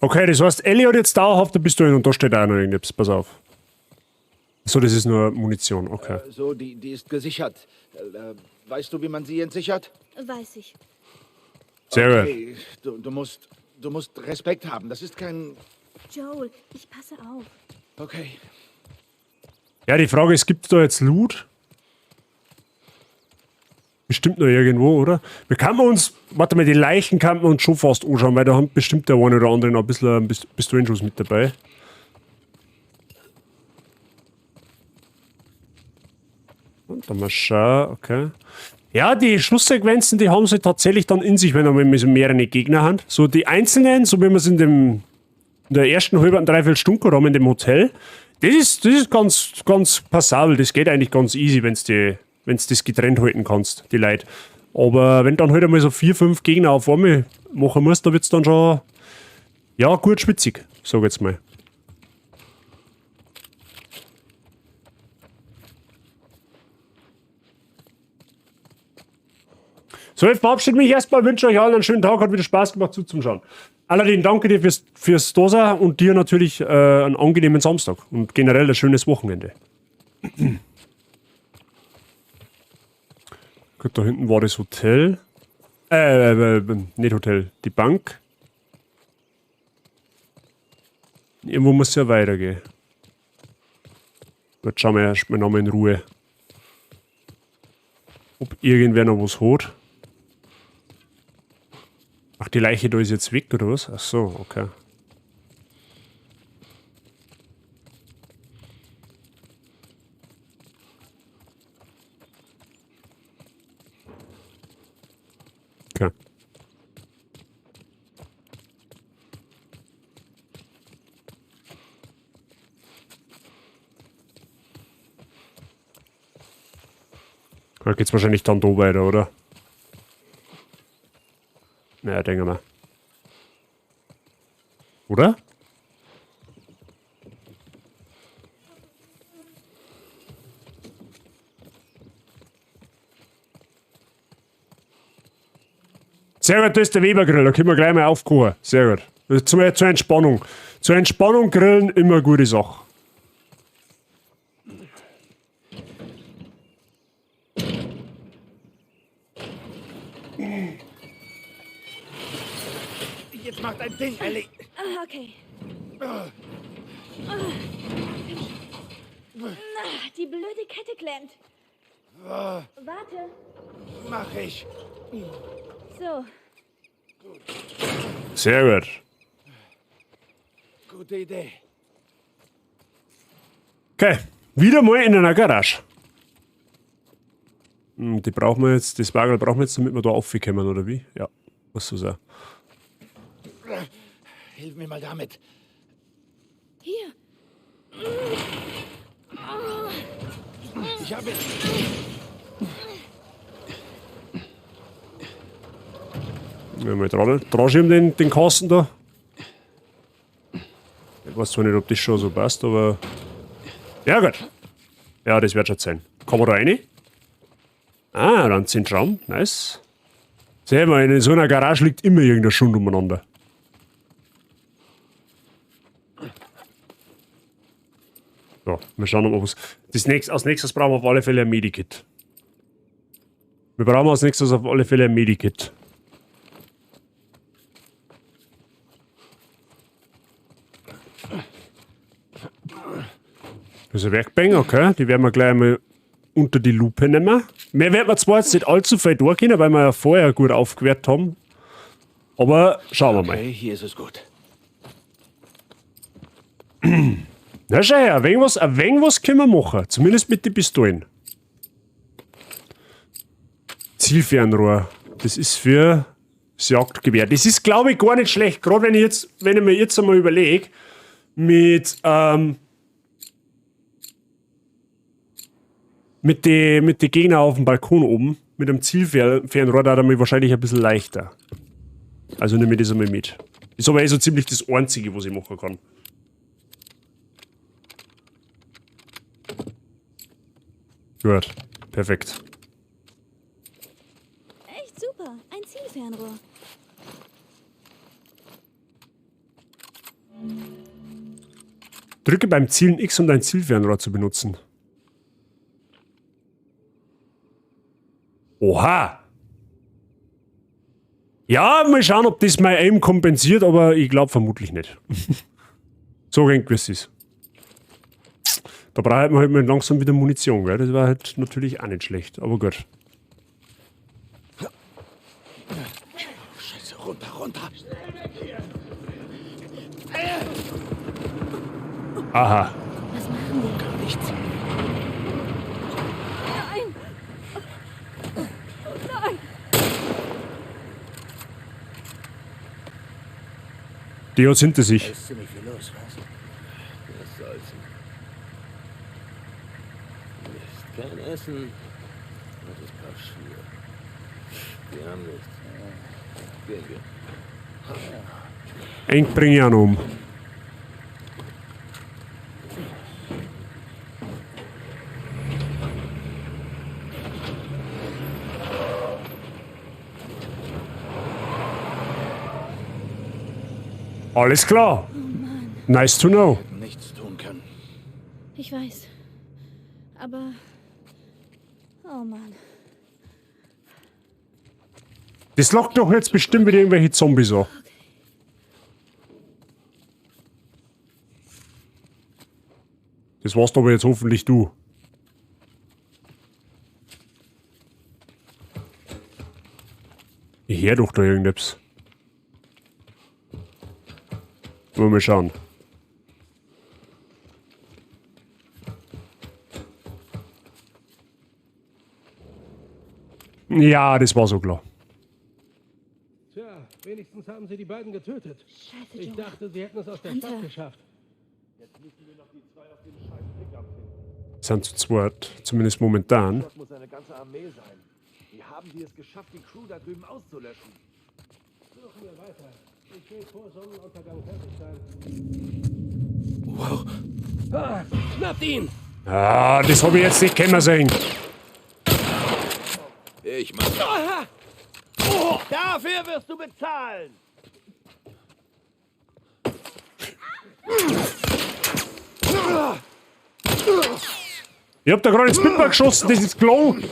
Okay, das heißt, Ellie hat jetzt dauerhaft eine Pistole und da steht auch noch irgendetwas. Pass auf. So, das ist nur Munition, okay. So, die ist gesichert. Weißt du, wie man sie entsichert? Weiß ich. Sehr gut. Okay, du musst Respekt haben. Das ist kein... Joel, ich passe auf. Okay. Ja, die Frage ist, gibt es da jetzt Loot? Bestimmt noch irgendwo, oder? Wir kann uns, warte mal, die Leichen kann man uns schon fast anschauen, weil da haben bestimmt der eine oder andere noch ein bisschen einen Pistolenschuss mit dabei. Und dann mal schauen, okay. Ja, die Schusssequenzen, die haben sie tatsächlich dann in sich, wenn wir so mehrere Gegner haben. So die einzelnen, so wie wir es in der ersten halben, dreiviertel Stunde gehabt haben in dem Hotel, das ist ganz, ganz passabel, das geht eigentlich ganz easy, wenn's das getrennt halten kannst, die Leute. Aber wenn dann halt einmal so 4, 5 Gegner auf einmal machen musst, da wird's dann schon, ja, gut schwitzig, sag ich jetzt mal. So, ich verabschiede mich erstmal, wünsche euch allen einen schönen Tag, hat wieder Spaß gemacht zuzuschauen. Aladdin, danke dir fürs Dosa und dir natürlich einen angenehmen Samstag und generell ein schönes Wochenende. Gut, da hinten war das Hotel. Nicht Hotel, die Bank. Irgendwo muss es ja weitergehen. Gut, schauen wir erstmal nochmal in Ruhe, ob irgendwer noch was hat. Ach, die Leiche da ist jetzt weg, oder was? Ach so, okay. Okay. Da geht's wahrscheinlich dann da weiter, oder? Naja, denke mal. Oder? Sehr gut, das ist der Weber-Grill, da können wir gleich mal aufkochen. Sehr gut. Zur Entspannung. Zur Entspannung grillen, immer eine gute Sache. Jetzt mach dein Ding, Ellie. Ah, okay. Na, die blöde Kette klemmt. Warte. Mach ich. So. Sehr gut. Gute Idee. Okay, wieder mal in einer Garage. Die brauchen wir jetzt, das Wagen brauchen wir jetzt, damit wir da aufkommen, oder wie? Ja, was so sein. Hilf mir mal damit. Hier. Ich habe. Ja, mal dran den Kasten da. Ich weiß zwar nicht, ob das schon so passt, aber. Ja, gut. Ja, das wird schon sein. Kann man da rein? Ah, dann 10 Schrauben. Nice. Seh mal, in so einer Garage liegt immer irgendein Schund umeinander. So, wir schauen mal, was. Als nächstes brauchen wir auf alle Fälle ein Medikit. Wir brauchen als nächstes auf alle Fälle ein Medikit. Das ist eine Werkbank, okay. Die werden wir gleich einmal unter die Lupe nehmen. Mehr werden wir zwar jetzt nicht allzu viel durchgehen, weil wir ja vorher gut aufgewertet haben. Aber schauen wir mal. Okay, hier ist es gut. Na schau her, ein wenig was können wir machen. Zumindest mit den Pistolen. Zielfernrohr. Das ist für das Jagdgewehr. Das ist, glaube ich, gar nicht schlecht. Gerade wenn ich mir jetzt einmal überlege, mit den Gegnern auf dem Balkon oben, mit dem Zielfernrohr, da hat er mich wahrscheinlich ein bisschen leichter. Also nehme ich das einmal mit. Ist aber eh so ziemlich das Einzige, was ich machen kann. Gut, perfekt. Echt super, ein Zielfernrohr. Drücke beim Zielen X, um dein Zielfernrohr zu benutzen. Oha! Ja, mal schauen, ob das mein Aim kompensiert, aber ich glaube vermutlich nicht. So gängig, wie es ist. Da braucht man halt mal langsam wieder Munition, gell? Das war halt natürlich auch nicht schlecht, aber gut. Scheiße, runter, runter. Aha. Was machen wir? Gar nichts. Nein! Oh nein! Die hat's hinter sich. Da ist ziemlich viel los, was? Was soll's? Mist, kein Essen. Und das Paar Schuhe. Die haben nichts. Gehen wir. Eng bring ich auch noch um. Alles klar. Nice to know. Nichts tun können. Ich weiß. Aber. Oh Mann. Das lockt doch jetzt bestimmt wieder irgendwelche Zombies an. Das warst aber jetzt hoffentlich du. Ich hör doch da irgendetwas. Wollen wir mal schauen. Ja, das war so klar. Tja, wenigstens haben sie die beiden getötet. Scheiße, Ich Joel. dachte, sie hätten es aus der Hunter. Stadt geschafft. Sind zu zweit, zumindest momentan. Das muss eine ganze Armee sein. Wie haben die es geschafft, die Crew da drüben auszulöschen? Suchen wir weiter. Ich will vor Sonnenuntergang fertig sein. Wow. Ah, schnappt ihn! Ah, das habe ich jetzt nicht kennen sehen. Ich mach. Aha! Oh, dafür wirst du bezahlen! Ich hab da gerade ins Pimper geschossen, das ist gelogen.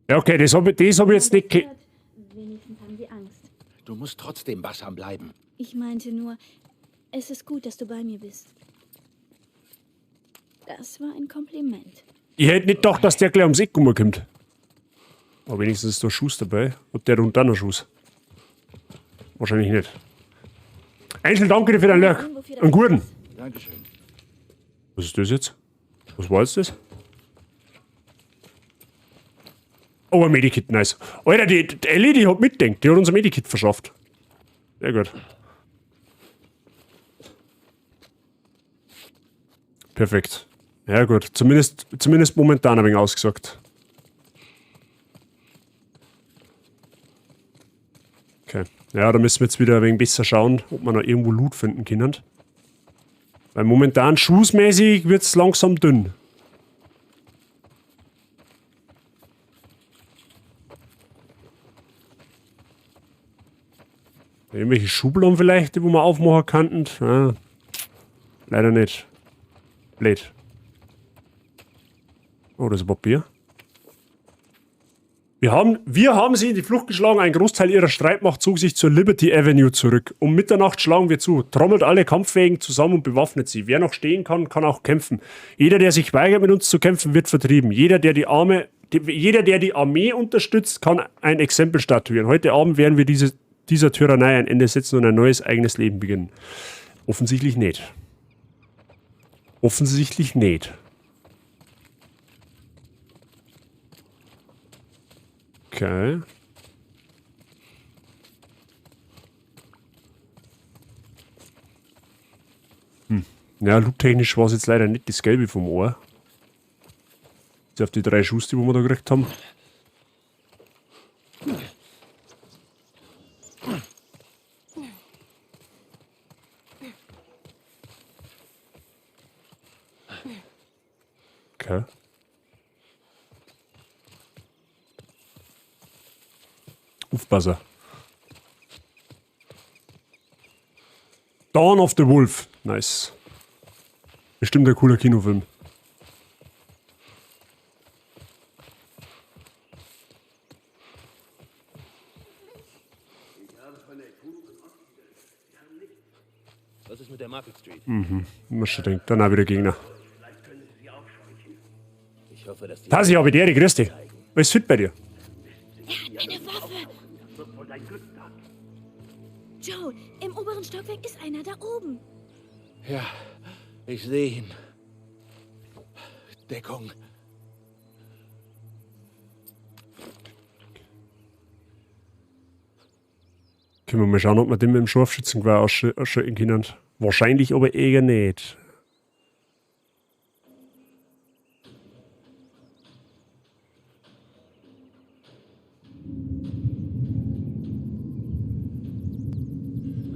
Ja, okay, das hab ich, das hab ich jetzt nicht ge Wenigstens haben sie Angst. Du musst trotzdem wachsam bleiben. Ich meinte nur, es ist gut, dass du bei mir bist. Das war ein Kompliment. Ich hätte nicht gedacht, dass der gleich ums Eck rumkommt. Aber wenigstens ist da ein Schuss dabei. Hat der da unten einen Schuss? Wahrscheinlich nicht. Einzel, danke dir für deinen Lurk. Einen guten. Dankeschön. Was ist das jetzt? Was war jetzt das? Oh, ein Medikit, nice. Alter, die Ellie, die hat mitdenkt. Die hat uns ein Medikit verschafft. Sehr gut. Perfekt. Ja gut, zumindest momentan ein wenig ausgesagt. Okay. Ja, da müssen wir jetzt wieder ein wenig besser schauen, ob wir noch irgendwo Loot finden können. Weil momentan schussmäßig wird's langsam dünn. Irgendwelche Schubladen vielleicht, die wo wir aufmachen könnten? Ja, leider nicht. Blöd. Oh, das ist ein Papier. Wir haben sie in die Flucht geschlagen. Ein Großteil ihrer Streitmacht zog sich zur Liberty Avenue zurück. Um Mitternacht schlagen wir zu. Trommelt alle Kampffähigen zusammen und bewaffnet sie. Wer noch stehen kann, kann auch kämpfen. Jeder, der sich weigert, mit uns zu kämpfen, wird vertrieben. Jeder, der die Armee unterstützt, kann ein Exempel statuieren. Heute Abend werden wir dieser Tyrannei ein Ende setzen und ein neues eigenes Leben beginnen. Offensichtlich nicht. Offensichtlich nicht. Okay. Ja, loottechnisch war es jetzt leider nicht das Gelbe vom Ohr. Jetzt auf die 3 Schuss, die wir da gekriegt haben. Okay. Aufpassen. Dawn of the Wolf. Nice. Bestimmt ein cooler Kinofilm. Was ist mit der Market Street? Mhm. Man schon denkt, dann auch wieder Gegner. Ich hoffe, dass die Tasi, habe ich dir, grüß dich. Alles fit bei dir? Er hat eine Waffe! Joel, im oberen Stockwerk ist einer da oben. Ja, ich sehe ihn. Deckung. Können wir mal schauen, ob wir den mit dem Scharfschützengewehr ausschalten können. Wahrscheinlich aber eher nicht.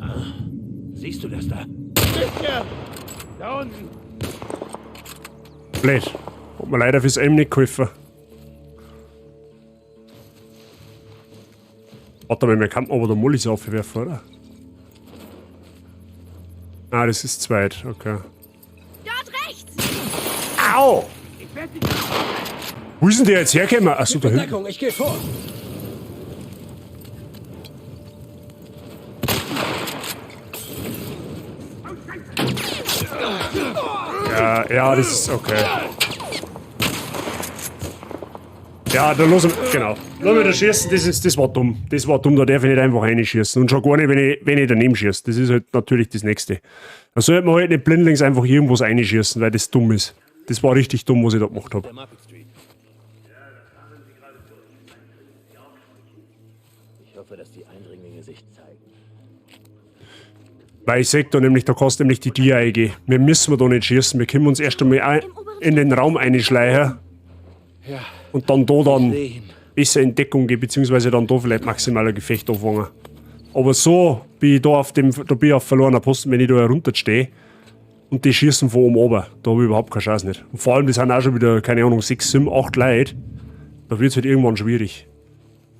Ah, siehst du das da? Sicher! Da unten! Blöd. Hat mir leider fürs Aim nicht geholfen. Warte mal, wir könnten aber da Mollys aufwerfen, oder? Ah, das ist zweit, okay. Dort rechts! Au! Wo ist denn der jetzt hergekommen? Achso, da hinten. Deckung, ich gehe vor. Ja, ja, das ist okay. Ja, da los, genau. Lass mich da schießen, das war dumm. Das war dumm, da darf ich nicht einfach reinschießen. Und schon gar nicht, wenn ich daneben schieße. Das ist halt natürlich das Nächste. Da sollte man halt nicht blindlings einfach irgendwas reinschießen, weil das dumm ist. Das war richtig dumm, was ich da gemacht hab. Ich hoffe, dass die Eindringlinge sich zeigen. Weil ich sag da nämlich, da kostet nämlich die Dia eingehen. Wir müssen da nicht schießen, wir können uns erst einmal in den Raum einschleichen. Ja. Und dann da dann besser in Deckung gehen, beziehungsweise dann da vielleicht maximal ein Gefecht anfangen. Aber so bin ich da auf dem, da bin ich auf verlorener Posten, wenn ich da herunterstehe und die schießen von oben runter. Da hab ich überhaupt keine Chance nicht. Und vor allem, das sind auch schon wieder, keine Ahnung, 6, 7, 8 Leute. Da wird's halt irgendwann schwierig.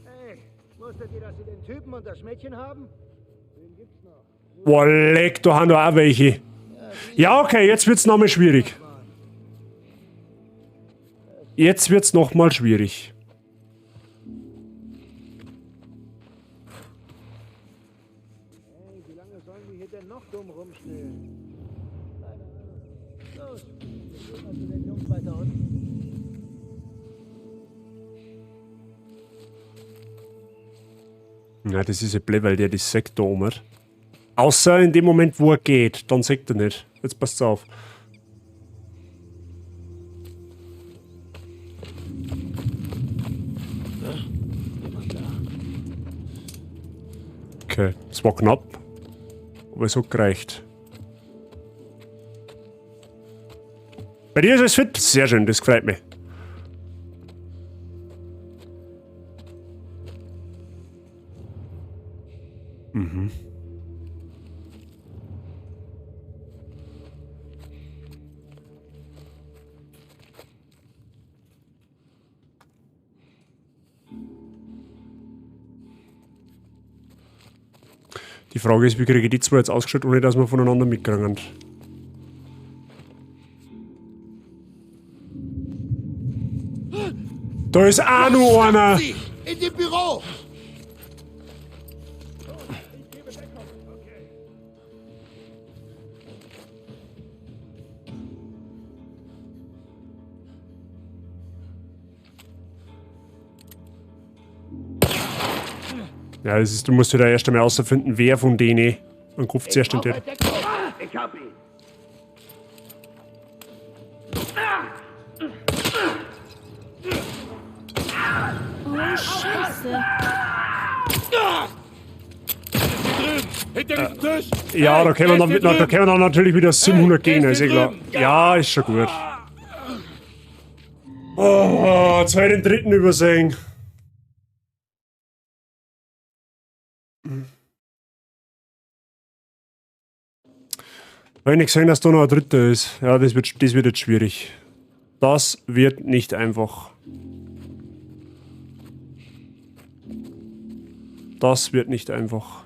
Hey, wusstet ihr, dass sie den Typen und das Mädchen haben? Den gibt's noch. Boah, leck, da haben da auch welche. Ja, okay, jetzt wird's nochmal schwierig. Jetzt wird's nochmal schwierig. Hey, wie lange sollen wir hier denn noch dumm rumstehen? Keine Ahnung. Los, wir gehen mal zu den Jungs weiter unten. Ja, das ist ja blöd, weil der das sagt da oben hat. Außer in dem Moment, wo er geht, dann sagt er nicht. Jetzt passt's auf. Okay, es war knapp, aber es hat gereicht. Bei dir ist alles fit? Sehr schön, das freut mich. Mhm. Die Frage ist, wie kriege ich die zwei jetzt ausgestellt, ohne dass wir voneinander mitkriegen? Da ist auch noch einer! In dem Büro! Ja, das ist, du musst ja da erst einmal herausfinden, wer von denen einen Kopf zuerst entdeckt. Ich hab ihn. Oh, Scheiße. Hinter diesem Tisch! Ja, da können wir dann, da können wir dann natürlich wieder 700 gehen, ist eh klar. Ja, ist schon gut. Oh, zwei den dritten übersehen. Hab ich nicht gesehen, dass da noch ein dritter ist. Ja, das wird jetzt schwierig. Das wird nicht einfach. Das wird nicht einfach.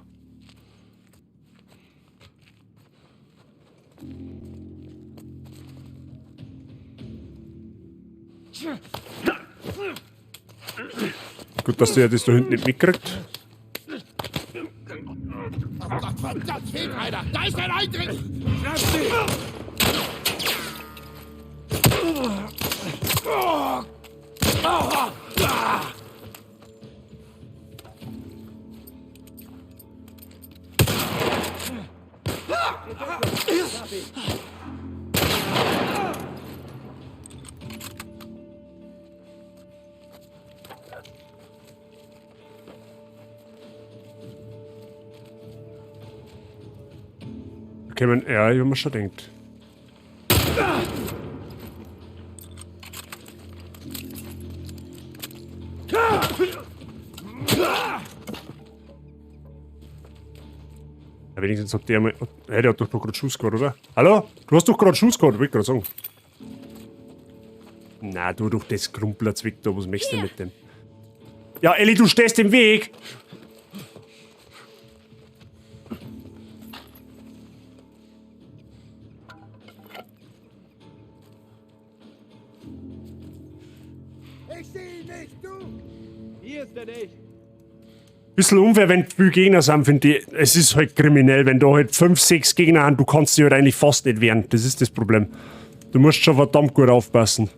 Gut, dass der das da hinten nicht mitkriegt. Oh Gott, verdammt, fehlt einer! Da ist ein Eindringling! Schnapp sie! Okay, man, ja, ich hab mir schon gedacht. Ja, wenigstens hat der mal. Hey, der hat doch noch gerade Schuss gehabt, oder? Hallo? Du hast doch gerade Schuss gehabt, wollte ich gerade sagen. Na, du durch das Krumplerzwick da, was möchtest du mit dem? Ja, Ellie, du stehst im Weg! Ich sehe ihn nicht, du! Hier ist er nicht. Bisschen unfair, wenn viele Gegner sind, finde ich. Es ist halt kriminell, wenn da halt 5, 6 Gegner sind, du kannst dich halt eigentlich fast nicht wehren. Das ist das Problem. Du musst schon verdammt gut aufpassen.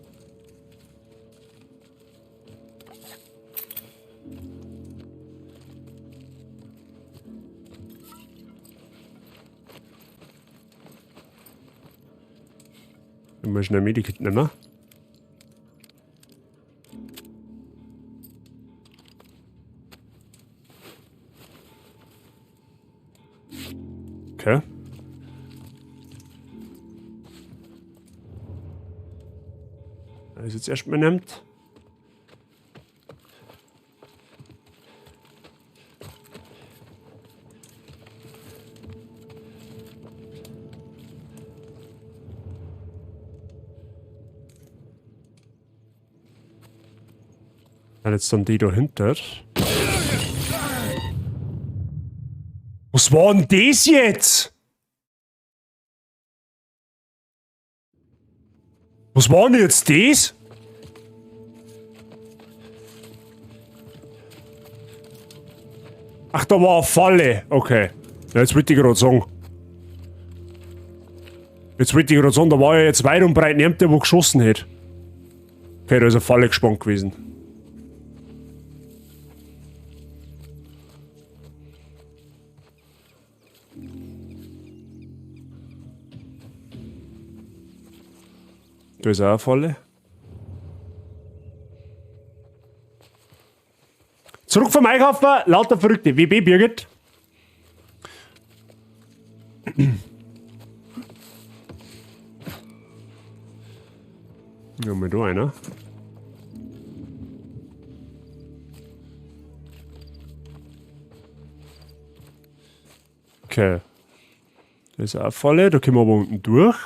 Ich muss schnell Medikit nehmen. Okay. Da ist jetzt erstmal nimmt. Dann jetzt dann die dahinter. Was war denn das jetzt? Was war denn jetzt das? Ach, da war eine Falle. Okay. Ja, jetzt wollte ich gerade sagen. Jetzt wollte ich gerade sagen, da war ja jetzt weit und breit niemand, der wo geschossen hätte. Okay, da ist eine Falle gespannt gewesen. Da ist auch eine Falle. Zurück vom Einkaufen, lauter Verrückte. WB Birgit. Ja, mal da einer. Okay. Da ist auch eine Falle, da kommen wir aber unten durch.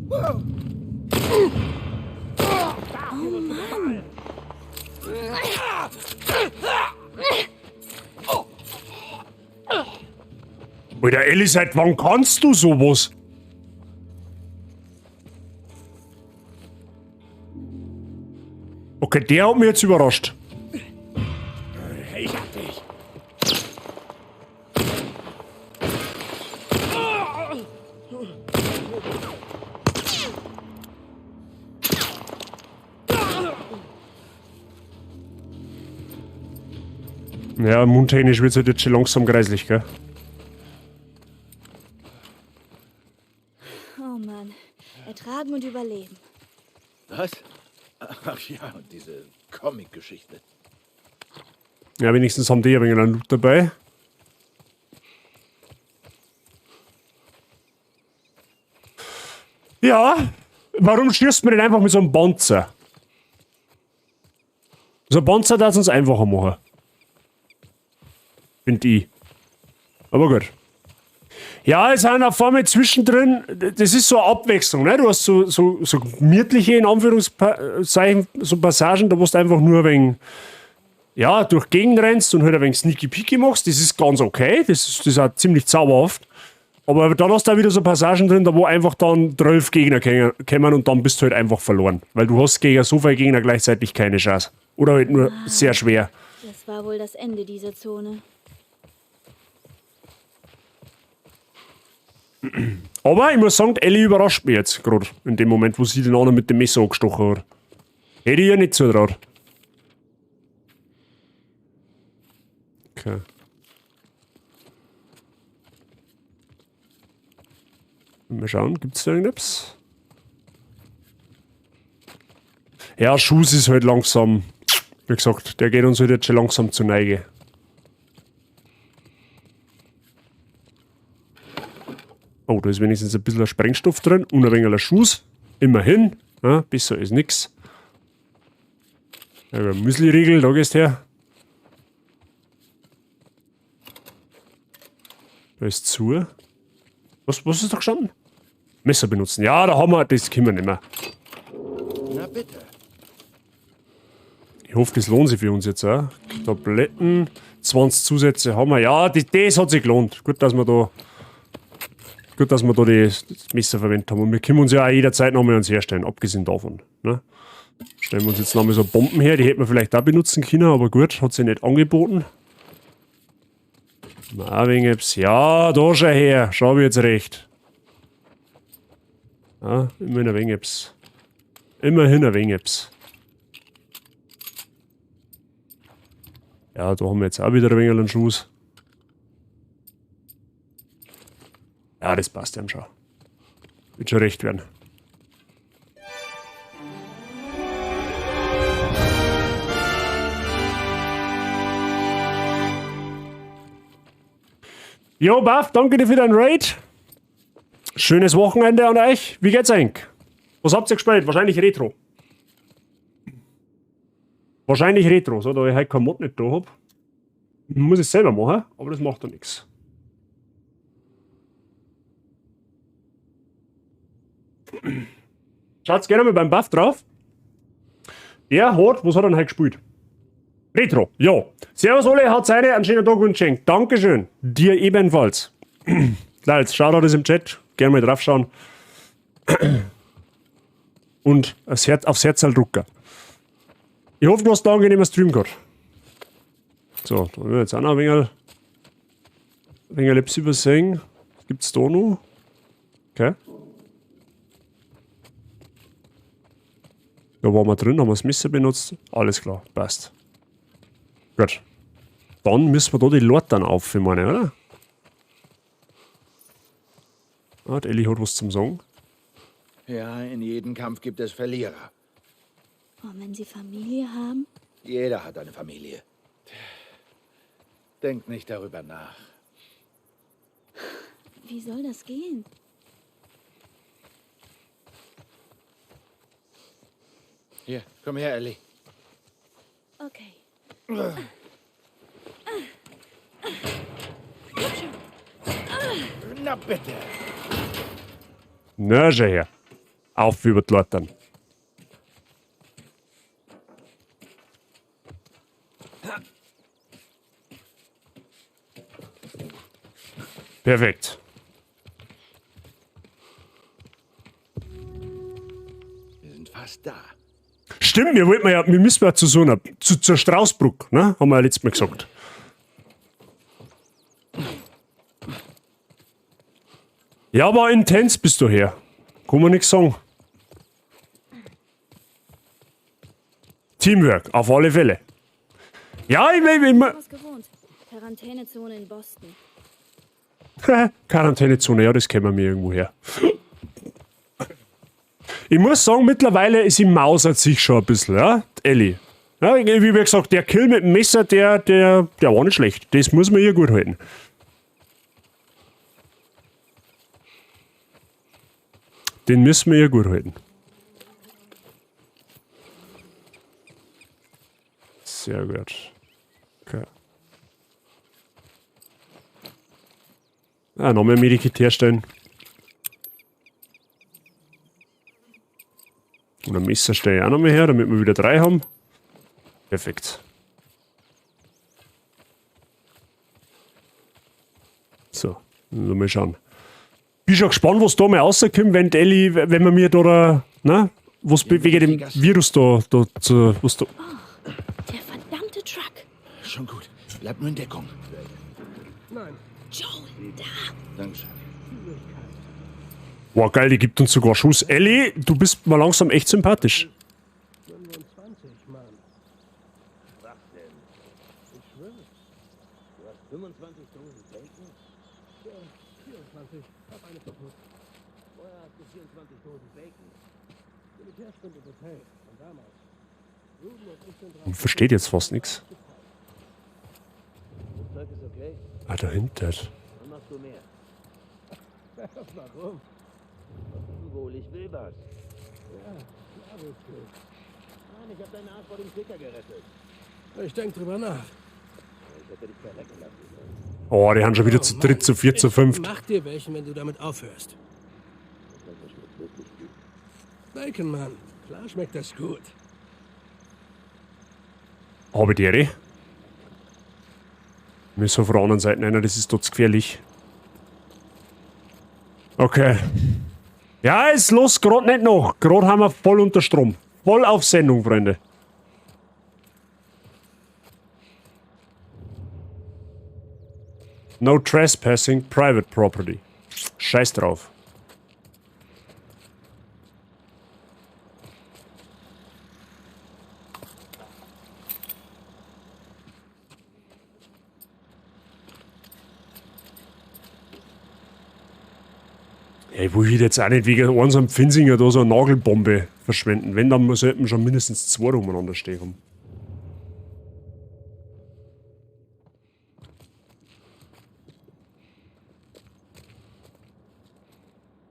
Oh Mann. Alter, Ellie, seit wann kannst du sowas? Okay, der hat mich jetzt überrascht. Ich hab dich. Ja, mundtechnisch wird's halt jetzt schon langsam kreislich, gell? Oh Mann. Ertragen und überleben. Was? Ach ja, und diese Comic-Geschichte. Ja, wenigstens haben die ein wenig einen Loot dabei. Ja, warum schießt man denn einfach mit so einem Panzer? So ein Panzer darf es uns einfacher machen. Finde ich. Aber gut. Ja, es sind auf einmal zwischendrin, das ist so eine Abwechslung, ne? Du hast so gemütliche, in Anführungszeichen, so Passagen, da wo du einfach nur ein wenig, ja, durch Gegend rennst und halt ein wenig Sneaky Peeky machst. Das ist ganz okay, das ist auch ziemlich zauberhaft. Aber dann hast du auch wieder so Passagen drin, da wo einfach dann 12 Gegner kommen und dann bist du halt einfach verloren. Weil du hast gegen so viele Gegner gleichzeitig keine Chance. Oder halt nur sehr schwer. Das war wohl das Ende dieser Zone. Aber ich muss sagen, Ellie überrascht mich jetzt gerade. In dem Moment, wo sie den anderen mit dem Messer angestochen hat. Hätte ich ihr nicht zutraut. Okay. Mal schauen, gibt's da irgendetwas? Ja, Schuss ist halt langsam. Wie gesagt, der geht uns halt jetzt schon langsam zu Neige. Oh, da ist wenigstens ein bisschen Sprengstoff drin und ein wenig Schuss. Immerhin. Ja, besser ist nix. Ja, Müsli-Riegel, da gehst her. Da ist zu. Was ist da gestanden? Messer benutzen. Ja, da haben wir, das können wir nicht mehr. Na bitte. Ich hoffe, das lohnt sich für uns jetzt auch. Tabletten, 20 Zusätze haben wir. Ja, das hat sich gelohnt. Gut, dass wir da, gut, dass wir da das Messer verwendet haben. Und wir können uns ja auch jederzeit nochmal uns herstellen, abgesehen davon. Ne? Stellen wir uns jetzt nochmal so Bomben her, die hätten wir vielleicht auch benutzen können, aber gut, hat sich nicht angeboten. Na, wegen etwas. Ja, da schau her. Schau ich jetzt recht. Ja, immerhin ein wenig etwas. Immerhin ein wenig etwas. Ja, da haben wir jetzt auch wieder ein wenig einen Schuss. Ja, das passt ja schon. Wird schon recht werden. Jo, Buff, danke dir für deinen Raid. Schönes Wochenende an euch. Wie geht's eigentlich? Was habt ihr gespielt? Wahrscheinlich Retro. Wahrscheinlich Retro, so, da ich heute keinen Mod nicht da hab. Muss ich selber machen, aber das macht doch nix. Schaut gerne mal beim Buff drauf. Der hat, was hat er denn heute gespielt? Retro, ja. Servus Ole, hat seine einen schönen Tag wünschen. Dankeschön. Dir ebenfalls. Klar, jetzt Shoutout ist im Chat. Gerne mal draufschauen. Und aufs Herz, aufs Herzl drucken. Ich hoffe, du hast da einen angenehmen Stream gehabt. So, da haben wir jetzt auch noch ein wenig, etwas übersehen. Was gibt's da noch? Okay. Da waren wir drin, haben wir das Messer benutzt. Alles klar, passt. Gut. Dann müssen wir da die Lortern auf, ich meine, oder? Ah, die Ellie hat was zum Sagen. Ja, in jedem Kampf gibt es Verlierer. Und wenn sie Familie haben? Jeder hat eine Familie. Denk nicht darüber nach. Wie soll das gehen? Hier, komm her, Ellie. Okay. Na bitte. Na, schau her. Auf über die Leutern. Perfekt. Wir sind fast da. Stimmt, wir wollten ja, wir müssen ja zu so einer, zur Straußbrücke, ne? Haben wir ja letztes Mal gesagt. Ja, war intens bist du her. Kann man nix sagen. Teamwork, auf alle Fälle. Ja, ich will immer. Quarantänezone in Boston. Quarantänezone, ja, das kennen wir mir irgendwo her. Ich muss sagen, mittlerweile, sie mausert sich schon ein bisschen, ja, die Ellie. Ja, wie gesagt, der Kill mit dem Messer, der war nicht schlecht. Das muss man ihr gut halten. Den müssen wir ihr gut halten. Sehr gut. Okay. Ah, noch mehr Medikit herstellen. Und ein Messer stelle ich auch noch mal her, damit wir wieder 3 haben. Perfekt. So, mal schauen. Bin schon gespannt, was da mal rauskommt, wenn die Ellie, wenn man mir da, ne, was wegen dem Virus da zu, was da. Oh, der verdammte Truck. Schon gut. Bleib nur in Deckung. Nein. Joel, da. Dankeschön. Boah, geil, die gibt uns sogar Schuss. Ellie, du bist mal langsam echt sympathisch. 25, Mann. Was denn? Ich schwör's. Du hast 25 Dosen Bacon? Ja, 24. Hab eine kaputt. Woher hast du 24 Dosen Bacon? Militärspind im Hotel. Von damals. Ruden und ich sind Man versteht jetzt fast nichts. Das Zeug ist okay. Ah, dahinter. Dann machst du mehr. Warum? Wohl, ich will was. Ja, klar willst du. Mann, ich hab deinen Arsch vor dem Kicker gerettet. Ich denk drüber nach. Ich hätte dich verrecken lassen sollen. Oh, die haben schon wieder zu dritt, zu viert, zu fünft. Mach dir welchen, wenn du damit aufhörst. Das Bacon, Mann. Klar schmeckt das gut. Habe die Ehre. Müssen wir von der anderen Seite rein, das ist dort gefährlich. Okay. Ja, es los grad nicht noch. Grad haben wir voll unter Strom. Voll auf Sendung, Freunde. No trespassing, private property. Scheiß drauf. Ja, ich will jetzt auch nicht wegen einem so einem Pfinzinger da so eine Nagelbombe verschwenden. Wenn, dann sollten schon mindestens zwei umeinander stehen haben.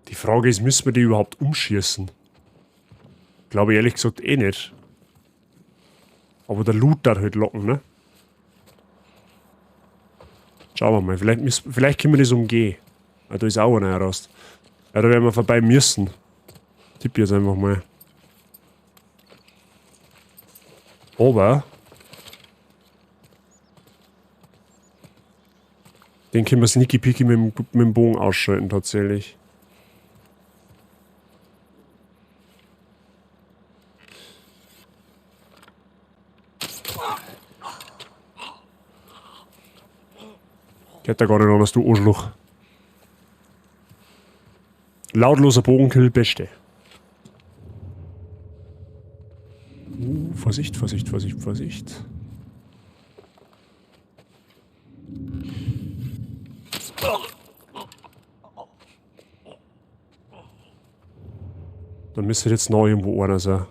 Die Frage ist, müssen wir die überhaupt umschießen? Glaube ich ehrlich gesagt eh nicht. Aber der Loot darf halt locken, ne? Schauen wir mal, vielleicht können wir das umgehen. Ah, da ist auch einer raus. Ja, da werden wir vorbei müssen. Tipp jetzt einfach mal. Aber den können wir sneaky peeky mit dem Bogen ausschalten, tatsächlich. Geht da gar nicht anders, du Arschloch. Lautloser Bogenkill, beste. Vorsicht, Vorsicht, Vorsicht, Vorsicht. Da müsste jetzt noch irgendwo einer sein.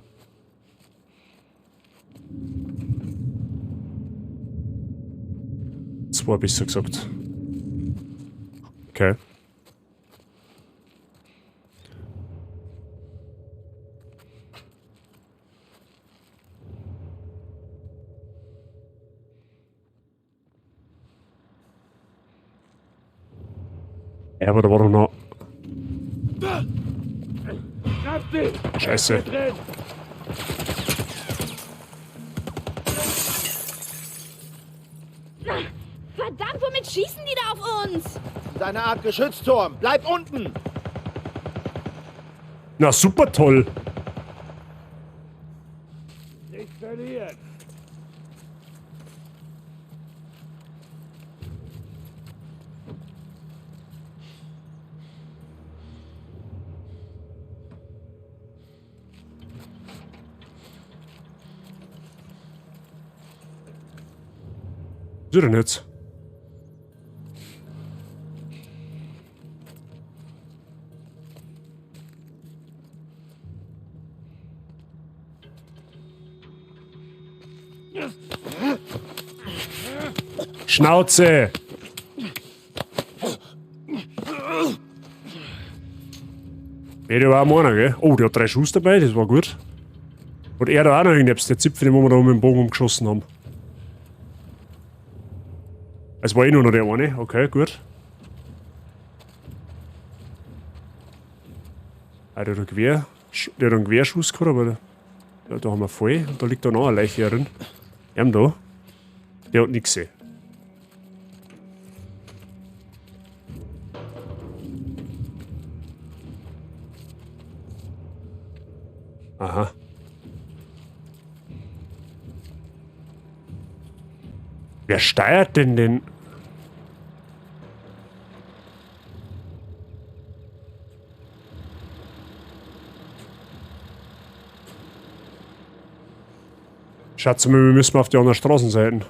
Zwei besser gesagt. Okay. Ja, aber da war doch noch... Scheiße. Verdammt, womit schießen die da auf uns? Deine Art Geschützturm. Bleib unten! Na, super toll. Nicht verlieren. Was ist denn jetzt? Schnauze! Nee, der war auch meiner, gell? Oh, der hat 3 Schuss dabei, das war gut. Und er da auch noch irgendetwas, der Zipfel, den wir da mit dem Bogen umgeschossen haben. Es war eh nur noch der eine, okay, gut. Ah, der hat ein Gewehr, der hat einen Gewehrschuss gehabt, aber der, ja, da haben wir voll. Und da liegt da noch eine Leiche drin. Er da. Der hat nichts gesehen. Aha. Wer steuert denn den? Schatz, wir müssen auf die andere Straßenseite.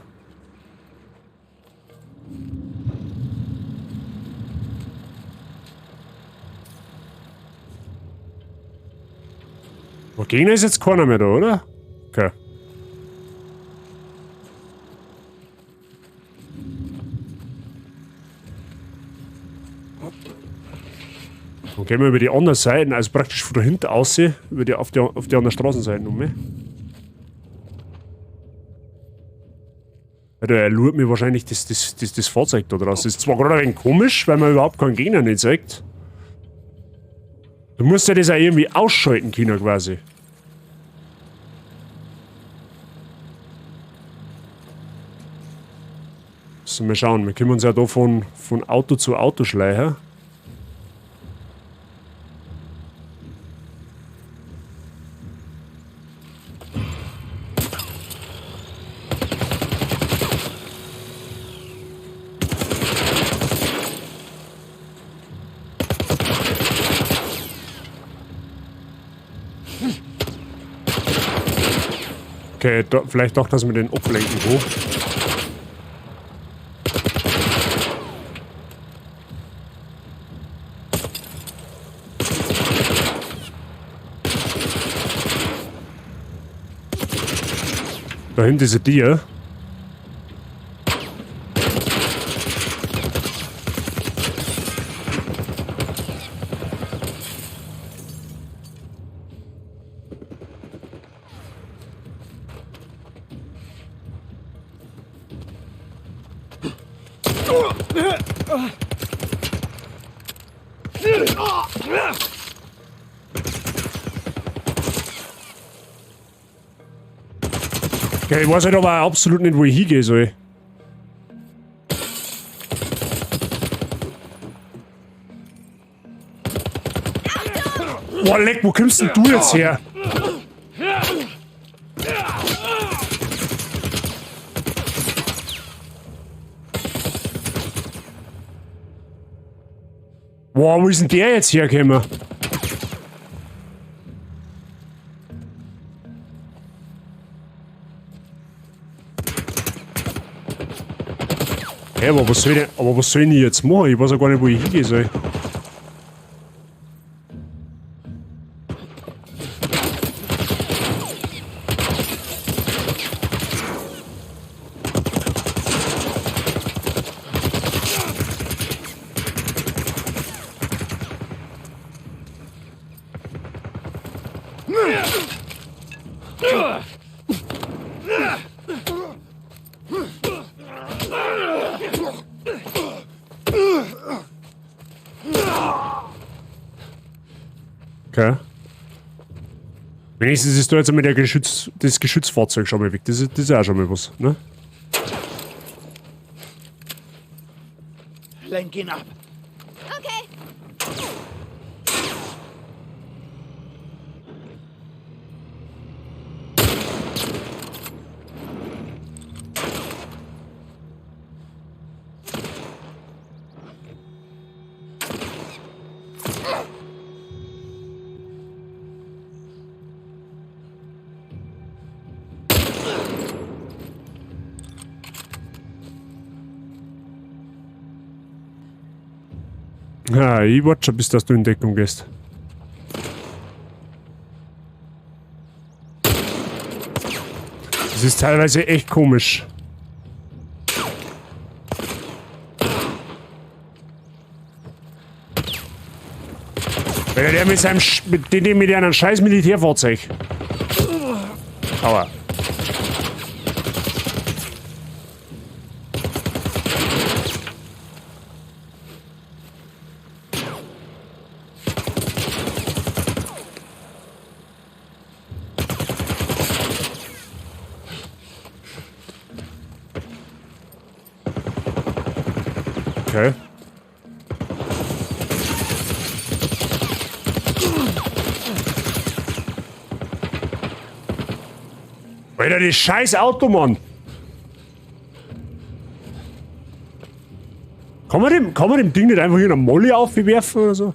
Aber Gegner ist jetzt keiner mehr da, oder? Okay. Dann gehen wir über die andere Seite, also praktisch von dahinter aus, über die, auf die, auf die andere Straßenseite um. Ja, da erlurt mir wahrscheinlich das Fahrzeug da draus. Das ist zwar gerade ein wenig komisch, weil man überhaupt keinen Gegner nicht sieht. Du musst ja das auch irgendwie ausschalten können, quasi. Müssen wir schauen. Wir können uns ja da von Auto zu Auto schleichen. Okay, vielleicht doch, dass wir den ablenken hoch. Da hinten ist ein Tier. Okay, ich weiß halt aber absolut nicht, wo ich hingehen soll. Boah, leck, wo kommst denn du jetzt her? Boah, wo ist denn der jetzt hergekommen? Hä, aber was soll ich jetzt machen? Ich weiß ja gar nicht, wo ich hingehen soll. Okay. Wenigstens ist da jetzt einmal der Geschütz, das Geschützfahrzeug schon mal weg. Das ist auch schon mal was, ne? Lenk ihn ab. Okay. Ja, ich warte schon, bis dass du in Deckung gehst. Das ist teilweise echt komisch. Wenn der mit seinem mit einem scheiß Militärfahrzeug. Aua. Okay. Alter, das scheiß Auto, Mann! Kann man dem Ding nicht einfach hier eine Molly aufwerfen oder so?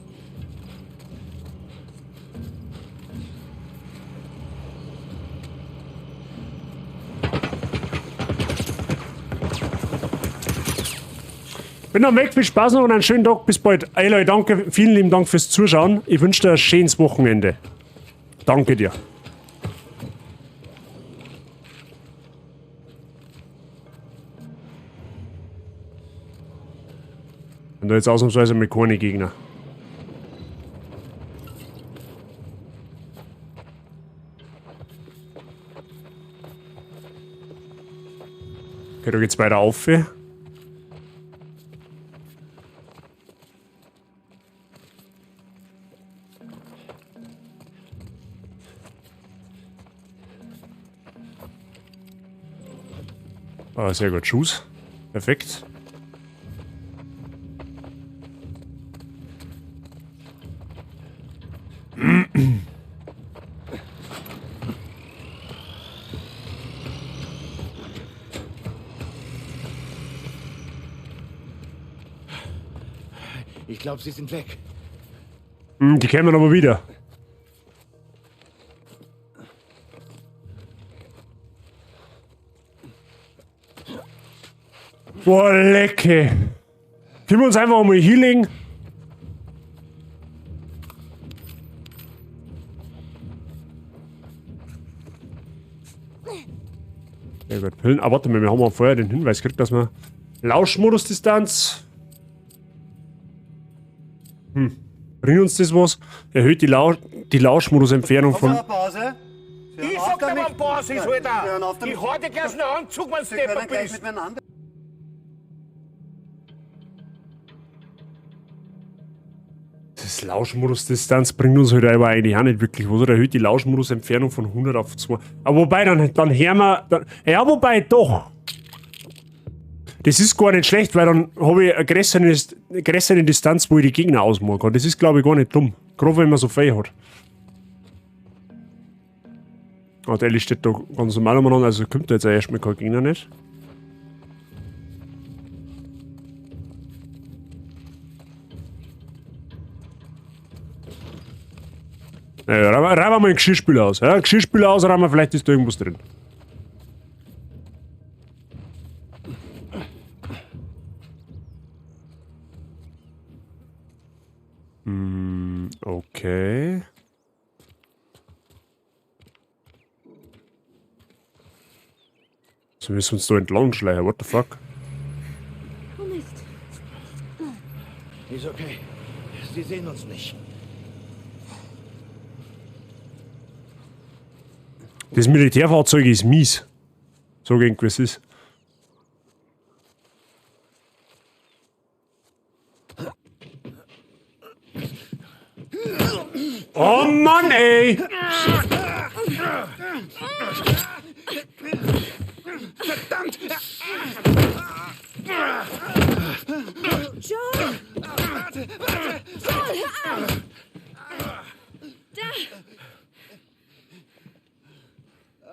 Bin dann weg, viel Spaß noch und einen schönen Tag. Bis bald. Ey Leute, danke, vielen lieben Dank fürs Zuschauen. Ich wünsche dir ein schönes Wochenende. Danke dir. Und da jetzt ausnahmsweise mit keine Gegner. Okay, da geht's weiter auf. Ah, sehr gut. Schuss. Perfekt. Ich glaube, sie sind weg. Die kämen aber wieder. Boah, lecke. Können wir uns einfach mal healing? Ja gut, Pillen. Ah, warte mal, wir haben ja vorher den Hinweis gekriegt, dass wir Lauschmodus-Distanz. Bringt uns das was? Erhöht die Lauschmodus-Entfernung von. Pause. Ich sag dir, wann Pause ist, Alter! Ich hau dir gleich noch Anzug, wenn's Sie können deppert gleich bist! miteinander. Das Lauschmodus-Distanz bringt uns halt aber eigentlich auch nicht wirklich was. Oder erhöht die Lauschmodus-Entfernung von 100 auf 2. Aber wobei, dann hören wir. Dann, ja, wobei doch. Das ist gar nicht schlecht, weil dann habe ich eine größere Distanz, wo ich die Gegner ausmachen kann. Das ist, glaube ich, gar nicht dumm. Gerade wenn man so viel hat. Ah, der Ellie steht da ganz normal umeinander, also kommt da jetzt auch erstmal kein Gegner nicht. Naja, reiben wir mal einen Geschirrspüler aus. Ja? Geschirrspüler ausräumen, vielleicht ist da irgendwas drin. Okay. So, wir müssen uns da entlang schleichen, what the fuck? Oh Mist. Ist okay. Sie sehen uns nicht. Das Militärfahrzeug ist mies. So gegen was ist. Oh Mann, ey! Verdammt! Joel! Warte, warte! Joel, hör auf! Da!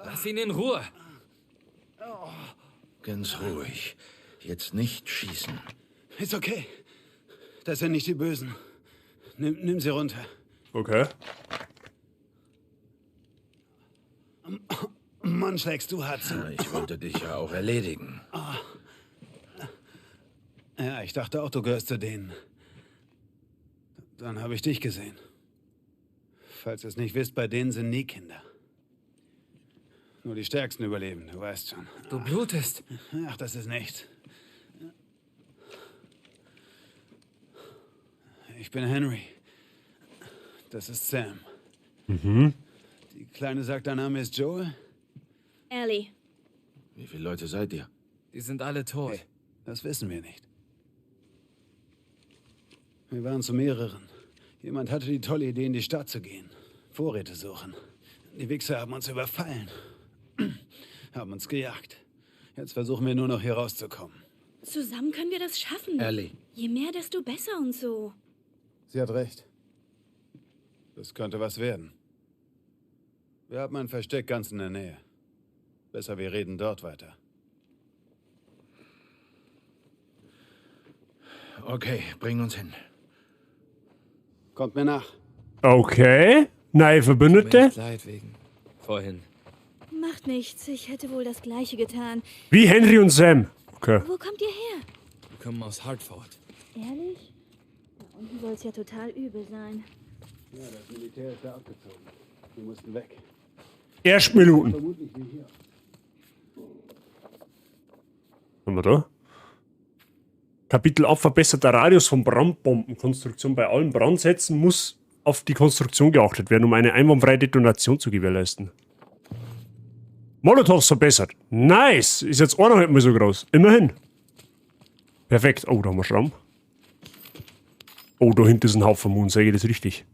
Lass ihn in Ruhe. Ganz ruhig. Jetzt nicht schießen. Ist okay. Das sind nicht die Bösen. Nimm sie runter. Okay. Mann, schlägst du hart zu. Ich wollte dich ja auch erledigen. Ja, ich dachte auch, du gehörst zu denen. Dann habe ich dich gesehen. Falls ihr es nicht wisst, bei denen sind nie Kinder. Nur die Stärksten überleben, du weißt schon. Du blutest. Ach, das ist nichts. Ich bin Henry. Das ist Sam. Mhm. Die Kleine sagt, dein Name ist Joel? Ellie. Wie viele Leute seid ihr? Die sind alle tot. Hey, das wissen wir nicht. Wir waren zu mehreren. Jemand hatte die tolle Idee, in die Stadt zu gehen. Vorräte suchen. Die Wichser haben uns überfallen. Haben uns gejagt. Jetzt versuchen wir nur noch hier rauszukommen. Zusammen können wir das schaffen. Ellie. Je mehr, desto besser und so. Sie hat recht. Das könnte was werden. Wir haben ein Versteck ganz in der Nähe. Besser, wir reden dort weiter. Okay, bring uns hin. Kommt mir nach. Okay. Nein, Verbündete. Tut mir echt leid wegen vorhin. Macht nichts. Ich hätte wohl das Gleiche getan. Wie Henry und Sam. Okay. Wo kommt ihr her? Wir kommen aus Hartford. Ehrlich? Da unten soll es ja total übel sein. Ja, das Militär ist da abgezogen. Wir mussten weg. Erstminuten. Vermutlich wie hier. Haben wir da? Kapitel 8 verbesserter Radius von Brandbombenkonstruktion. Bei allen Brandsätzen muss auf die Konstruktion geachtet werden, um eine einwandfreie Detonation zu gewährleisten. Molotovs verbessert. Nice! Ist jetzt auch noch nicht mehr so groß. Immerhin. Perfekt. Oh, da haben wir Schramm. Oh, da hinten ist ein Haufen Mond. Sage ich das richtig?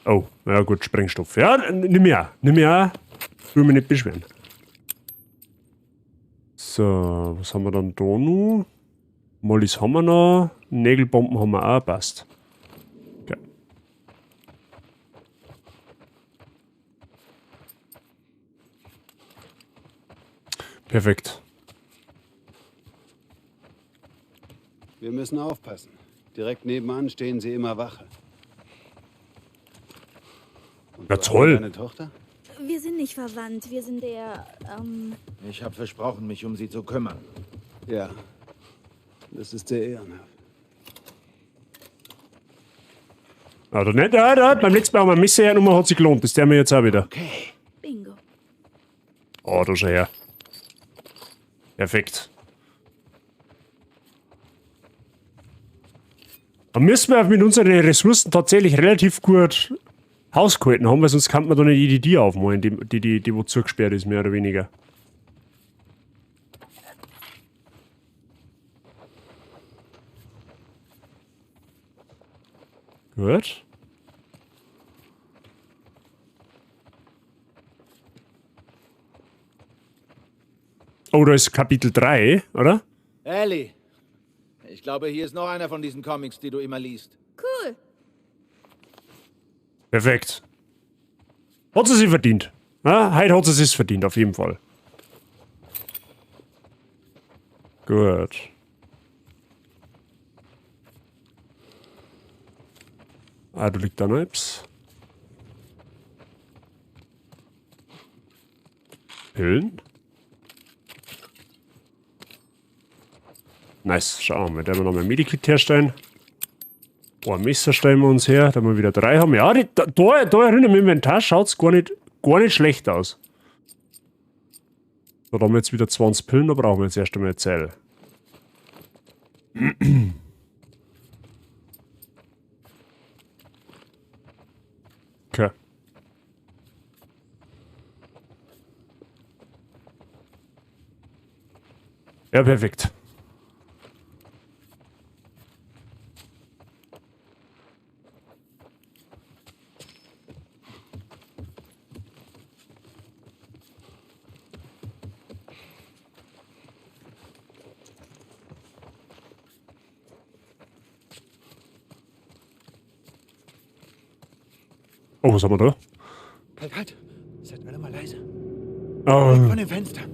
Oh, na gut, Sprengstoff. Ja, nimm her. Nimm her. Will mich nicht beschweren. So, was haben wir dann da noch? Mollys haben wir noch. Nägelbomben haben wir auch, passt. Okay. Perfekt. Wir müssen aufpassen. Direkt nebenan stehen sie immer Wache. Und Ja, wo toll. Deine Tochter? Wir sind nicht verwandt, wir sind der, Ich habe versprochen, mich um sie zu kümmern. Ja. Das ist sehr ehrenhaft. Oder nicht? Ja, da, beim letzten Mal haben wir Messer hergenommen, hat sich gelohnt. Das der mir jetzt auch wieder. Okay. Bingo. Oh, da schau her. Perfekt. Da müssen wir mit unseren Ressourcen tatsächlich relativ gut hausgehalten haben, weil sonst kann man da nicht jede Tür aufmalen, die wo zugesperrt ist, mehr oder weniger. Gut. Oh, da ist Kapitel 3, oder? Ellie, ich glaube, hier ist noch einer von diesen Comics, die du immer liest. Cool. Perfekt. Hat sie sich verdient. Ja, heute hat sie sich verdient, auf jeden Fall. Gut. Ah, da liegt da noch etwas. Pillen. Nice, schauen wir mal. Da werden wir noch mal ein Medikit herstellen. Oh, ein Messer stellen wir uns her, da wir wieder 3 haben. Ja, da drin im Inventar schaut's gar nicht schlecht aus. So, da haben wir jetzt wieder 20 Pillen, da brauchen wir jetzt erst einmal eine Zelle. Okay. Ja, perfekt. Oh, was haben wir da? Halt, halt! Seid alle mal leise. Oh. Weg von den Fenstern.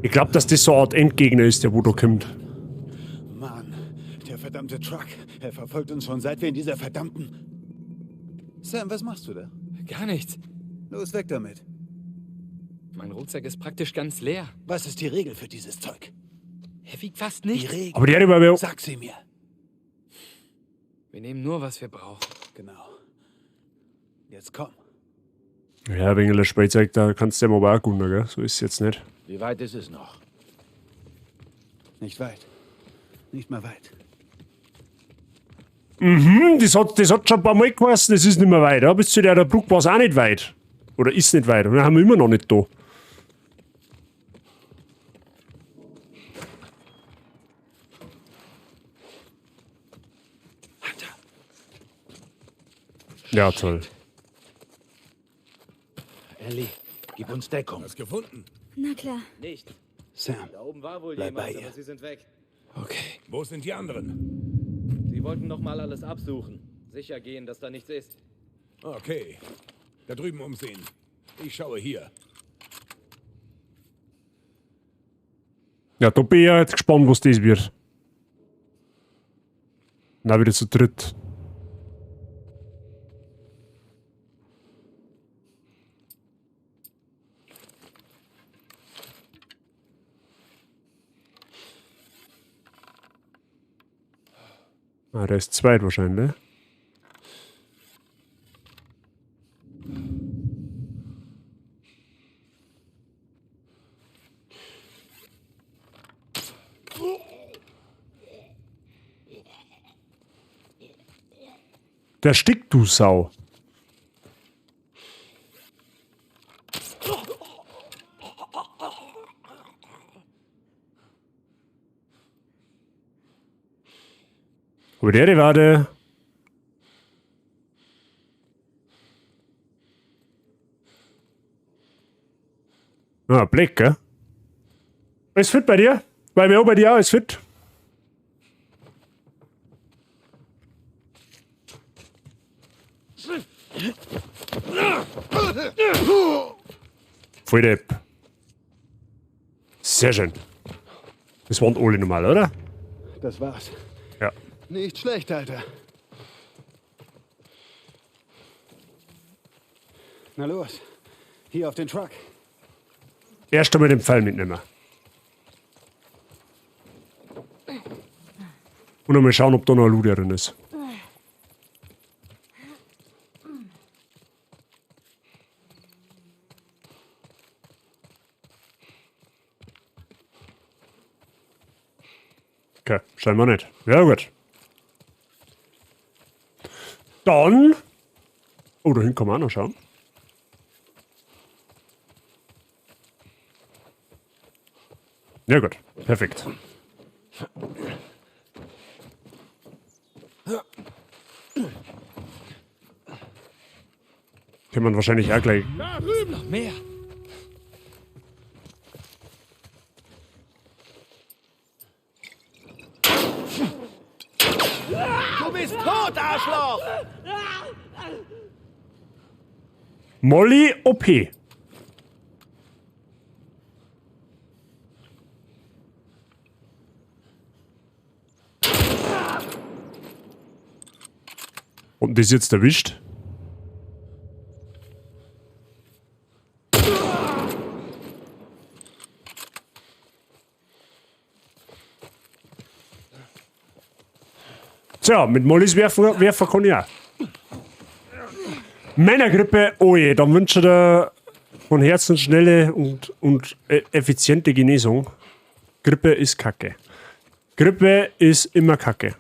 Ich glaube, dass das so eine Art Endgegner ist, der wo da kommt. Mann, der verdammte Truck. Er verfolgt uns schon seit wir in dieser verdammten... Sam, was machst du da? Gar nichts. Los, weg damit. Mein Rucksack ist praktisch ganz leer. Was ist die Regel für dieses Zeug? Er wiegt fast nichts. Die Regel. Aber die Erde war ja... Sag sie mir. Wir nehmen nur, was wir brauchen. Genau. Jetzt komm. Ja, wegen der Spielzeug, da kannst du ja mal auch gucken, gell? So ist es jetzt nicht. Wie weit ist es noch? Nicht weit. Nicht mal weit. Mhm, das hat schon ein paar Mal geheißen, das ist nicht mehr weit. Ja? Bis zu der Brücke war es auch nicht weit. Oder ist nicht weit. Und dann haben wir immer noch nicht da. Ja, toll. Ellie, gib uns Deckung. Was gefunden? Na klar. Nicht. Sam, da oben war wohl bleib jemand, bei ihr. aber sie sind weg. Okay. Wo sind die anderen? Sie wollten noch mal alles absuchen. Sicher gehen, dass da nichts ist. Okay. Da drüben umsehen. Ich schaue hier. Ja, da bin ich ja jetzt gespannt, was das wird. Na, wieder zu dritt. Ah, der ist zweit wahrscheinlich. Der stickt, du Sau. Aber der, der war der. Ah, Black, gell? Alles fit bei dir? Bei mir auch bei dir auch, alles fit? Voll Depp. Sehr schön. Das waren alle normal, oder? Das war's. Ja. Nicht schlecht, Alter. Na los. Hier auf den Truck. Erst einmal den Pfeil mitnehmen. Und einmal schauen, ob da noch ein Loot drin ist. Okay, scheinbar nicht. Ja, gut. Dann. Oh, da hinten kann man auch noch schauen. Ja, gut. Perfekt. Kann man wahrscheinlich auch gleich. Noch mehr. Du bist tot, Arschloch! Molly OP. Und das jetzt erwischt? Tja, mit Mollys werfen kann ich auch. Männergrippe, oh je, dann wünsche ich dir von Herzen schnelle und effiziente Genesung. Grippe ist Kacke. Grippe ist immer Kacke.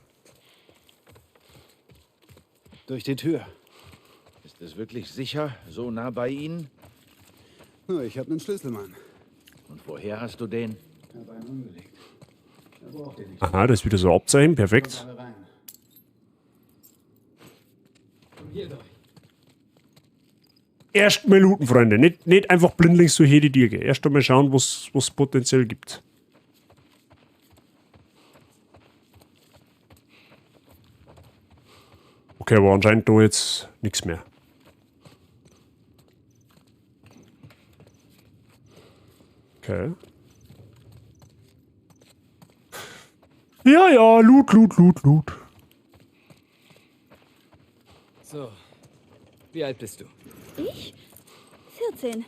Durch die Tür. Ist es wirklich sicher, so nah bei Ihnen? Nur, ich habe einen Schlüssel, Mann. Und woher hast du den? Ich habe einen umgelegt. Er braucht ihn nicht. Aha, das ist wieder so ein Abzeichen, perfekt. Kommt alle rein. Hier durch. Erst mal looten, Freunde. Nicht einfach blindlings so hier die Tür gehen. Erst einmal schauen, was potenziell gibt. Okay, aber anscheinend da jetzt nichts mehr. Okay. Ja, ja, Loot, Loot, Loot, Loot. So, wie alt bist du? Ich? 14.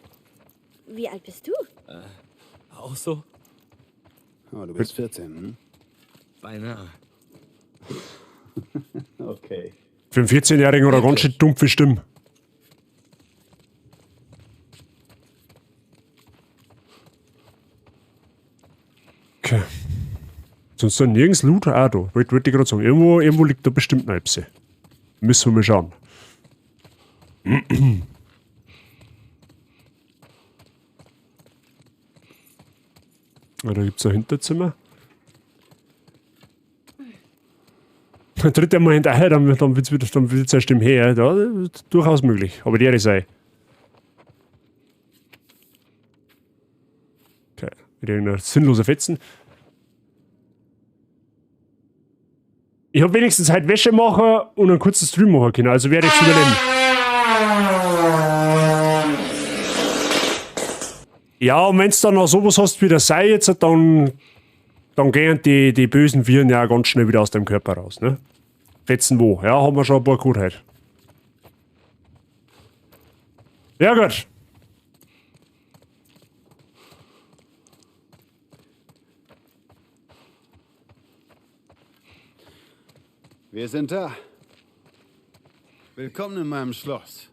Wie alt bist du? Auch so? Oh, du bist 14, hm? Beinahe. Okay. Für einen 14-Jährigen oder ganz schön dumpfe Stimme. Okay. Sonst da nirgends Loot? Ah, da. Wollte ich gerade sagen. Irgendwo liegt da bestimmt noch etwas. Müssen wir mal schauen. Ah, da gibt's ein Hinterzimmer. Dann tritt er mal hinterher, dann wird's wieder, dann wird's erst im Her. Ja, durchaus möglich. Aber die sei. Okay, wieder irgendein sinnloser Fetzen. Ich hab wenigstens heute Wäsche machen und einen kurzen Stream machen können, also werde ich's überleben. Ja, und wenn's dann noch sowas hast wie der Sei jetzt, dann gehen die bösen Viren ja ganz schnell wieder aus deinem Körper raus, ne? Fetzen wo? Ja, haben wir schon ein paar gehabt heute. Ja, gut. Wir sind da. Willkommen in meinem Schloss.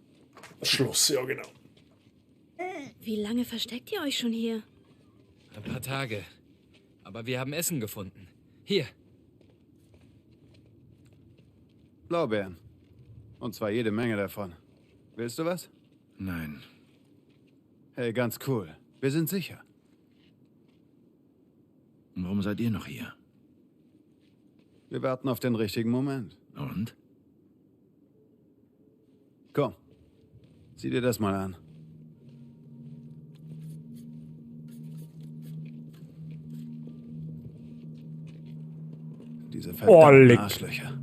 Schloss, ja genau. Wie lange versteckt ihr euch schon hier? Ein paar Tage. Aber wir haben Essen gefunden. Hier. Blaubeeren. Und zwar jede Menge davon. Willst du was? Nein. Hey, ganz cool. Wir sind sicher. Und warum seid ihr noch hier? Wir warten auf den richtigen Moment. Und? Komm, sieh dir das mal an. Diese Oh, verdammten leck. Arschlöcher.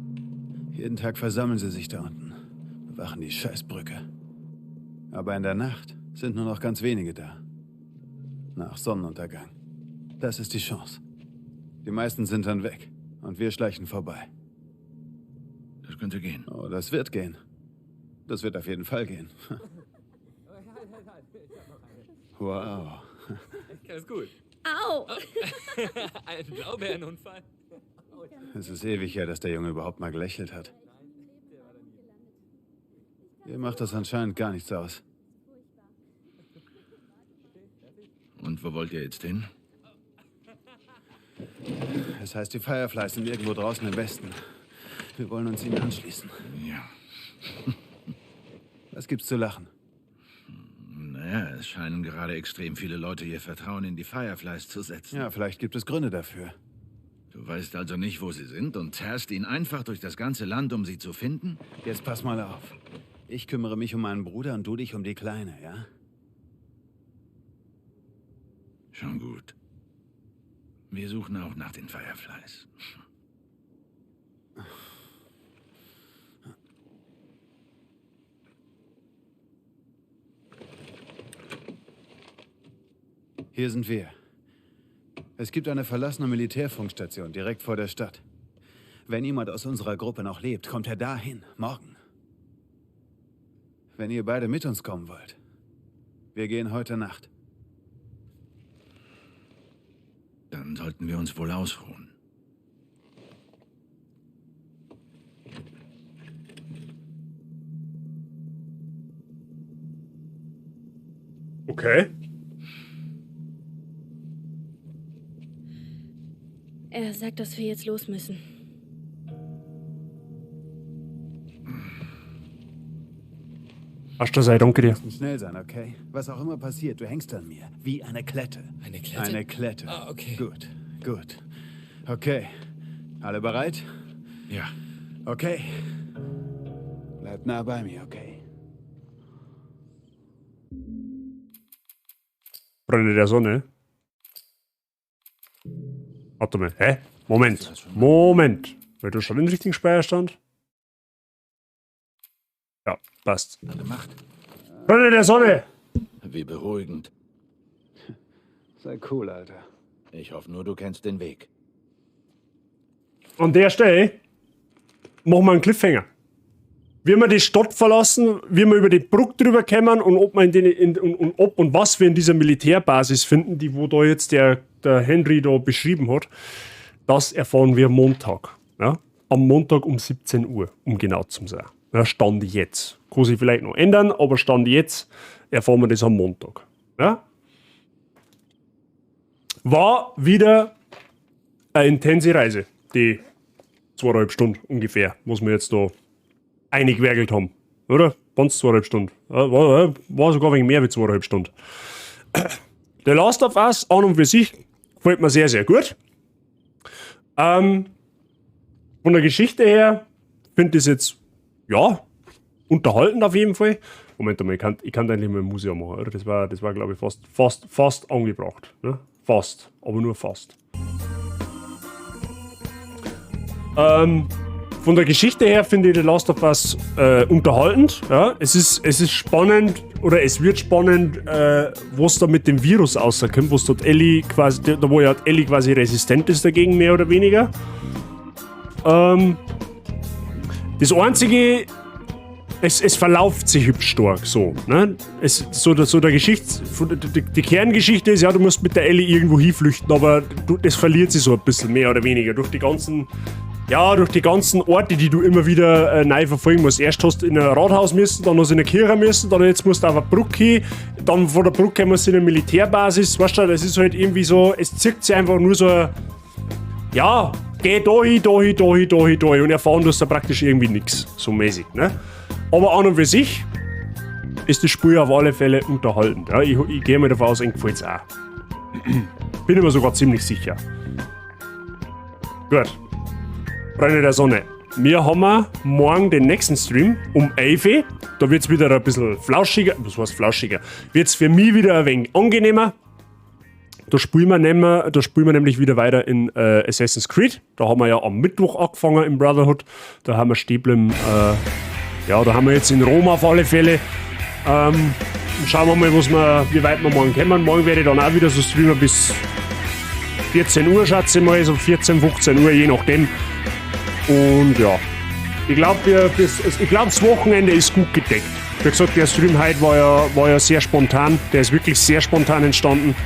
Jeden Tag versammeln sie sich da unten, bewachen die Scheißbrücke. Aber in der Nacht sind nur noch ganz wenige da. Nach Sonnenuntergang. Das ist die Chance. Die meisten sind dann weg und wir schleichen vorbei. Das könnte gehen. Oh, das wird gehen. Das wird auf jeden Fall gehen. Wow. Ganz gut. Au! Ein Blaubeerenunfall. Es ist ewig her, dass der Junge überhaupt mal gelächelt hat. Ihr macht das anscheinend gar nichts aus. Und wo wollt ihr jetzt hin? Es heißt, die Fireflies sind irgendwo draußen im Westen. Wir wollen uns ihnen anschließen. Ja. Was gibt's zu lachen? Naja, es scheinen gerade extrem viele Leute ihr Vertrauen in die Fireflies zu setzen. Ja, vielleicht gibt es Gründe dafür. Du weißt also nicht, wo sie sind und zerrst ihn einfach durch das ganze Land, um sie zu finden? Jetzt pass mal auf. Ich kümmere mich um meinen Bruder und du dich um die Kleine, ja? Schon gut. Wir suchen auch nach den Fireflies. Hier sind wir. Es gibt eine verlassene Militärfunkstation direkt vor der Stadt. Wenn jemand aus unserer Gruppe noch lebt, kommt er dahin, morgen. Wenn ihr beide mit uns kommen wollt. Wir gehen heute Nacht. Dann sollten wir uns wohl ausruhen. Okay. Er sagt, dass wir jetzt los müssen. Astra sei danke dir. Müssen schnell sein, okay? Was auch immer passiert, du hängst an mir. Wie eine Klette. Eine Klette? Eine Klette. Ah, okay. Gut, gut. Okay. Alle bereit? Ja. Okay. Bleib nah bei mir, okay? Freunde der Sonne. Warte mal. Hä? Moment. Moment. Weil du schon den richtigen Speicherstand? Ja, passt. Gemacht. Freunde der Sonne! Wie beruhigend. Sei cool, Alter. Ich hoffe nur, du kennst den Weg. An der Stelle machen wir einen Cliffhanger. Wie wir die Stadt verlassen, wie wir über die Brücke drüber kommen und ob, wir in den, in, und ob und was wir in dieser Militärbasis finden, die wo da jetzt der, der Henry da beschrieben hat, das erfahren wir Montag. Ja? Am Montag um 17 Uhr, um genau zu sein. Ja, Stand jetzt. Kann sich vielleicht noch ändern, aber Stand jetzt erfahren wir das am Montag. Ja? War wieder eine intense Reise, die 2,5 Stunden ungefähr, muss man jetzt da eingewerkelt haben. Oder? Waren's 2,5 Stunden? Ja, war sogar ein wenig mehr wie 2,5 Stunden. The Last of Us an und für sich gefällt mir sehr, sehr gut. Von der Geschichte her finde ich es jetzt, ja, unterhaltend auf jeden Fall. Moment mal, ich kann da endlich mal ein Museum machen, oder? Das war glaube ich, fast angebracht. Ne? Fast, aber nur fast. Von der Geschichte her finde ich The Last of Us unterhaltend. Ja? Es ist spannend, oder es wird spannend, was da mit dem Virus rauskommt, was dort Ellie quasi, da wo ja Ellie quasi resistent ist dagegen, mehr oder weniger. Das Einzige, es verlauft sich hübsch stark so. Ne? Es, so, so der Geschichts-, die, die Kerngeschichte ist ja, du musst mit der Ellie irgendwo hinflüchten, aber du, das verliert sich so ein bisschen mehr oder weniger durch die ganzen, ja, durch die ganzen Orte, die du immer wieder neu verfolgen musst. Erst hast du in ein Rathaus müssen, dann hast du in eine Kirche müssen, dann jetzt musst du auf eine Brücke hin, dann von der Brücke musst du in eine Militärbasis. Weißt du, das ist halt irgendwie so, es zieht sich einfach nur so, ja, geh da hin, da hin, da hin, da hin, da hin und erfahren tust du da praktisch irgendwie nix, so mäßig, ne? Aber an und für sich ist das Spiel auf alle Fälle unterhaltend. Ja, ich gehe mal davon aus, Ihnen gefällt's auch. Bin ich mir sogar ziemlich sicher. Gut. Freunde der Sonne, wir haben morgen den nächsten Stream um 11 Uhr. Da wird's wieder ein bisschen flauschiger. Was heißt flauschiger? Wird's für mich wieder ein wenig angenehmer. Da spielen wir, nämlich, da spielen wir nämlich wieder weiter in Assassin's Creed. Da haben wir ja am Mittwoch angefangen im Brotherhood. Da haben wir stehen geblieben, ja, da haben wir jetzt in Rom auf alle Fälle. Schauen wir mal, wie weit wir morgen kommen. Morgen werde ich dann auch wieder so streamen bis 14 Uhr, schätze ich mal, so 14, 15 Uhr, je nachdem. Und ja, ich glaube, das Wochenende ist gut gedeckt. Wie gesagt, der Stream heute war ja sehr spontan. Der ist wirklich sehr spontan entstanden.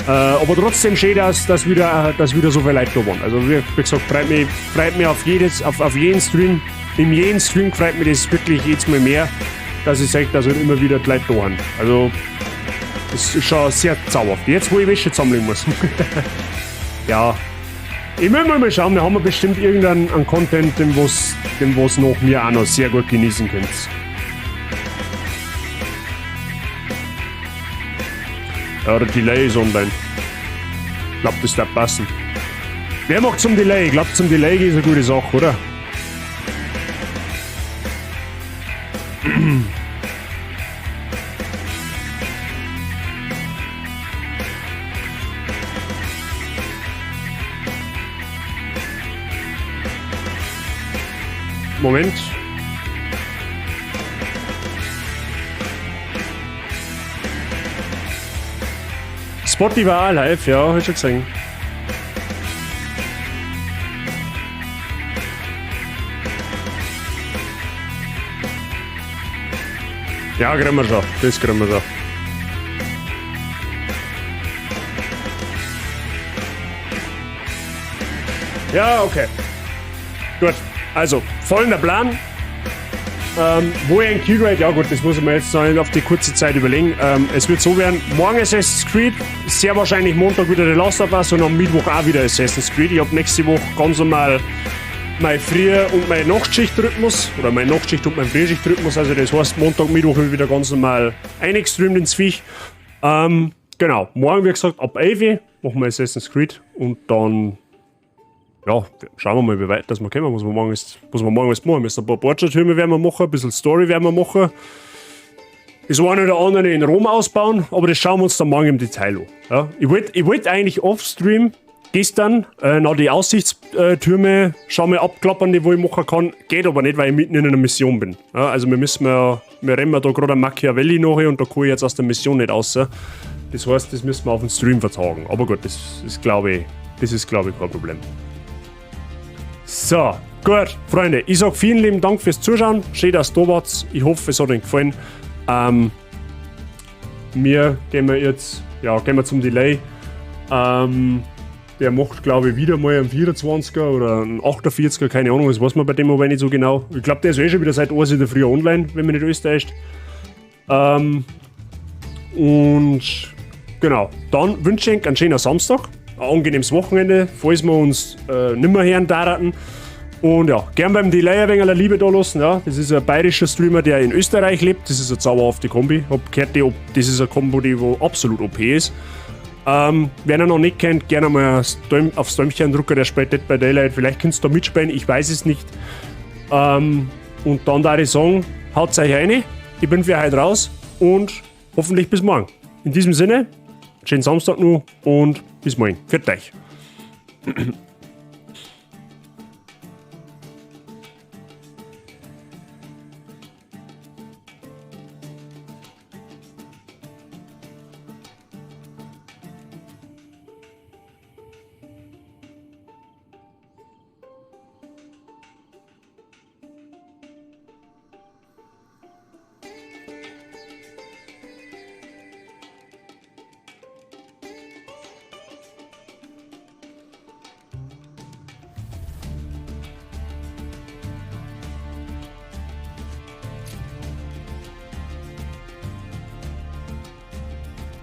Aber trotzdem schön, dass wieder so viele Leute da waren. Also wie gesagt, freut mich auf jeden Stream. In jedem Stream freut mich das wirklich jedes Mal mehr, dass ich sage, dass halt immer wieder die Leute da sind. Also das ist schon sehr zauberhaft. Jetzt, wo ich Wäsche zusammenlegen muss. Ja. Ich will mal schauen, wir haben ja bestimmt irgendeinen Content, den was nach mir auch noch sehr gut genießen könnt. Ja, der Delay ist online. Ich glaube, das darf passen. Wer macht zum Delay? Ich glaube, zum Delay ist eine gute Sache, oder? Moment. Spotify war auch live, ja, hab ich schon gesehen. Ja, kriegen wir schon. Das kriegen wir schon. Ja, okay. Gut. Also, folgender Plan. Wo ich ein Keygrade, ja gut, das muss ich mir jetzt noch auf die kurze Zeit überlegen. Es wird so werden, morgen Assassin's Creed, sehr wahrscheinlich Montag wieder The Last of Us und am Mittwoch auch wieder Assassin's Creed. Ich hab nächste Woche ganz normal mein Früh- und mein Nachtschichtrhythmus oder mein Nachtschicht- und mein Frühschichtrhythmus, also das heißt Montag, Mittwoch wird wieder ganz normal eingestreamt ins Viech. Genau, morgen wie gesagt ab 11 Uhr machen wir Assassin's Creed und dann, ja, schauen wir mal, wie weit das wir kommen, was wir morgen alles machen müssen. Ein paar Borgia-Türme werden wir machen, ein bisschen Story werden wir machen. Das eine oder andere in Rom ausbauen, aber das schauen wir uns dann morgen im Detail an. Ja, ich wollt eigentlich off-stream gestern noch die Aussichtstürme schon mal abklappern, die wo ich machen kann. Geht aber nicht, weil ich mitten in einer Mission bin. Ja, also wir rennen da gerade am Machiavelli nach und da kann ich jetzt aus der Mission nicht raus. Das heißt, das müssen wir auf den Stream vertagen. Aber gut, das ist glaube ich, kein Problem. So, gut, Freunde, ich sag vielen lieben Dank fürs Zuschauen. Schön, dass ihr da wart. Ich hoffe, es hat euch gefallen. Wir gehen wir jetzt, ja, gehen wir zum Delay. Der macht, glaube ich, wieder mal einen 24er oder einen 48er, keine Ahnung, das weiß man bei dem aber nicht so genau. Ich glaube, der ist eh schon wieder seit 1 in der Früh online, wenn mich nicht alles täuscht. Und genau, dann wünsche ich euch einen schönen Samstag, ein angenehmes Wochenende, falls wir uns nimmer hören daraten. Und ja, gern beim Delay ein wenig Liebe da lassen. Ja. Das ist ein bayerischer Streamer, der in Österreich lebt. Das ist eine zauberhafte Kombi. Hab gehört, das ist eine Kombo, die wo absolut OP ist. Wer ihn noch nicht kennt, gerne mal aufs Däumchen drücken, der spielt Dead by Daylight. Vielleicht könnt ihr da mitspielen, ich weiß es nicht. Und dann da ich sagen, haut euch rein. Ich bin für heute raus und hoffentlich bis morgen. In diesem Sinne, schönen Samstag noch und bis morgen. Pfiat euch.